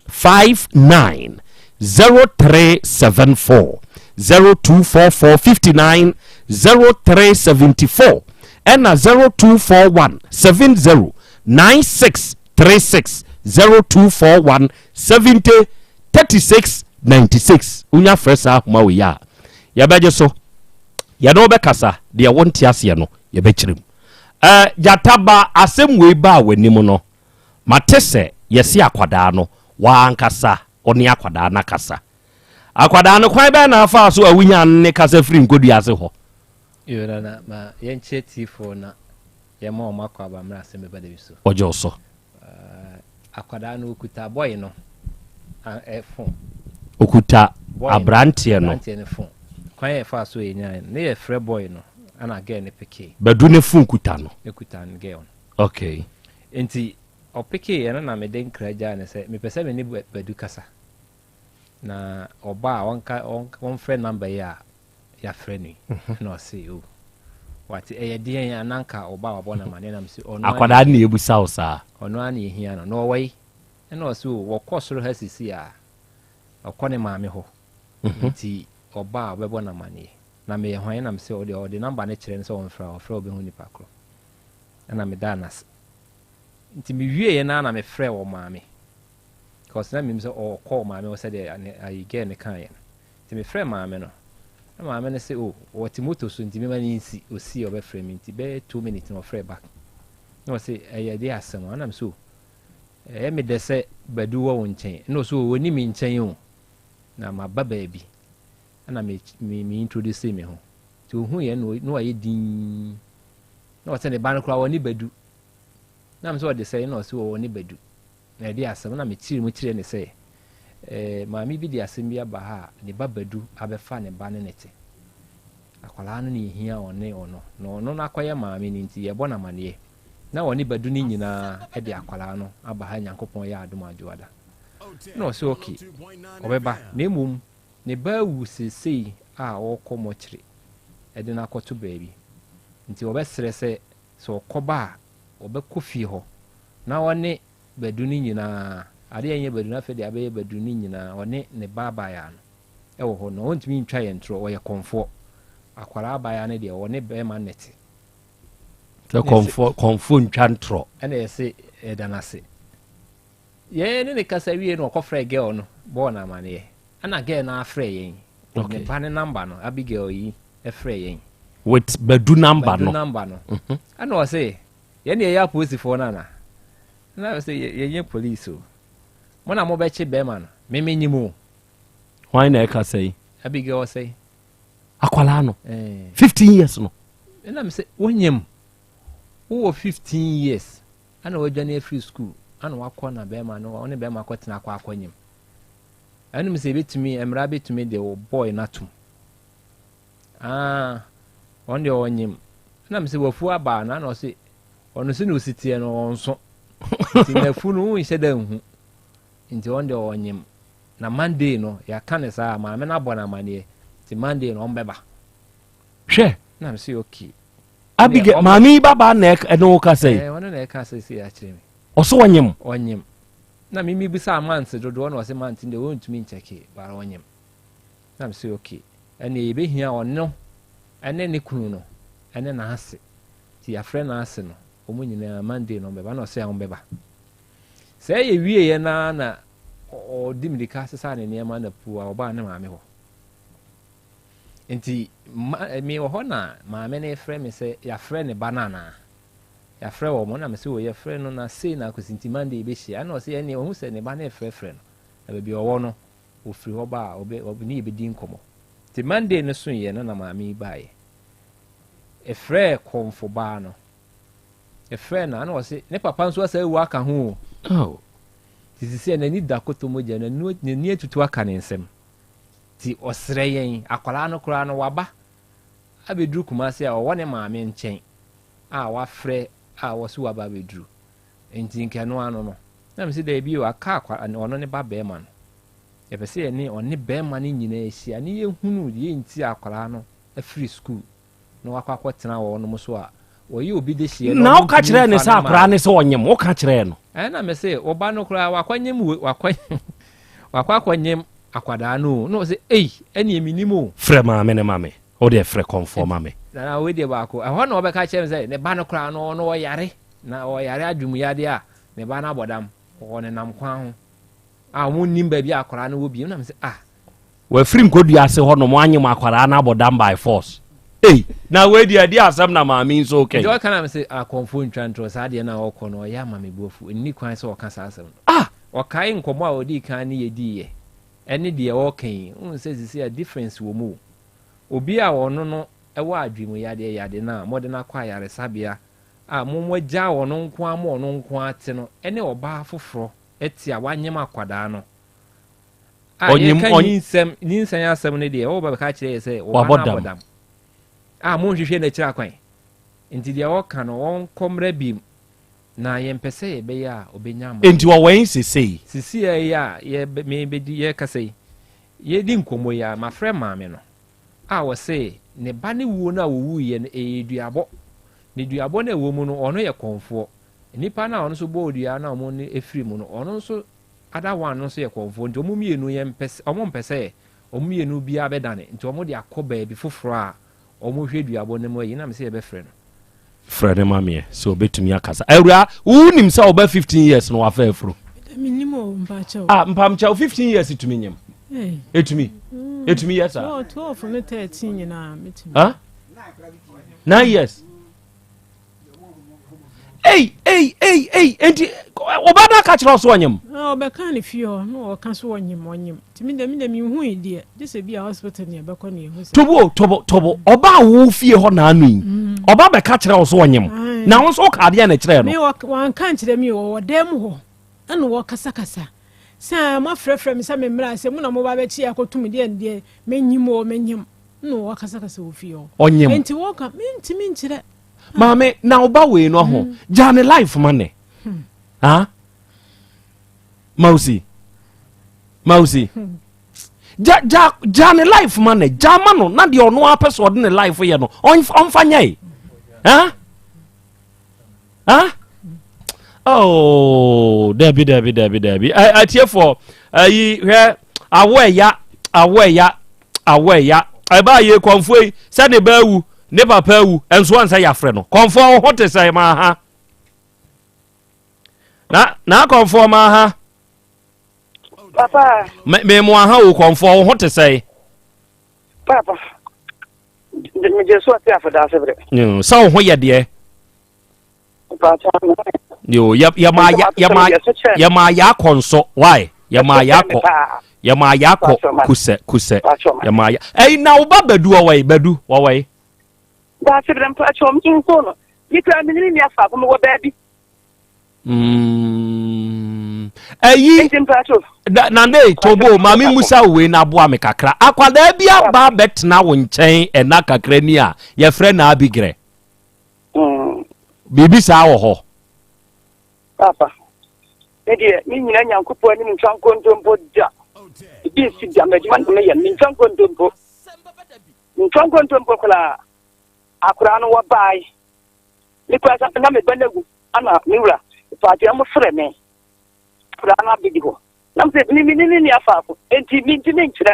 59 0374. 0244 59 0374 ɛna 0241 70 9636 0241 70 36 96. Wonya frɛ saa ahoma wei a, yɛbɛgye so. Yɛne wo bɛkasa, deɛ wonte aseɛ no, yɛbɛkyerɛ mu. Eh, gyata ba, asɛm wei baa w'anim no, mate sɛ yɛse akwadaa no, w'ankasa wo ne akwadaa no akasa. Akwadaa no, kwan bɛn na afaa so a wonyaa ne kasa firi nkɔdua ase hɔ? Yo, Nana, ma yɛnkyerɛ tiefoɔ na. Yɛma wɔn akwaaba mmerɛ asɛm bɛba da bi so. Ɔgye wo so. Akwadaa no ɔkuta boy no phone. Ɔkuta abranteɛ no. Abranteɛ no phone. Kwan yɛ fa so yɛ nyae no ne yɛ frɛ boy no ɛna girl no pekee. Badu ne phone kuta no. Ekuta no girl no. Okay. Nti ɔpekee yɛ no na mede nkra gyaa no sɛ mepɛ sɛ me ne Badu kasa. Na ɔba a ɔnka ɔmfrɛ number yi a yɛafrɛ no yi. Ɛna ɔse o wate ɛyɛ deɛn a na nka ɔba a wabɔ no amaneɛ na mese ɔno ara Akwadaa no na ɛbusa wo saa. Ɔno ara na ɛhia no na ɔwɔ yi. Ɛna ɔse o wɔkɔ soro ha sisi a ɔkɔ ne maame hɔ nti ɔba a ɔbɛbɔ no amaneɛ. Na meyɛ hwan? Ɛna mese ɔde ɔde number no kyerɛ no sɛ ɔmfrɛ a ɔfrɛ a ɔbɛhu nipa korɔ. Ɛna medaa no ase. Nti mewieɛ no ara na mefrɛɛ ɔmaame. Cause na menim sɛ ɔkɔ ɔmaame hɔ sɛdeɛ ne ayi girl no kaeɛ no. Nti mefrɛɛ maame no. Na maame no se oh ɔte moto so nti mema no nsi. Ɔsii a ɔbɛfrɛ me nti bɛyɛ 2 minutes na ɔfrɛɛ back. Na ɔse ɛyɛ deɛ asɛm a? Ɛna mese oh ɛyɛ me dɛ sɛ Badu wɔ wo nkyɛn. Ɛna ɔse oh ɔnni me nkyɛn o. Na maba baabi. Ɛna me me me introduce me ho. Nti ɔhuiɛ no na wayɛ dinn. Na ɔse ne ba no koraa ɔne Badu. Na mese ɔde sɛn? Ɛna ɔse oh ɔne Badu. Na ɛde asɛm na mekyeree mu kyerɛɛ no sɛ, eh, maame bi de asɛm bi aba ha a ne ba Badu abɛfa ne ba ne no te. Akwadaa no na ehia ɔne ɔno, na ɔno no akɔyɛ maame no nti yɛbɔ no amaneɛ. Na ɔne Badu no nyinaa de akwadaa no aba ha Nyankopɔn yɛ adom adwoada. Na ɔse okay, ɔbɛba, na mmom ne ba awu seesei a ɔrekɔ mɔkyere de no akɔto baabi. Nti ɔbɛsrɛ sɛ sɛ ɔkɔba a ɔbɛkɔ fie hɔ na ɔne Badu no nyinaa, adeɛ a ɛnyɛ Badu no afei deɛ abɛyɛ Badu no nyinaa, ɔne ne ba abaayaa no wɔ hɔ na ɔntumi ntwa yɛn torɔ, ɔyɛ kɔmfoɔ. Akwadaa abaayaa no deɛ ɔne bɛrima no te. Sɛ kɔmfoɔ kɔmfoɔ ntwa ntorɔ. Ɛna yɛse yɛda no ase. Yɛn ne ne kasa wie no ɔkɔfrɛɛ girl no bɔɔ no amaneɛ. Ɛna girl no ara frɛɛ yɛn. Ne ba ne number no, Abigail yi frɛɛ yɛn. With Badu number no. Badu number no. Ɛna ɔse Yɛn deɛ yɛyɛ apolisifoɔ no ana? Na sɛ yɛnyɛ police o. Mo na mobɛkye bɛrima no. Me menyim o. Hwan na ɛka sɛi? Abigail ɔsɛe. Akwadaa no. Eh. 15 years no. Ɛna me sɛ wonyim. Wowɔ 15 years. Ana wadwane afiri school. Ana wakɔ na bɛrima no ɔne bɛrima akɔtena akɔ akɔnyim. Ɛna me sɛ ebetumi mmara betumi de wo boy no atom. Aah ɔno deɛ ɔnyem. Ɛna mese wafu aba anaa? Ɛna ɔse ɔno sɛnea ɔsi teɛ no ɔnso. Nti n'afu no wonhyɛ da nhu. Nti ɔno deɛ ɔnyem. Na Monday no yɛaka no saa maame no abɔ no amaneɛ. Nti Monday no ɔmbɛba. Hwɛ. Na mese okay. Abigail maame yi babaa na ɛne wo kasa yi. Ɛɛ ɔno na ɛka sɛ sei akyerɛ me. Ɔso ɔnyem. Ɔnyem. Na me mebisa months dodoɔ na ɔse months deɛ ɔntumi nkyɛke but ɔnyem. Na me se ok, ɛneɛ yɛbɛhia ɔno ɛne ne kunu no ɛne n'ase, nti yɛafrɛ n'ase no, wɔn nyinaa Monday no wɔbɛba, na ɔse wɔn bɛba. Sɛ yɛwieɛ no ara na ɔdi mirika sesaa ne nneɛma na puu a ɔbaa ne maame hɔ. Nti ma, me wɔ hɔ na maame no frɛ me sɛ yɛafrɛ ne ba no anaa? Yɛafrɛ wɔn, na me se o yɛfrɛ no na sei na akɔsi nti Monday yɛbɛhyia. Ɛna ɔse ɛneɛ wahu sɛ ne ba no refrɛfrɛ no, na baabi a ɔwɔ no Ɔfiri hɔ ba a, ɔbɛ, ɔne yɛ bɛdi nkɔmmɔ. Nti Monday no soeɛ no na maame yi baeɛ. Ɛfrɛɛ kɔmfo baa no. Ɛfrɛɛ no a, na ɔse, ne papa nso asa awu aka ho o. Oh. Nti sisi a n'ani da kɔtɔ mogya, n'ani atutu aka ne nsam. Nti ɔsrɛ yɛn, akwadaa no koraa no waba abɛduru Kumasi a ɔwɔ ne maame nkyɛn a wafrɛ a wɔse waba abɛduru. Nti nka ɛno ano no. Na mese daabi o, aka akwa, ɔno ne ba barima no. Yɛpɛ sɛ yɛne ɔne barima no nyinaa hyia na yɛhunu deɛ nti a akwadaa no afiri sukuu na wakɔ akɔtena wɔnom so a wɔyɛ obi dehyeɛ na na woka wɔntumi kyerɛɛ ne mfa sɛ no mma akwadaa no. no sɛ ɔnyem woka kyerɛɛ no Ɛna mese wo ba no koraa wakɔnyem we wakɔ wakɔ akɔnyem akwadaa no o. Na ɔse ei ɛneɛ menim o. Frɛ maame no ma me. Wo deɛ frɛ kɔmfoɔ ma me. Nana wei deɛ baako ɛhɔ na ɔbɛka kyerɛ me sɛ ne ba no koraa no ɔno ɔyare na ɔyare adwemuyadeɛ a ne ba no abɔ dam ɔnenam kwan ho a wɔn nnim baabi a akwadaa no wɔ bio na me sɛ ah. Wafiri nkɔdua ase hɔ nom anyem akwadaa no abɔ dam by force ei na wei deɛ ɛdeɛ asɛm na maame yi nso reka yi. Nti ɔka na me sɛ akɔmfoɔ ntwa ntorɔ saa deɛ no a ɔkɔ no ɔyɛ ama me bo afu ɛnni kwan sɛ ɔka saa asɛm no. Ah! Ɔkae nkɔmmɔ a ɔdii kan ne yɛ diiɛ ɛne deɛ ɔreka yi wohu sɛ sisi a difference wɔ mu o. Obi a ɔno no wɔ adwene mu yadeɛ yade no a mode no akɔ ayaresabea. a mo moagyaa ɔno nko ara ma ɔno nko ara te no ne ɔbaa foforɔ te a wanyem akwadaa no. A Ɔnyem- yɛka ɔny- nyinsɛm nyinsɛn asɛm no deɛ wɔba bɛka kyerɛ yɛ sɛ ɔba Wabɔ no dam. abɔ dam. A monhwehwɛ n'akyiri akwan. Nti deɛ ɔka no ɔnkɔ mmra biem na yɛmpɛ sɛ yɛbɛyɛ a ɔbɛnya ama. Enti ɔwɔ he sesei? Sisi yi a yɛbɛ mebɛdi yɛkasa yi yɛdi nkɔmmɔ yi a mafrɛ maame no. a ɔse ne ba no wuo no a ɔwuiɛ no ɛyɛ duabɔ, ne duabɔ no a ɛwɔ mu no ɔno yɛ kɔmfoɔ, nipa no a ɔno nso bɔɔ dua no a wɔn no firi mu no ɔno nso other one no nso yɛ kɔmfoɔ nti wɔn mmienu yɛ mpɛ wɔn mpɛ sɛ wɔn mmienu biara bɛdane nti wɔn de akɔ baabi foforɔ a wɔn hwɛ duabɔ no mu ayi na me sɛ yɛbɛfrɛ no. Frɛ no ma meɛ sɛ ɔbɛtumi akasa. Awura, wonim sɛ ɔba 15 years no wafa afuro? Menim o, mpakyɛw. Ah, mpamkyɛw 15 years tumi nyem. Ɛtumi. Ɛtumi yɛ saa. 12 ne 13 nyinaa metumi. Huh? 9 years. Ei, ei, ei, ei, enti ɔba no aka kyerɛ ɔso ɔnyem? Ɔbɛka ne fie hɔ na ɔka so ɔnyem ɔnyem. Nti me deɛ me deɛ menhui deɛ gye sɛ bi a hospital ne yɛbɛkɔ ne yɛhu sɛ. Tobo tobo tobo ɔba a wo fie hɔ na ano yi mm. ɔba bɛka kyerɛ wo so ɔnyem na wo nso woka adeɛ na kyerɛ no. Me wanka nkyerɛ mi wɔ dan mu hɔ ɛna wɔkasakasa sɛ moafrɛfrɛ me sɛ memmra sɛ mu na moba bɛkye akɔtum deɛ deɛ menyim o menyim na wɔkasakasa wɔ fie hɔ. Ɔnyem. Nti wɔka mentumi nkyerɛ. Maame na ɔba wei no ho mm. gya ne life ma ne. Hmm. Ah? Mausi. Mausi. Gya gya gya ne life ma ne gya ma no na deɛ ɔno apɛ so ɔde ne life yɛ no ɔnfa nyɛ yi. Huh? Huh? Oh, dabi dabi dabi dabi. Atiefoɔ ayi hwɛ awo ɛya awo ɛya awo ɛya ɛbaa yɛ kɔnfoɔ yi sɛ ne ba awu ne papa awu nso ansɛ yɛafrɛ no kɔnfoɔ ho te sɛ maa ha. Na na akɔmfoɔ ma ha. Papa. Me me mo aha o kɔmfoɔ wo ho te sɛe. Papa. Me gye so ate afɔda ase brɛ. Mm, sɛ wo ho yɛ deɛ. Yo, yɛ yɛ ma yɛ yɛ ma yɛ ma yɛ akɔ nso. Why? Yɛ ma yɛ akɔ. Yɛ ma yɛ akɔ kusɛ kusɛ. Yɛ ma yɛ. Ɛyi na wo ba badu ɔwɔ yi badu ɔwɔ yi. Daase brɛ mpakyɛw me nso no me kura me ne nua faako me wɔ baabi. Mm. Ɛyi nane tobo maame musa wei na aboa me kakra akwadaa bi aba abɛtena wo nkyɛn ɛna kakra ni a yɛfrɛ na abigrɛ mm. biribi saa wɔ hɔ. Papa, me deɛ me nyina Nyankopɔn anim ntwa nkontompo da. Ebi nsi da, m'adwuma na meyɛ no, mentwa nkontompo. Mentwa nkontompo koraa. Akwadaa no wɔbae. Me kura sɛ na me ba no awu ana me wura paatwa mo frɛ me. Akwadaa no abɛdi hɔ. Na me sɛ me me ne ne nua faako. Enti mentumi nkyerɛ.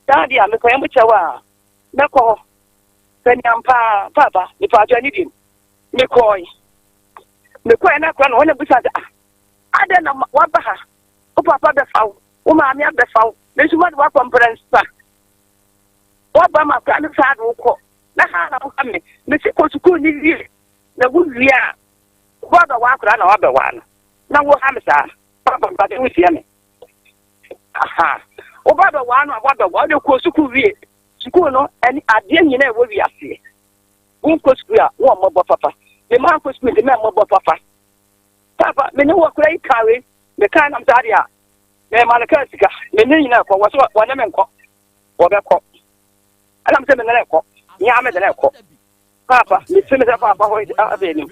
Saa deɛ a mekɔyɛ mo kyɛw a mɛkɔ hɔ. Sɛ nea mpaa paapa me paatwa ne deɛ mekɔe. Mekɔe na akwadaa no hɔ na bisa sɛ ah adɛn na waba ha? Wo papa bɛfa wo, wo maame abɛfa wo, me nso made wakɔ mprɛnsa. Woaba ma akwadaa no saa de wokɔ na ha na woha me. Mese kɔ sukuu no wie na wowie a woabɛwɔ akwadaa na woabɛwaa no na woha me saa. Papa mpade wotie me. Aha. Woba bɛwaa no a woabɛwaa wode kɔ sukuu wie. Sukuu no ɛne adeɛ nyinaa ɛwɔ wiaseɛ. Wonkɔ sukuu a wɔmmɔbɔ papa. Me ma nkɔ sukuu nti mɛmmɔbɔ papa. Papa me ne wɔ kora yi kaa wei. Mekaa nam saa deɛ a mɛma no kaa sika. Me ne nyinaa kɔ wɔ so wɔne me nkɔ. Wɔbɛkɔ. Ɛna mesɛ me nana ɛkɔ. Nyɛ me nana ɛkɔ. Paapa, mefi me sɛ paapa hɔ afei anim.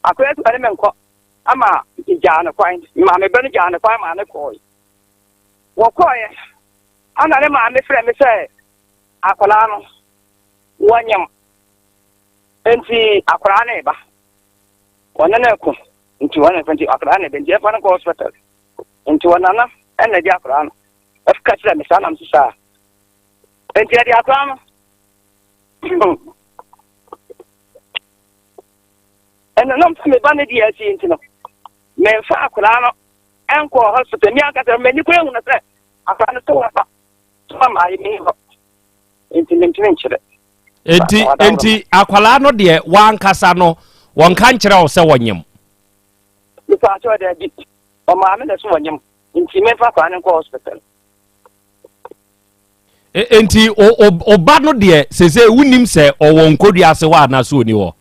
Akɔyɛ sɛ ɔne me nkɔ ama gyaa no kwan. Maame bɛ no gyaa no kwan maa ne kɔɔe. Wɔkɔɔeɛ, ana ne maame frɛ me sɛ akwadaa no wɔnyem. Nti akwadaa no reba. Wɔne no reko. Nti wɔne no reko nti akwadaa no reba. Nti ɛmfa no nkɔ hospital. Nti wɔnana ɛna gye akwadaa no. Ɛka kyerɛ me saa na mese saa. Nti ɛde akwadaa no ɛna nam sɛ meba no deɛ asi nti no memfa akwadaa no ɛnkɔ hospital mi ankasa m'ani kora hu no sɛ akwadaa no sɛ waba sɛ wama ayɛ me hɔ nti mentumi nkyerɛ. Enti enti akwadaa no deɛ wankasa no wɔnka nkyerɛ wo sɛ wɔnyem. Nipa akyerɛ dɛ bi ɔmaame na so wɔnyem. Nti memfa akwadaa no nkɔ hospital. E, nti o ba no deɛ sese wonim sɛ ɔwɔ nkodua ase hɔ anaasɛ ɔni hɔ?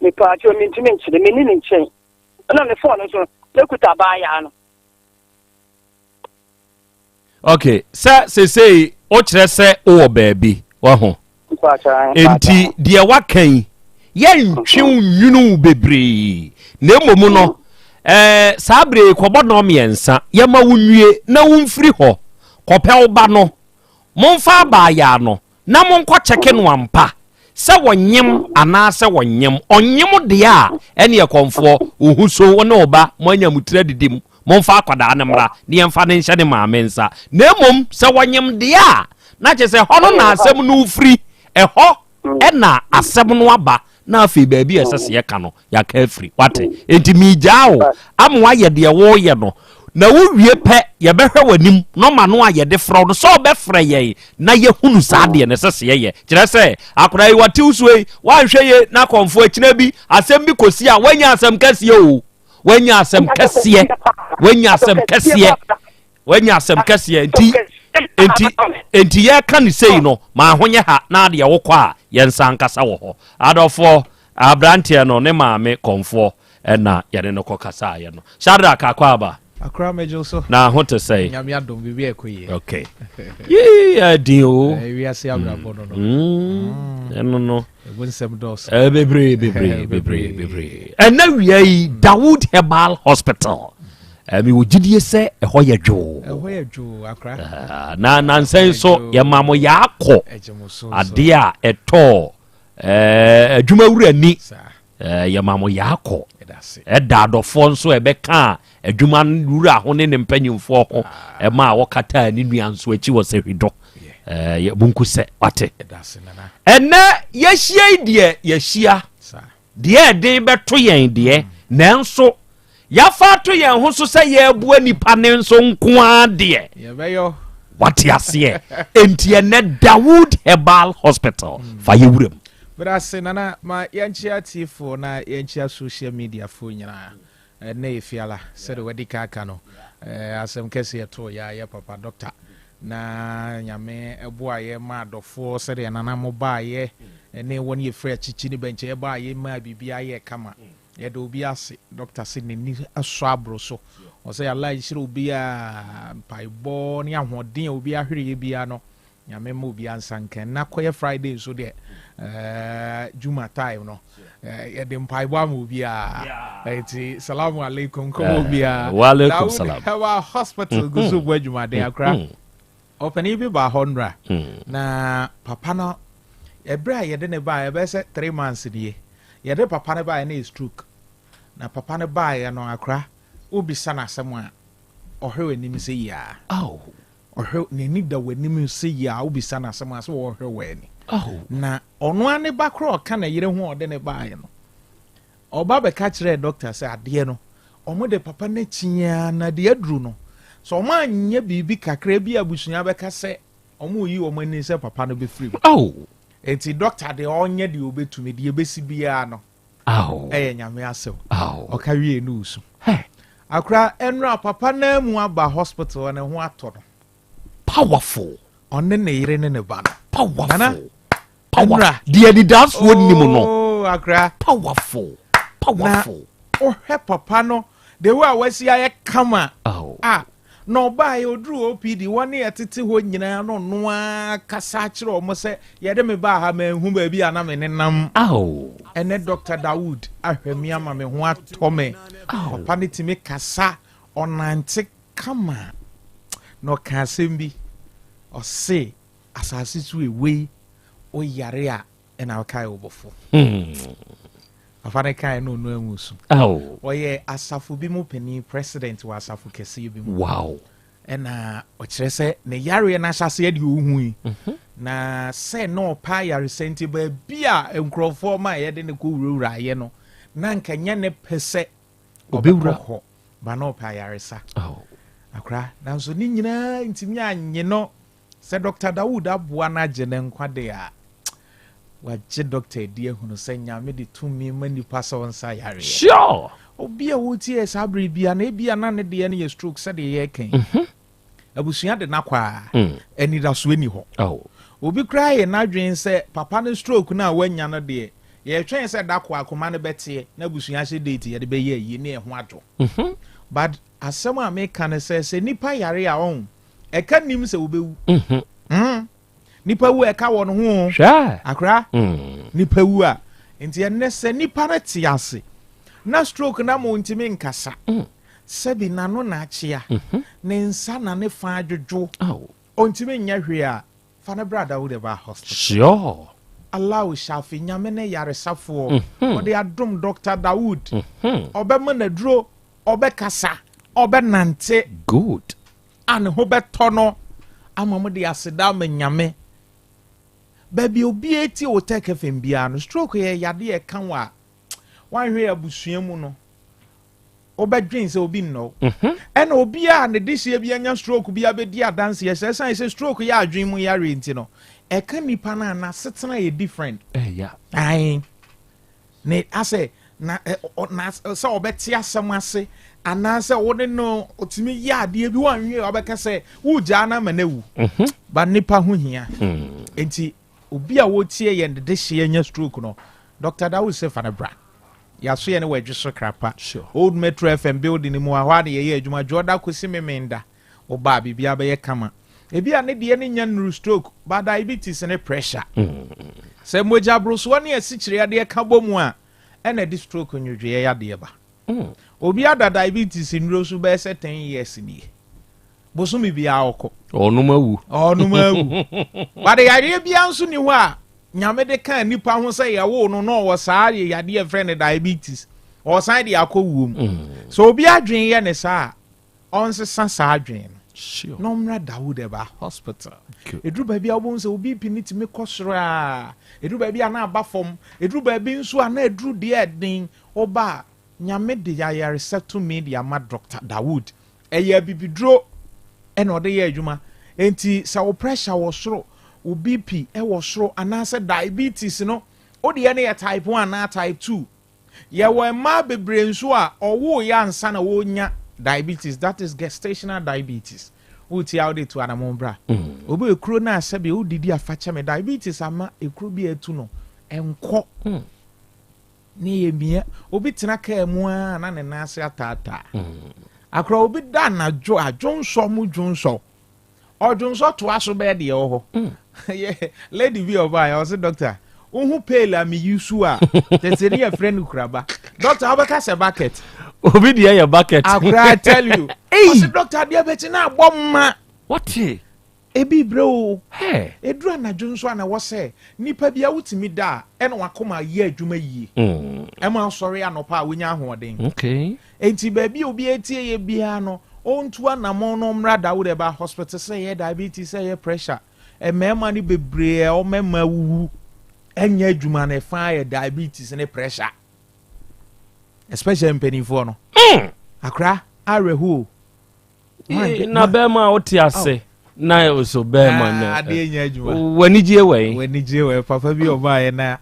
Mepaakyɛw mentumi nkyerɛ, menni ne nkyɛn. Ɛna ne phone nso no, mekuta abaayaa no. Ok, sɛ sesei wokyerɛ sɛ wowɔ baabi, waho. Enti deɛ waka yi, yɛntwe wo nwunu wo bebree, na mmom no, eh, saa bere yi kɔbɔ nnɔn mmiɛnsa, yɛma wo nwie na womfiri hɔ, kɔpɛ wo ba no, momfa abaayaa no na monkɔ kyɛke no ampa sɛ wɔnyem anaasɛ wɔnyem. Ɔnyem deɛ a, ɛneɛ kɔmfoɔ, wo ho so, wo ne wo ba, moanya mo tiri adidi mu. Momfa akwadaa no mmra na yɛmfa no nhyɛ ne maame nsa. Na mmom sɛ wɔnyem deɛ a, na kyerɛ sɛ ɛhɔ no na asɛm no firi. Ɛhɔ na asɛm no aba, na afei baabi a ɛsɛ sɛ yɛka no, yɛaka afiri. Wate? Enti meregyaa wo ama woayɛ deɛ woreyɛ no, na wowie pɛ, yɛbɛhwɛ w'anim, nɔma no a yɛde frɛ wo no, sɛ wobɛfrɛ yɛn na yɛhunu saa deɛ no ɛsɛ sɛ yɛyɛ. Kyerɛ sɛ, akwadaa yi, wate wo suo yi, woanhwɛ yie na akɔmfoɔ akyina bi, asɛm bi kɔsi a, woanya asɛm kɛseɛ o. Woanya asɛm kɛseɛ. Woanya asɛm kɛseɛ. Woanya asɛm kɛseɛ. Nti, nti, nti yɛka ne sei no, ma ho nyɛ ha na adeɛ wokɔ a, yɛnsa nkasa wɔ hɔ. Adɔfoɔ, aberanteɛ no, ne maame kɔmfoɔ ɛna yɛne no kɔ kasaeɛ no. Shadrack Akwaaba. Akora megye so. Na ho te sɛn? Nyame adom biribi a ɛkɔ yie. Okay. Yii ɛdin o. Eh, wiase abrabɔ no no. Ɛno no. Ɛmu nsɛm dɔɔso. Eh, bebree bebree bebree bebree. Ɛnɛ wia yi Dawood Herbal Hospital. Eh, mewɔ gyidie sɛ ɛhɔ yɛ dwoo. Ɛhɔ yɛ dwoo akora. Eh, na nansɛn so yɛma mo yɛakɔ adeɛ a ɛtɔɔ eh, adwumawura ni. Eh, yɛma mo yaakɔ. Ɛda adɔfoɔ nso a ɛbɛkaa adwuma wura ho ne ne mpanyimfoɔ ho ah. ɛma a wɔkataa ne nua nso akyi wɔ sɛhwidɔ. Eh, monku sɛ wate. Ɛnɛ yɛahyia yi deɛ yɛahyia deɛ ɛden bɛto yɛn deɛ mm. nanso Yɛafa ato yɛn ho so sɛ yɛreboa nipa ne nso nko ara deɛ. Yɛbɛyɔ. Wate aseɛ? Enti ɛnɛ Dawood Herbal Hospital mm. fa yɛ wuram. Medase nana ma yɛnkyea atiefoɔ na yɛnkyea social media foɔ nyinaa. Ɛnɛ yɛ fiala sɛde wadi ka aka no. Asɛm kɛse ɛtoo yɛ ayɛ papa doctor na nyame ɛboa yɛ ma adɔfoɔ sɛdeɛ nana mo baayɛ ne wɔn yɛfiri akyikyi ne bɛnkyɛ yɛbaayɛ maa biribiara yɛ kama. Yɛda obi ase. Doctor se n'ani sɔ aboro so. Ɔsɛ Allah nhyira obiara, mpaebɔ ne ahoɔden a obiara hwereɛ biara no, Nyame mma obiara nsa nka. Ɛnna kɔyɛ Friday nso deɛ, eh, Juma time no, eh, yɛde mpaebɔ ama obiara. Enti, salamu alaikum kɔma eh, obiara. Wa alaikum salam. Herbal Hospital gu so bɔ adwumaden akora. Ɔpanin bi baa hɔ nnora, na papa no, ɛberɛ a yɛde ne baa, ɛbɛyɛ sɛ three months nie. Yɛde papa no baeɛ no yɛ stroke. Na papa no baeɛ no akora wobisa no asɛm a ɔhwɛ w'anim sɛ yiaa. Ɔhwɛ n'ani da w'anim sɛ yiaa wobisa no asɛm a sɛ ɔhwɛ w'ani. Na ɔno ara ne ba koraa ɔka ne yere ho a ɔde ne baeɛ no ɔba bɛka kyerɛɛ dɔkta sɛ adeɛ no wɔn de papa no akyi ara na deɛ aduru no sɛ wɔn anyɛ biribi kakra bi abusua bɛka sɛ Wɔreyi wɔn ani sɛ papa no bɛfiri mu. Oh. Enti dɔkta deɛ ɔnyɛ deɛ ɔbɛtumi, deɛ ɛbɛsi biara no, oh. ɛyɛ Nyame asɛm. Oh. Ɔka wie no osu. Hey. Akora ɛnora papa no mu aba hospital ne ho atɔ no. Powerful. Ɔne ne yere ne ne ba no. Powerful. Nana, Power. Deɛ anidasoɔ nnim no. Oh, akora. Powerful. Powerful. Na wohwɛ papa no, the way a wasi ayɛ kama. Oh. Ah, na ɔbaeɛ ɔduru OPD wɔne ɛtete hɔ nyinaa na ɔno ara kasa akyerɛ wɔn sɛ yɛde me baa ha manhu baabi a na me nenam. Oh. Ɛnɛ Dr. Dawood ahwɛ me ama me ho atɔ me. Oh. Papa no tumi kasa, ɔnante kama. Na ɔka asɛm bi, ɔse Asase so ewei wo yare a ɛna wokae wo bɔfo. Hmm. Papa no kae no ɔno anwu so. Ɔyɛ asafo bi mu panin, president wɔ asafo kɛseɛ bi mu. Wow. Ɛna ɔkyerɛ sɛ ne yareɛ no ahyɛaseɛ deɛ ɔhui. Mhm. Na sɛ na ɔpɛ ayaresa nti baabi a nkurɔfoɔ ma yɛde no kɔ wurawuraeɛ no na nka nyɛ ne pɛ sɛ ɔbɛwura hɔ ba na ɔpɛ ayaresa. Akora nanso ne nyinaa ntumi anye no Sɛ Dɔkta Dawood aboa no agye ne nkwa de a, wagye dɔkta adi ahunu sɛ Nyame de tumi ma nipa sɛ ɔnsa yareɛ. Sure! Obi a wotie yɛ saa bere bia no, ebia na ne deɛ no yɛ stroke sɛdeɛ yɛreka yi. Abusua de no akɔ a, anidasoɔ nni hɔ. Obi koraa yɛ n'adwene sɛ papa no stroke no a wanya no deɛ, Yɛtwɛn sɛ da ko akoma no bɛteɛ na abusua ahyɛ date yɛde bɛyɛ ayie ne ɛho adwo. But asɛm a meka ne sɛ, sɛ nipa yare a ɔn, ɛka nnim sɛ wobɛwu. Mm. Nipa wu a ɛka wɔn ho o. Hwɛ. Akora. Nipa wu a. Nti ɛnnɛ sɛ nipa no te ase na stroke no ama ɔntumi nkasa, sɛbi n'ano na akyea, ne nsa na ne fa adwodwo, ɔntumi nyɛ hwee a, fa no bra Dawud Eba Hospital. Sure. Allahu Shafi, Nyame ne yaresafoɔ. Ɔde adom Doctor Dawood. Ɔbɛma no aduro, ɔbɛkasa, ɔbɛnante. Good. A ne ho bɛtɔ no ama mo de aseda ama Nyame. Baabi a obiara tie Otec FM biara no, stroke yɛ yadeɛ a ɛka wo a, woanhwɛ yɛ abusua mu no, wobɛdwen sɛ obi nnɔ wo. Ɛna obi a ne dehyeɛ bi anya stroke bi abɛdi adanseɛ sɛ ɛsiane sɛ stroke yɛ adwene mu yareɛ nti no, ɛka nipa no a n'asetena yɛ different. Ɛya. Ae. Ne asɛ na ɛ ɔ na sɛ ɔbɛte asɛm ase anaasɛ wo ne no ɔtumi yɛ adeɛ bi wanwie ɔbɛka sɛ wogyaa no ama no awu. Ba nipa ho hia. Nti obi a wɔtie yɛn de dehyeɛ anya stroke no, Dr. Dawood sɛ fa no bra. Yɛaso yɛne wɔ Adweso Krapa, Old Metro FM building no mu a, hɔ a na yɛyɛ adwuma Dwoɔda kɔsi Memenda. Woba a, biribiara bɛyɛ kama. Ebi a ne deɛ no nnya nnuru stroke, but diabetes ne pressure. Sɛ mogya borosoɔ ne asikyire yadeɛ ka bɔ mu a, ɛna ɛde stroke nnwodwoeɛ yadeɛ ba. Obi ada diabetes nnuro so bɛyɛ sɛ 10 years nie. Bosome biara ɔkɔ. Ɔnom awu. Ɔnom awu. But yareɛ biara nso ni hɔ a Nyame de kaa nipa ho sɛ yɛwoo no na ɔwɔ saa yadeɛ yɛfrɛ no diabetes. Ɔsan de akɔ wuo mu. Sɛ obi adwene yɛ ne saa a, ɔnsesa saa adwene no. Na ɔmmra Dawood Eba Hospital. Ɛduru baabi a wobɛhu sɛ wo BP no tumi kɔ soro a, ɛduru baabi a na aba fam, ɛduru baabi nso a na ɛduru deɛ ɛden. Woba a, Nyame de ayaresa tumi de ama Doctor Dawood. Ɛyɛ abibiduro na ɔde yɛ adwuma. Enti sɛ wo pressure wɔ soro, wo BP wɔ soro anaasɛ diabetes no, wo deɛ no yɛ type 1 anaa type 2. Yɛwɔ mmaa bebree nso a ɔwoeɛ ansa na wɔrenya diabetes, that is gestational diabetes. Wotie a wode tu anamon bra. Obi wɔ ekuro no a sɛdeɛ wodidi a fa kyɛ me, diabetes ama ekuro bi a atu no ɛnkɔ. Ne yɛ mia. Obi tena kaa mu ara na ne nan ase ataataa. Akora obi da anadwo a dwonsɔ mu dwonsɔ. Ɔdwonsɔ toa so bɛyɛ deɛ ɛwɔ hɔ. Yɛ lady bi ɔbaa yɛ ɔse doctor wohu pail a meyi su a tete ne yɛfrɛ no kuraba. Doctor wobɛka sɛ bucket. Obi deɛ yɛ bucket. Akora I tell you. Ɔse doctor adeɛ bɛkyi na abɔ mma. Wɔte. Ebi brɛ oo. Ɛduru anadwo nso a na ɛwɔ sɛ nipa bi a wotumi da a ɛna wakoma yɛ adwuma yie. Ɛma wosɔre anɔpa a wonya ahoɔden. Enti baabi a obi atie yɛ biara no, ɔntu anamɔn na ɔmmra Dawood Herbal Hospital sɛ ɛyɛ diabetes, sɛ ɛyɛ pressure. Mmarima no bebree a wɔn mmarima awuwu ɛnyɛ adwuma no ɛfa yɛ diabetes ne pressure. Especially mpanimfoɔ no. Akora awerɛhoɔ o. na bɛrima a wote ase na so bɛrima na adeɛ nyɛ adwuma w'anigye wɔ yi w'anigye wɔ yi papa bi ɔbaa yɛ na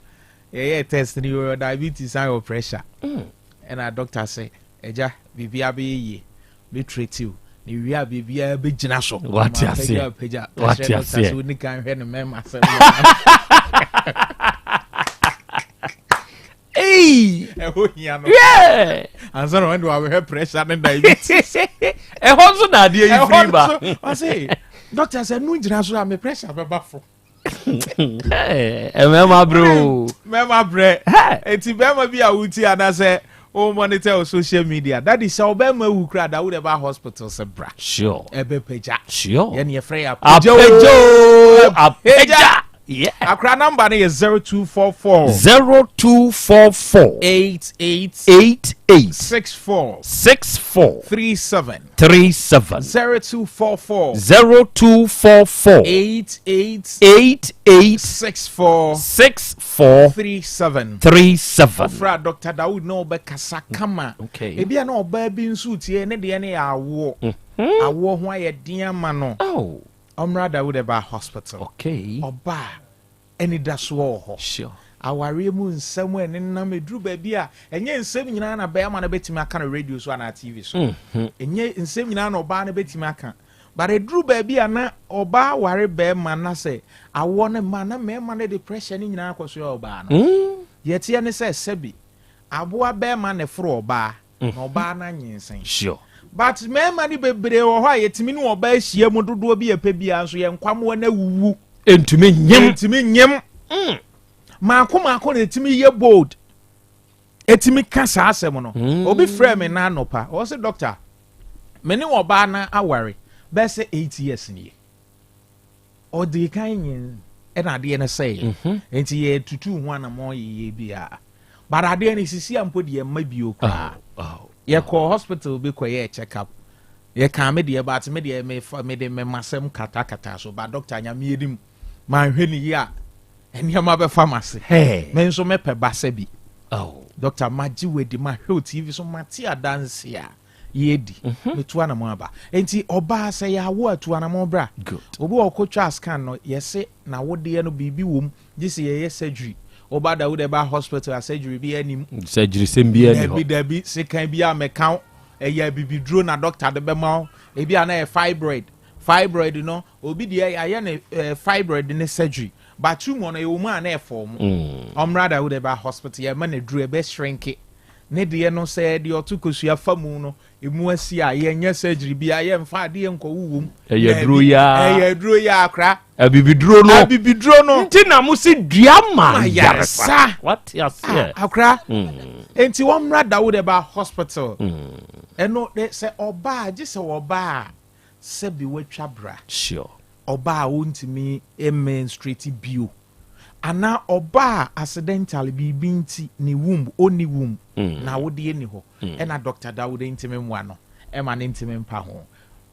yɛyɛ test ni yɛ diabetes and your pressure mm. ɛna doctor sɛ ɛgya biribi abɛyɛ yie bɛtrɛtiw na wie a biribiara bɛgyina so wate aseɛ wate aseɛ sɛ woni kan hwɛ ne mɛma sɛ Hey! Ɛhɔ hia no. Yeah! Ansa na wɔn de wɔahwɛ pressure ne diabetes. Ɛhɔ nso na adeɛ yi firi ba. Ɛhɔ nso ɔse doctor sɛ nu gyina so a me pressure bɛba fo. Mmarima brɛ o. Mmarima brɛ. Eti bɛrima bi a wuti anaasɛ o monitor o social media. Daddy sɛ ɔbɛrima wu kura da wo de ba hospital sɛ bra. Sure. Ɛbɛ pagya. Sure. Yɛn yɛ frɛ yɛ apagya o. Apagya. Yeah. Akra number no yɛ 0244. 0244. 88. 88. 64. 64. 37. 37. 0244. 0244. 88. 88. 64. 64. 37. 37. Ofra Dr. Dawood na ɔbɛkasa kama. Okay. Ebi a na ɔbaa bi nso tie ne deɛ ne yɛ awoɔ. Mm-hmm. Awoɔ ho ayɛ den ama no. Oh. Ɔmmra Dawid Ɛbaa Hospital. Okay. Ɔba a, anidasoɔ wɔ hɔ. Sure. Awareɛ mu nsɛm a ɛnenam, ɛduru baabi a, ɛnyɛ nsɛm nyinaa na barima no bɛtumi aka no radio so anaa TV so. Ɛnyɛ nsɛm nyinaa na ɔbaa no bɛtumi aka. But ɛduru baabi a na ɔbaa ware barima na sɛ awoɔ no mma a, na mmarima no de pressure no nyinaa akɔsoɛ ɔbaa no. Deɛ ɛteɛ ne sɛ sɛbi aboa bɛɛma na ɛforo ɔbaa na ɔbaa no anyinsɛn. Sure. But mmarima no bebree wɔ hɔ a yɛtumi ne ɔbaa ahyia mu dodoɔ bi yɛpɛ biara nso yɛn nkwamoa no awuwu. Ɛntumi nyem. Ɛntumi nyem. Maako maako na ɛtumi yɛ bold. Ɛtumi ka saa asɛm no. Obi frɛ me na anɔpa. Ɔse doctor, me ne ɔbaa no aware bɛyɛ sɛ 8 years nie. Ɔdii kan nyin ɛna adeɛ no sɛeɛ. Nti yɛtutuu ho anamɔn yeyɛ biara. But adeɛ no sisi a mpo deɛ mma bio koraa. Yɛkɔɔ hospital bi kɔyɛɛ check up. Yɛkaa me deɛ but me deɛ mefa mede me masɛm katakata so but doctor Nyame anim manhwɛ ne yie a nneɛma bɛfa m'ase. Me nso mepɛ ba sɛ bi. Doctor magye wadi mahwɛ wo TV so mate adanse a yɛdi. Metu anamɔn aba. Enti ɔbaa sɛ yɛawo a tu anamɔn bra. Obi wɔ ɔkɔtwa scan no yɛse n'awodeɛ no biribi wɔ mu gye sɛ yɛyɛ surgery. Woba Dawud ɛba hospital a surgery bi anim. Surgery sɛm bi ani hɔ. Dabi dabi sekan bi a mɛka wo ɛyɛ abibiduro na doctor de bɛma wo. Ebi a na ɛyɛ fibroid. Fibroid no obi deɛ yɛayɛ ne eh, fibroid ne surgery but tumor no ɛwɔ mu a na ɛfɔɔ mu. Ɔmmra Dawud ɛba hospital yɛma no aduro ɛbɛ shrinke. Ne deɛ no sɛ deɛ ɔto kosua fa mu no emu asi a yɛnyɛ surgery bi a yɛmfa adeɛ nkɔwo wom. Ɛyɛ aduro yi ara. Ɛyɛ aduro yi ara koraa. Abibiduro no. Abibiduro no. Nti na mo si dua ma yaresa. Wate aseɛ. Ah, akora. Nti wɔn mmra Dawud ɛba hospital. Ɛno de sɛ ɔbaa gye sɛ ɔbaa sɛbi watwa bra. Sure. Ɔbaa a ɔntumi menstruate bio. Anaa ɔbaa a accidentally biribi nti ne womb ɔnni womb na awodeɛ nni hɔ. Ɛna Doctor Dawud ntumi mmoa no ɛma no ntumi mpa ho.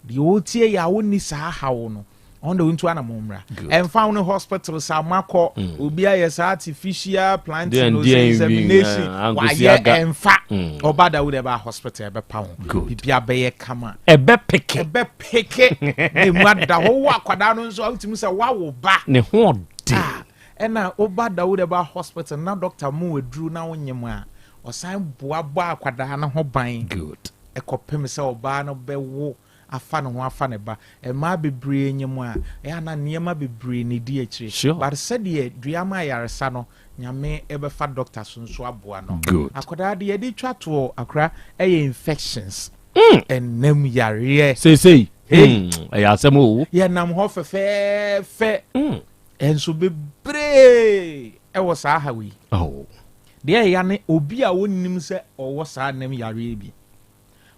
Deɛ ɔretie yɛ a ɔnni saa haw no, ɔno deɛ ɔntu anamɔ mmra. Ɛmfa ho ne hospital sa moakɔ, obi ayɛ saa artificial planting, Deɛn, deɛn bi, insemination, ankosi wayɛ aga. ɛmfa. Ɔba Dawud ɛba hospital ɛbɛpa ho. Biribi abɛyɛ kama. Ɛbɛpeke. Ɛbɛpeke. Na emu ada hɔ. Wowɔ akwadaa no nso a wotumi sɛ woawo ba. Ne ho ɔden. Ah, ɛna woba Dawud ɛba hospital na doctor mu aduru na wonyem a, ɔsan boa bɔ akwadaa no ho ban. Good. Ɛkɔpem sɛ ɔbaa no bɛwo afa ne ho afa ne ba. Mmaa bebree nyem a, ɛyɛ a na nneɛma bebree na ɛdi akyire. Sure. But sɛdeɛ dua ma ayaresa no, Nyame ɛbɛfa doctor so nso aboa no. Good. Akwadaa deɛ yɛde twa toɔ akora ɛyɛ infections. Ɛnam yareɛ. Seesei. Hey. Ɛyɛ asɛm o. Yɛnam hɔ fɛfɛɛfɛ. Ɛnso bebree ɛwɔ saa ha wei. Oh. Deɛ ɛya ne obi a ɔnnim sɛ ɔwɔ saa nam yareɛ bi.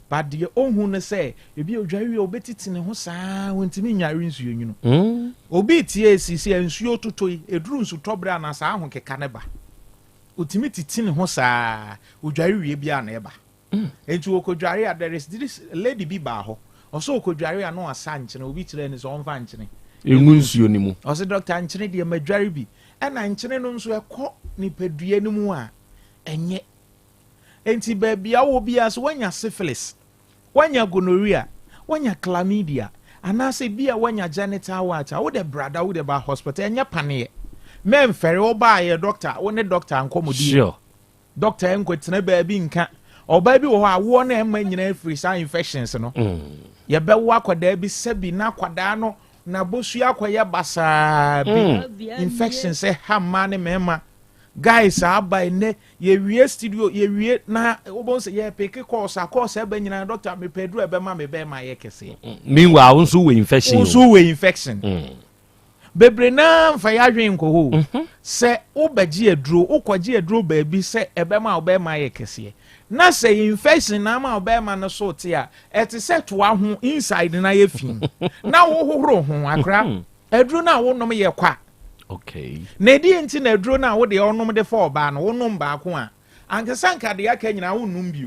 But deɛ ɔhu ne sɛ ebi odware wie a ɔbɛtiti ne ho saa ɔntumi nnware nsuo nwunu. Obi tie esi sɛ nsuo totɔ yi ɛduru nsutɔ berɛ a na saa ahokeka no ba. Ɔtumi titi ne ho saa odware wie bi a na ɛba. Nti ɔkɔdware a there is this lady bi baa hɔ ɔsɛ ɔkɔdware a na wasa nkyene obi kyerɛ ne sɛ ɔmfa nkyene Ɛngu nsuo no mu. Ɔsɛ doctor nkyene deɛ madware bi ɛna nkyene no nso ɛkɔ nipadua no mu a ɛnyɛ. Enti baabi a wowɔ biara, sɛ woanya syphilis, woanya gonorrhea, woanya chlamydia, anaasɛ ebia woanya genital wart a, wode bra da wode ba hospital. Ɛnyɛ paneɛ. Mɛmfɛre, wobaayɛ doctor, wo ne doctor nkɔmmɔdie. Sure. Doctor nkɔtena baabi nka. Ɔbaa bi wɔ hɔ a, awoɔ no ɛmma nyinaa firi saa infections no. Yɛbɛwo akwadaa bi sɛbi na akwadaa no n'abosua akɔyɛ basaa bi. Infections ɛha mmaa ne mmarima. Guys aba ɛnɛ yɛwie studio yɛwie na wobɛhu sɛ yɛpeke course a course ɛbɛ nyinaa doctor mepɛ aduru a ɛbɛma me bɛrima ayɛ kɛseɛ. Meanwhile wo nso wɔ infection. Wo nso wɔ infection. Bebree naa mfa yɛ adwene nkɔ hɔ o. Sɛ wobɛgye aduro wokɔgye aduro baabi sɛ ɛbɛma wo bɛrima ayɛ kɛseɛ na sɛ infection na ama wo bɛrima no so te a ɛte sɛ toa ho inside na yɛ fi na wohohoro ho akora aduro no a wonom yɛ kwa. Okay. Na ɛdeɛ nti na aduro no a wode ɔnom de fa ɔbaa no wonom baako a ankasa nka deɛ aka nyinaa wonnom bio.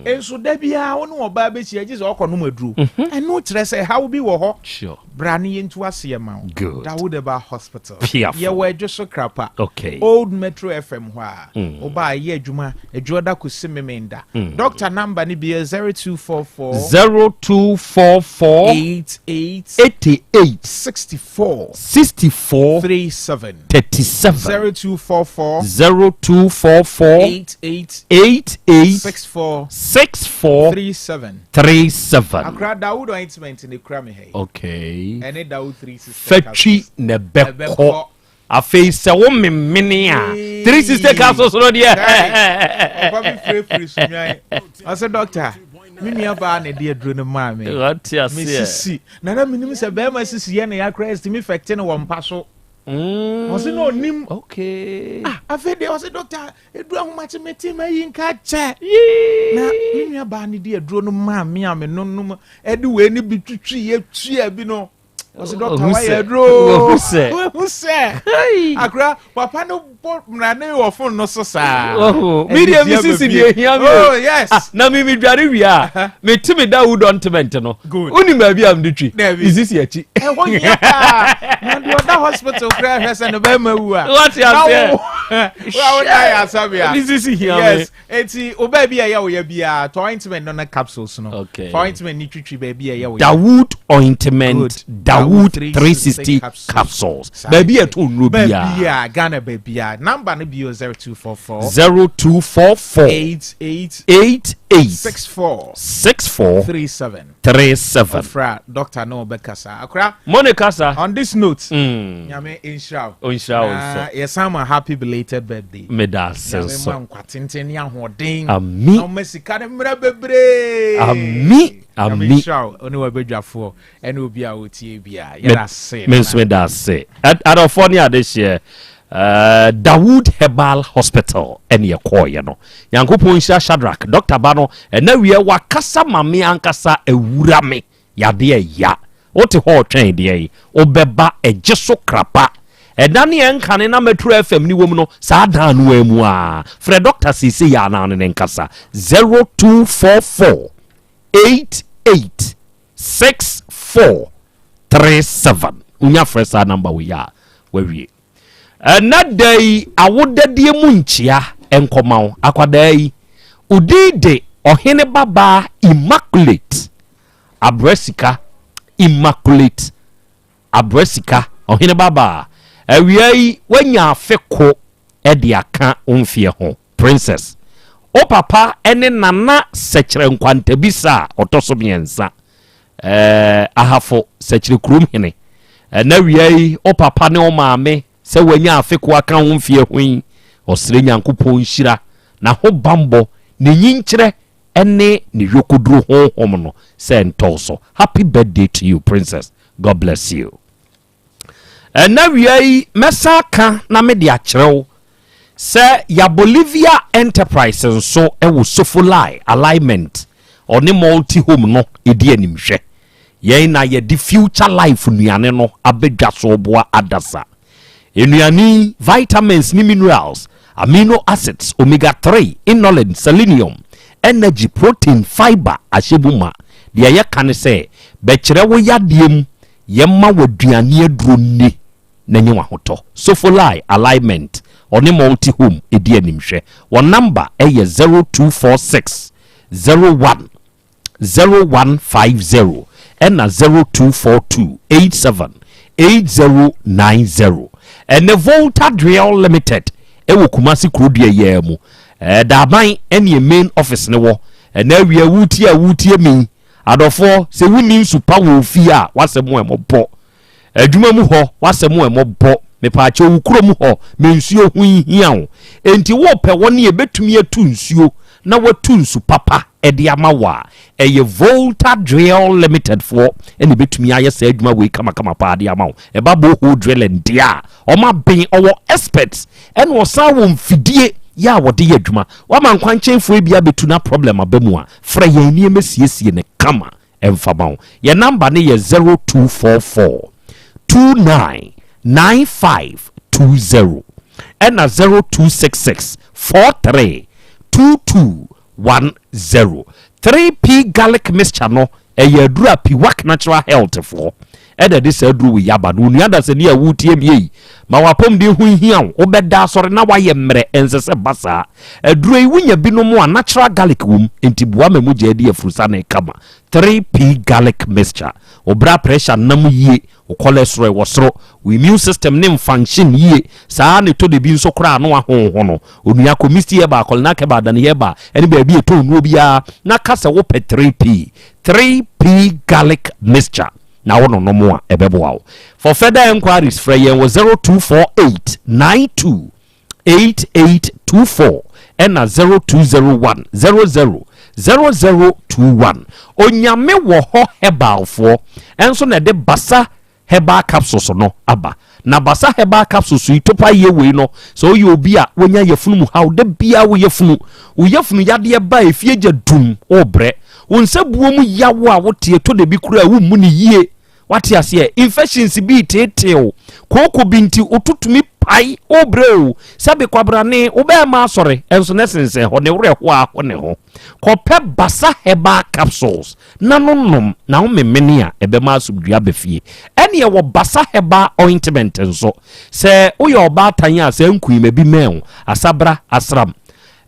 Nso da biara wo ne ɔbaa bɛhyia gye sɛ ɔkɔnom aduro. Ɛno kyerɛ sɛ haw bi wɔ hɔ. Sure. Bra ne yɛntu aseɛ ma wo. Good. Dawud Herbal Hospital. Piafo. Yɛwɔ Adwo so Krapa. Okay. Old Metro FM hɔ a. Wobaa yɛ adwuma Adwoɔda kɔsi Memenda. Doctor number no bi yɛ 0244 0244 88 88 64 64 37 37 0244 0244 88 88 64 64 37 37. Akra Dawood ointment ne kura me ha yi. Okay. Ɛne Dawood 360 Fatwi na ɛbɛkɔ. Afei sɛ wo memene a Ee. 360 capsules no deɛ. Papa bi firefiri so nwan. Ɔsɛ doctor, me nua baa na ɛde aduro no maa me. Wate aseɛ. Me sisi. Na na menim sɛ bɛrima sisi yɛ ne ya koraa ɛtumi fɛkte no wɔ mpa so. Ɔsɛ na ɔnim. Okay. Ah, afei deɛ ɔsɛ doctor, eduru ahomakye me te ma yi nka kyɛ. Na me nua baa no de aduro no maa me a me nonom ɛde wei ne bi twitwi yɛ tua bi no. Ɔsɛ dɔkta wayɛ aduro. Ohu sɛ. Akora papa no bɔ mmara ne wɔ fon no so saa. Mi deɛ mi sisi deɛ ehia mi. Oh yes. Ah, na mi mi dware wie a mi ti mi da wood ointment no. Good. Woni baabi a mi de twi. Dabi. Mi sisi akyi. Ɛhɔ hia paa. Na deɛ ɔda hospital koraa hwɛ sɛ ne bɛrima wu a. Wate aseɛ. Na wo wo na yɛ asabea. Mi sisi hia mi. Yes. Eti wo baabi a ɛyɛ wo ya biara tɔ ointment no ne capsules no. Okay. Fa ointment ne twitwi baabi a ɛyɛ wo ya. Dawood ointment, Good. Dawood 360 capsules. Baabi a ɛtɔ nnuro biara. Baabi a Ghana baabi a number no bio 0244 0244 88 88 64 64 37 37. Ɔfra doctor no ɔbɛkasa. Akora. Mo ne kasa. On this note. Mm. Nyame nhyira wo. Nhyira wo nso. Yɛsan ma happy belated birthday. Meda ase nso. Nyame ma nkwa tenten ne ahoɔden. Ami. Na ɔma sika no mmerɛ bebree. Ami. Ami. Nyame nhyira wo ne wabadwafoɔ ɛne obi a ɔtie bia. Yɛda ase. Me nso meda ase. Adɔfoɔ ne adehyeɛ. Uh, Dawood Herbal Hospital ɛne ɛkɔɔyɛ no. Nyankopɔn nhyira Shadrack, doctor ba no, ɛna wiɛ wakasa ma me ankasa awura me yadeɛ ɛya. Wote hɔ ɔtwɛn deɛ yi, wobɛba ɛgye so krapa. Ɛda ne ɛnkane na Metro FM ne wom no, saa dan no amu a. Frɛ doctor seesei a na ne ne nkasa. 0244 88 64 37. Wonya frɛ saa number wei a, wawie. Ɛnnɛ da yi awodadie mu nkyea nkɔma wo, akwadaa yi. Wo din de Ɔhene Babaa Immaculate Abrasika, Immaculate Abrasika, Ɔhene Babaa. Awia yi woanya afe ko de aka wo mfeɛ ho, Princess. Wo papa ne Nana Sɛkyerɛ Nkwantabisa a ɔtɔ so mmiɛnsa. Eh, Ahafo, Sɛkyerɛ kurom hene. Ɛna wia yi, wo papa ne wo maame sɛ wanya afe ko aka ho mfeɛ ho yi, ɔsrɛ Nyankopɔn nhyira, n'ahobanbɔ, ne nyinkyerɛ ne ne yokoduro honhom no sɛ ɛntɔ so. Happy birthday to you, Princess. God bless you. Ɛna wia yi mɛsan aka na mede akyerɛ wo sɛ ya Bolivia Enterprise nso wɔ Sofolai Alignment ɔne Multi Home no ɛdi animhwɛ. Yɛn na yɛde Future Life nnuane no aba dwa so boa adasa. Nnuane yi, vitamins ne minerals, amino acids, omega 3, inulin, selenium, energy, protein, fiber ahyɛ mu ma. Deɛ yɛka ne sɛ bɛkyerɛ wo yadeɛ mu Yɛmma w'aduane aduro nni na nya w'ahotɔ. Sofolai Alignment, ɔne Multi Home di animhwɛ. Wɔn namba yɛ 0246 01 0150 ɛna 0242 87 8090. Ɛne Volta Drill Limited wɔ Kumasi Kurodua yi ara mu. Daaban ɛne main office no wɔ. Ɛnɛ awia wotie a wotie me yi, Adɔfoɔ, sɛ wonni nsu pa wɔ wo fie a, w'asɛm ho ɛmɔbɔ. Adwuma mu hɔ, w'asɛm ho ɛmɔbɔ. Mepaakyɛw, wo kurom hɔ, ma nsuo ho nhia wo. Enti worepɛ wɔn a ɛbɛtumi atu nsuo na wɔatu nsu papa de ama wo a, ɛyɛ Volta Drill Limited foɔ na ɛbɛtumi ayɛ saa adwuma wei kamakama paa de ama wo. Ɛba borehole drilling deɛ a, wɔn aben, ɔwɔ experts ɛna ɔsan wɔ mfidie yɛ a wɔde yɛ adwuma. Wama nkwankyɛnfoɔ bi abɛtu na problem aba mu a, Frɛ yɛn na yɛmmɛsiesie no kama mfa ma wo. Yɛn namba no yɛ 0244 29 9520 ɛna 0266 43 2210. 3P Garlic Mixture no ɛyɛ aduru a Piwak Natural Health foɔ ɛna ɛde saa aduru wei aba no. Onua dasani a woretie me yi, ma w'apɔmuden ho nhia wo. Wobɛda asɔre na woayɛ mmerɛ, ɛnsɛ sɛ ɛba saa. Aduro yi, wonya binom a, natural garlic wom, enti boa ma mogya adi afurusane kama. 3P Garlic Mixture. Wo bra pressure nam yie, wo cholesterol wɔ soro, wo immune system ne mfunction yie, saa ara na ɛtɔ da bi nso koraa ano ahonhono. Onua, kɔ Misty Herbal, Kolinak Herbal, Dani Herbal, ɛne baabi a ɛtɔn nnuro biara na ka sɛ wopɛ 3P, 3P Garlic Mixture. na wo nonom a ɛbɛboa wo. For further enquiries frɛ yɛn wɔ 0248 92 8824 ɛna 0201 00 0021. Onyame wɔ hɔ herbalfoɔ nso na ɛde basa herbal capsules no aba. Na basa herbal capsules yi topa yie wei no, sɛ woyɛ obi a wonya yafunu mu haw, da biara wo yafunu, wo yafunu yadeɛ ba efie gya dum, wobrɛ, wo nsa buo mu yawo a woteɛ tɔ da bi koraa wommu ne yie, Wate aseɛ? Infections bi reteetee wo. Kooko bi nti, wo to tumi pae. Wobrɛ o. Sɛbe kwabrane, wo bɛɛma asɔre, nso na ɛsensɛn hɔ, ne werɛ ho ara ho ne ho. Kɔpɛ Basa Herbal Capsules na no nom, na wo memene a, ɛbɛma asomdwoeɛ aba fie. Ɛne ɛwɔ Basa Herbal Ointment nso. Sɛ woyɛ ɔbaatan a, saa nkuima bi mɛn wo. Asabra, asram,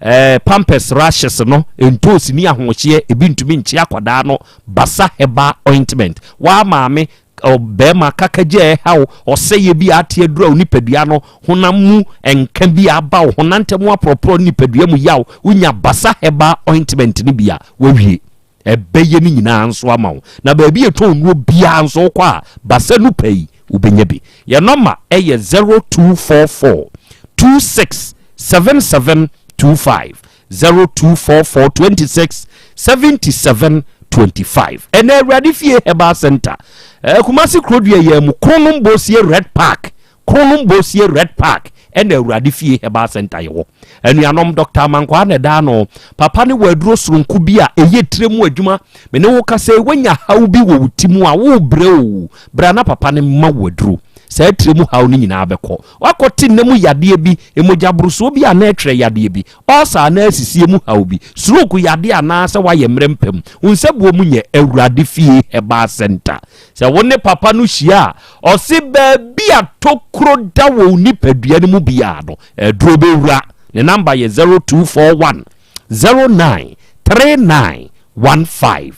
Eh, pampers rashes no, ntoosi ne ahoɔhyeɛ, ebi ntumi nkye akwadaa no. Basa herbal ointment. Waa maame, ɔbɛrima kakagye a ɛha wo, ɔsɛeɛ bi a ate aduru a wo nipadua no honam mu nka bi a aba wo honantɛm aporɔporɔ nipadua mu yaw, wonya Basa herbal ointment no bi a, wawie. Ɛbɛyɛ ne nyinaa nso ama wo. Na baabi a ɛtɔn nnuro biara nso wokɔ a, Basa nu pɛ yi, wobɛnya bi. Yɛn nɔma yɛ 0244 26 77 25, 0244 26 77 25. Ɛnɛ Awurade Fie Herbal Center, eh, Kumasi Kurodua yɛn mu, Kronom Bosie Red Park, Kronom Bosie Red Park ɛna Awurade Fie Herbal Center yɛwɔ. Anuanom, Dr. Amankwaa na ɛda ano. Papa ne wɔ aduro soronko bi a ɛyɛ tire mu adwuma. Me ne wo kasa yi, woanya haw bi wɔ wo ti mu a, worebrɛ o. Bra na papa no mma wo aduro. Saa tire mu haw no nyinaa bɛkɔ. Woakɔte nna mu yadeɛ bi, mogyaborosoɔ bi anaa ɛtwerɛ yadeɛ bi, ɔɔsa anaa asisie mu haw bi, stroke yadeɛ anaa sɛ woayɛ mmerɛ mpam, wo nsabuo mu nyɛ, Awurade Fie Herbal Center. Sɛ wo ne papa no hyia a, ɔse baabi a tokuro da wɔ wo nipadua no mu biara no, aduro bɛwura. Ne namba yɛ 0241 09 39 15.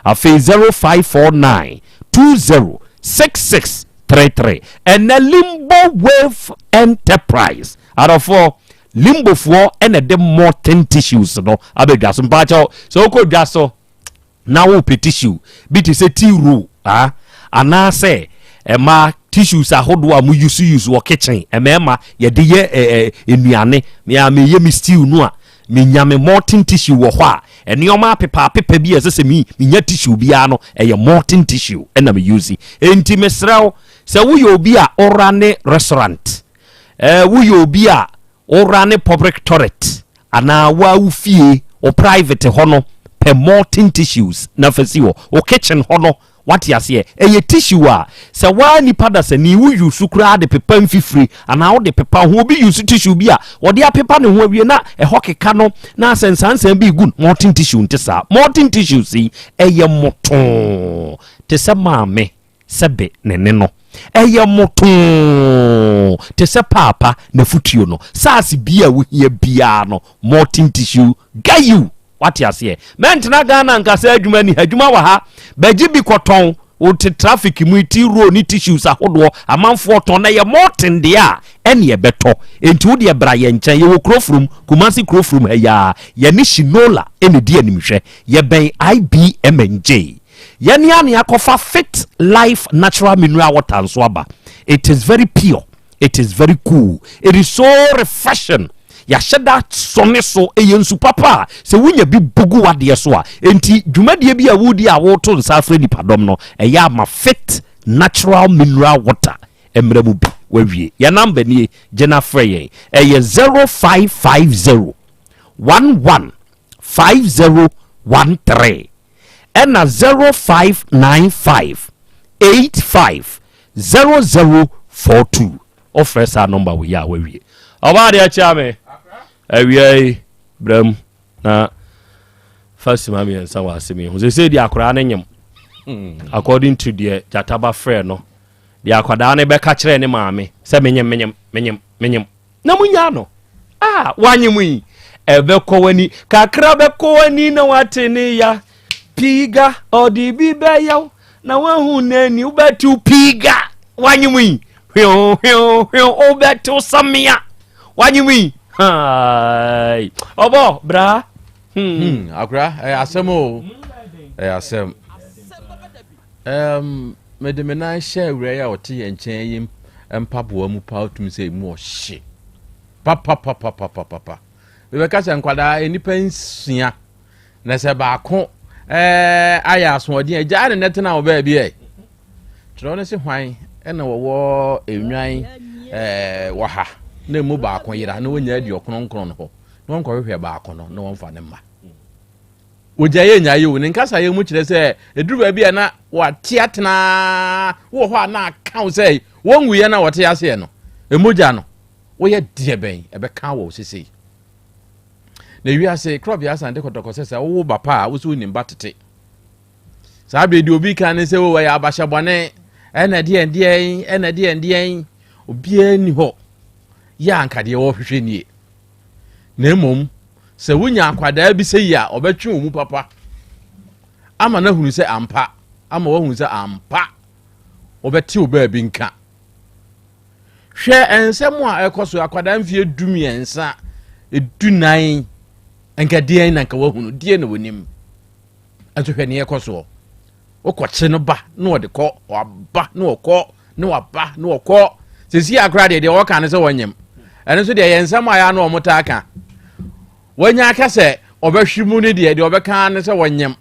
Afei 0549 20 66 33. Ɛnɛ Limbo Wave Enterprise adɔfoɔ, Limbofoɔ ɛna ɛde molten tissues no abɛdwa so. Mpaakyɛw, sɛ wokɔ dwa so na wopɛ tissue bi te sɛ tea roll ah, anaasɛ ɛma tissues ahodoɔ a mo use use wɔ kitchen, mmarima yɛde yɛ ɛ ɛ nnuane, mea meyɛ me stew no a menya me molten tissue wɔ hɔ a, nneɛma apepa apepa bi a ɛsɛ sɛ me menya tissue biara no, ɛyɛ molten tissue ɛna me use. Enti mesrɛ wo, sɛ woyɛ obi a ɔra ne restaurant, ɛɛ woyɛ obi a Wo rane public toilet anaa woa wo fie, wo private hɔ no, pɛ molten tissues na fa si hɔ. Wo kitchen hɔ no, wate aseɛ, ɛyɛ tissue a sɛ woa nipa dasani wo use koraa de pepa mfifire anaa wode pepa ho. Obi use tissue bi a wɔde apepa ne ho awie na ɛhɔ keka no na asɛ nsansan bi gu no. Molten tissue nte saa. Molten tissues yi ɛyɛ motoo te sɛ maame sɛbe ne ne no ɛyɛ motoo te sɛ paapa n'afutuo no. Saase bi a wohia biara no, molten tissue gayiw. Wate aseɛ? Mɛntena Ghana nka sɛ adwuma ni ha, adwuma wɔ ha, bɛgye bi kɔtɔn. Wote traffic mu ti roll ne tissues ahodoɔ amanfoɔ tɔn na yɛ molten deɛ a ɛne ɛbɛtɔ. Enti wo deɛ bra yɛn nkyɛn, yɛwɔ kuro furum, Kumasi kuro furum ha yi ara. Yɛne Shinola ɛna ɛdi animhwɛ, yɛbɛn IBMNJ. Yɛne a na yɛakɔfa Fit Life Natural Mineral Water nso aba. It is very pure, it is very cool, it is so refreshing. Yɛahyɛ da sɔ ne so, ɛyɛ nsu papa a sɛ wonya bi bugu w'adeɛ so a, enti dwumadie bi a wodi a woto nsa afrɛ nipadɔm no, ɛyɛ ama Fit Natural Mineral Water mmerɛ mu bi. Wawie. Yɛn namba nie, gye na frɛ yɛn. Ɛyɛ 0550 11 5013. ɛna 0595 85 0042. Wofrɛ saa nɔmba wei a wawie. Ɔbaa deɛ kyea me awia yi bram na fa sima mmiɛnsa wɔ asɛm yi ho. Sɛsɛ deɛ akwadaa no nyem according to deɛ gyataba frɛ no, deɛ akwadaa no bɛka kyerɛ ne maame sɛ menyem menyem menyem menyem na munya no a wanye mu yi ɛbɛkɔ w'ani kakra bɛkɔ w'ani na wate ne ya piiga ɔde bi bɛyɛw na wahu n'ani wobɛtew piiga wanye mu yi hweo hweo hweo wobɛtew samea wanye mu yi hai ɔbɔ bra hmm. Hmm, akora ɛyɛ asɛm o ɛyɛ asɛm um, mede me nan hyɛ awura yi a ɔte yɛn nkyɛn yi mpaboa mu paa wotumi sɛ emu ɔhye. Papapapapapapa. Mebɛka sɛ nkwadaa nnipa nsia na sɛ baako ɛɛ ayɛ asoɔden a gyaa ne nɛ tena wɔ baabi ɛ. Kyerɛw no se hwan ɛna wɔwɔ nnwan ɛɛ wɔ ha na emu baako yera na wɔnya adi ɔkronkron no hɔ na wɔnkɔhwehwɛ baako no na wɔmfa ne mma. Wɔgyaeɛ nyaeɛ o, ne nkasaeɛ mu kyerɛ sɛ ɛduru baabi a na wɔate atena wɔ hɔ a na aka wo sɛ wɔnwuiɛ na wɔte aseɛ no, mogya no, woyɛ deɛ bɛn ɛbɛka wɔ sesei. Na wiase korɔbea asante kɔtɔkɔ sɛ sɛ wowo ba pa a wo sɛ wonim ba tete. Saa bere deɛ obi ka ne sɛ o ɛyɛ abahyɛ bɔne ɛna deɛ deɛn ɛna deɛ deɛn obiara ni hɔ yɛ anka deɛ wɔhwehwɛ nie. Na mmom, sɛ wonya akwadaa bi sɛ yi a, ɔbɛtwe wɔn mu papa ama no ahunu sɛ ampa, ama wahunu sɛ ampa wɔbɛte wo baabi nka. Hwɛ nsɛm a ɛkɔ so akwadaa mfeɛ 13, 14, nka deɛn na nka wahunu, deɛn na wɔnim. Nso hwɛ neɛ ɛkɔ soɔ. Wokɔkye no ba na ɔde kɔ, waba na ɔkɔ, na waba na ɔkɔ. Sɛsi akora deɛ deɛ wɔka no sɛ wɔnyem. Ɛno nso deɛ yɛ nsɛm a yɛ ano wɔn taa ka. Wɔnya aka sɛ ɔbɛhwe mu no deɛ deɛ ɔbɛka no sɛ wɔnyem.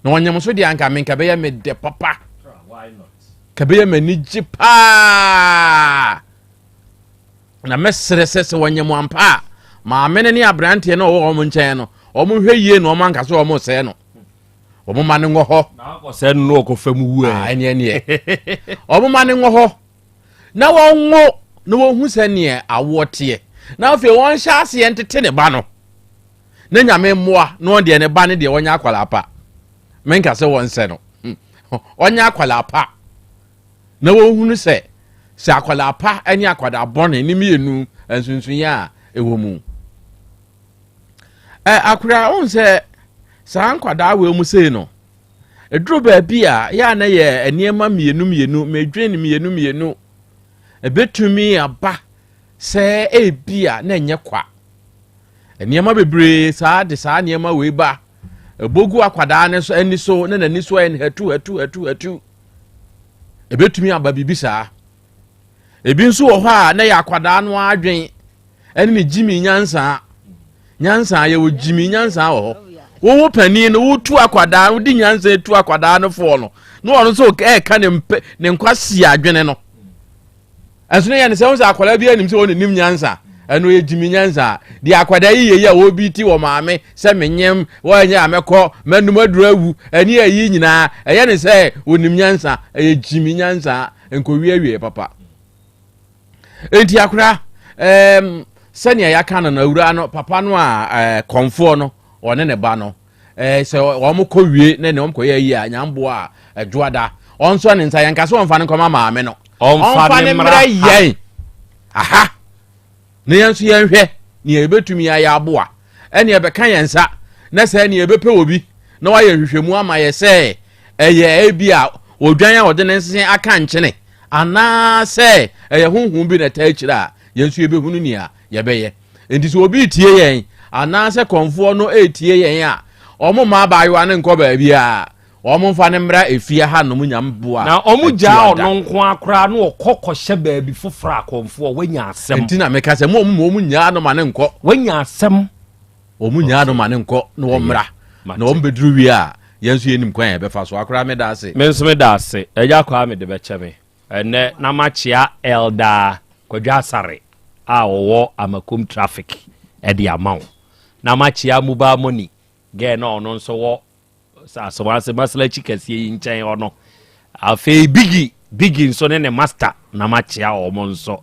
Na wɔnyem nso deɛ anka menka bɛyɛ me dɛ papa. Ka bɛyɛ m'ani gye paa. Na mɛsrɛ sɛ sɛ wɔnyɛ mo ampa a, maame no ne aberanteɛ no a ɔwɔ wɔn nkyɛn no, wɔn nhwɛ yie na wɔn anka sɛ wɔn resɛe no. Wɔn ma no nwɔ hɔ. Na akɔsɛe no na ɔkɔ fam wu ɛ. Ah, ɛneɛ neɛ. Wɔn ma no nwɔ hɔ. Na wɔn nwo na wɔn hu sɛ neɛ awoɔ teɛ. Na afei wɔn hyɛ aseɛ ntete ne ba no. Na nyame mmoa na wɔn deɛ ne ba no deɛ wɔnyɛ akwadaa pa. Menka sɛ wɔn nsɛ no. Ɔnyɛ akwadaa pa. Na wɔhunu sɛ, sɛ akwadaa pa ne akwadaa bɔne ne mmienu nsonsonoeɛ a ɛwɔ mu. Ɛ akora wohu sɛ saa nkwadaa wei mu sei no, ɛduru baabi a yɛ a na yɛ nneɛma mmienu mmienu, medwen mmienu mmienu. Ɛbɛtumi aba sɛ ebi a na ɛnyɛ kwa. Nneɛma bebree saa de saa nneɛma wei ba. Ɛbɔgu akwadaa no so ani so na n'ani so ayɛ no hatu hatu hatu hatu. Ebetumi aba biribi saa. Ebi nso wɔ hɔ a na yɛ akwadaa no adwen ɛne ne gyimi nyansa. Nyansa yɛwɔ gyimi nyansa wɔ hɔ. Wowo panin no wotu akwadaa no wodi nyansa tu akwadaa no foɔ no na ɔno nso ɛɛka ne mpɛ ne nkwasi adwene no. Ɛnso no yɛ ne sɛ wɔn sɛ akwadaa bi anim sɛ wɔn nim nyansa ɛno yɛ gyimi nyansa deɛ akwadaa yi yɛ yi a wɔbi ti wɔ maame sɛ menyem wɔnyɛ a mɛkɔ mɛnum aduru awu ɛne ayi nyinaa ɛyɛ ne sɛ wɔnim nyansa ɛyɛ gyimi nyansa nkɔwiewie papa enti akora ɛɛm sɛnea yɛaka no no awura no papa no a ɛɛ kɔnfoɔ no ɔne ne ba no ɛɛ sɛ wɔn kɔ wie na ne wɔn kɔ yɛ ayi a nyamboa a ɛdwoada ɔnsɔ ne nsa yɛn kasa wɔnfa ne nkɔma maame no ɔnfa ne mmerɛ yɛn aha na yɛn nso yɛnhwɛ nea yɛbɛtumi ayɛ aboa ɛne ɛbɛka yɛn nsa na sɛ nea yɛbɛpɛ wɔ bi na wayɛ nhwehwɛmu ama yɛ sɛ ɛyɛ ebi a odwan a ɔde ne nse aka nkyene anaasɛ ɛyɛ honhom bi na ɛtaa akyire a yɛn nso yɛbɛhunu nea yɛbɛyɛ Enti sɛ obi retie yɛn anaasɛ kɔmfoɔ no retie yɛn a, wɔn mma abaayewa no nkɔ baabiara. Wɔn mfa no mmra efie ha nom nyam boa. Na wɔn gyaa ɔno nko ara koraa na ɔkɔ kɔhyɛ baabi foforɔ a kɔmfoɔ wanya asɛm. Enti na meka sɛ mo wɔn wɔn nyaa no ma no nkɔ. Wanya asɛm. Wɔn nyaa no ma no nkɔ na wɔn mmra. Na wɔn bɛduru wie a, yɛn nso yɛnim kwan a yɛbɛfa so. Akora meda ase. Me nso meda ase. Agya Kwame de bɛkyɛ me. Ɛnnɛ na makyea Elder Kwadwo Asare a ɔwɔ Amakom Traffic de ama wo. Na makyea Mobile Money girl na ɔno nso wɔ Asomase Masalakyi kɛseɛ yi nkyɛn hɔ no. Afei Biggie, Biggie nso ne ne master na makyea wɔn nso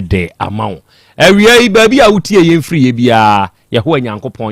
de ama wo. Awia yi baabi a wotie yɛn firi yɛ biara, Yehowa Nyankopɔn.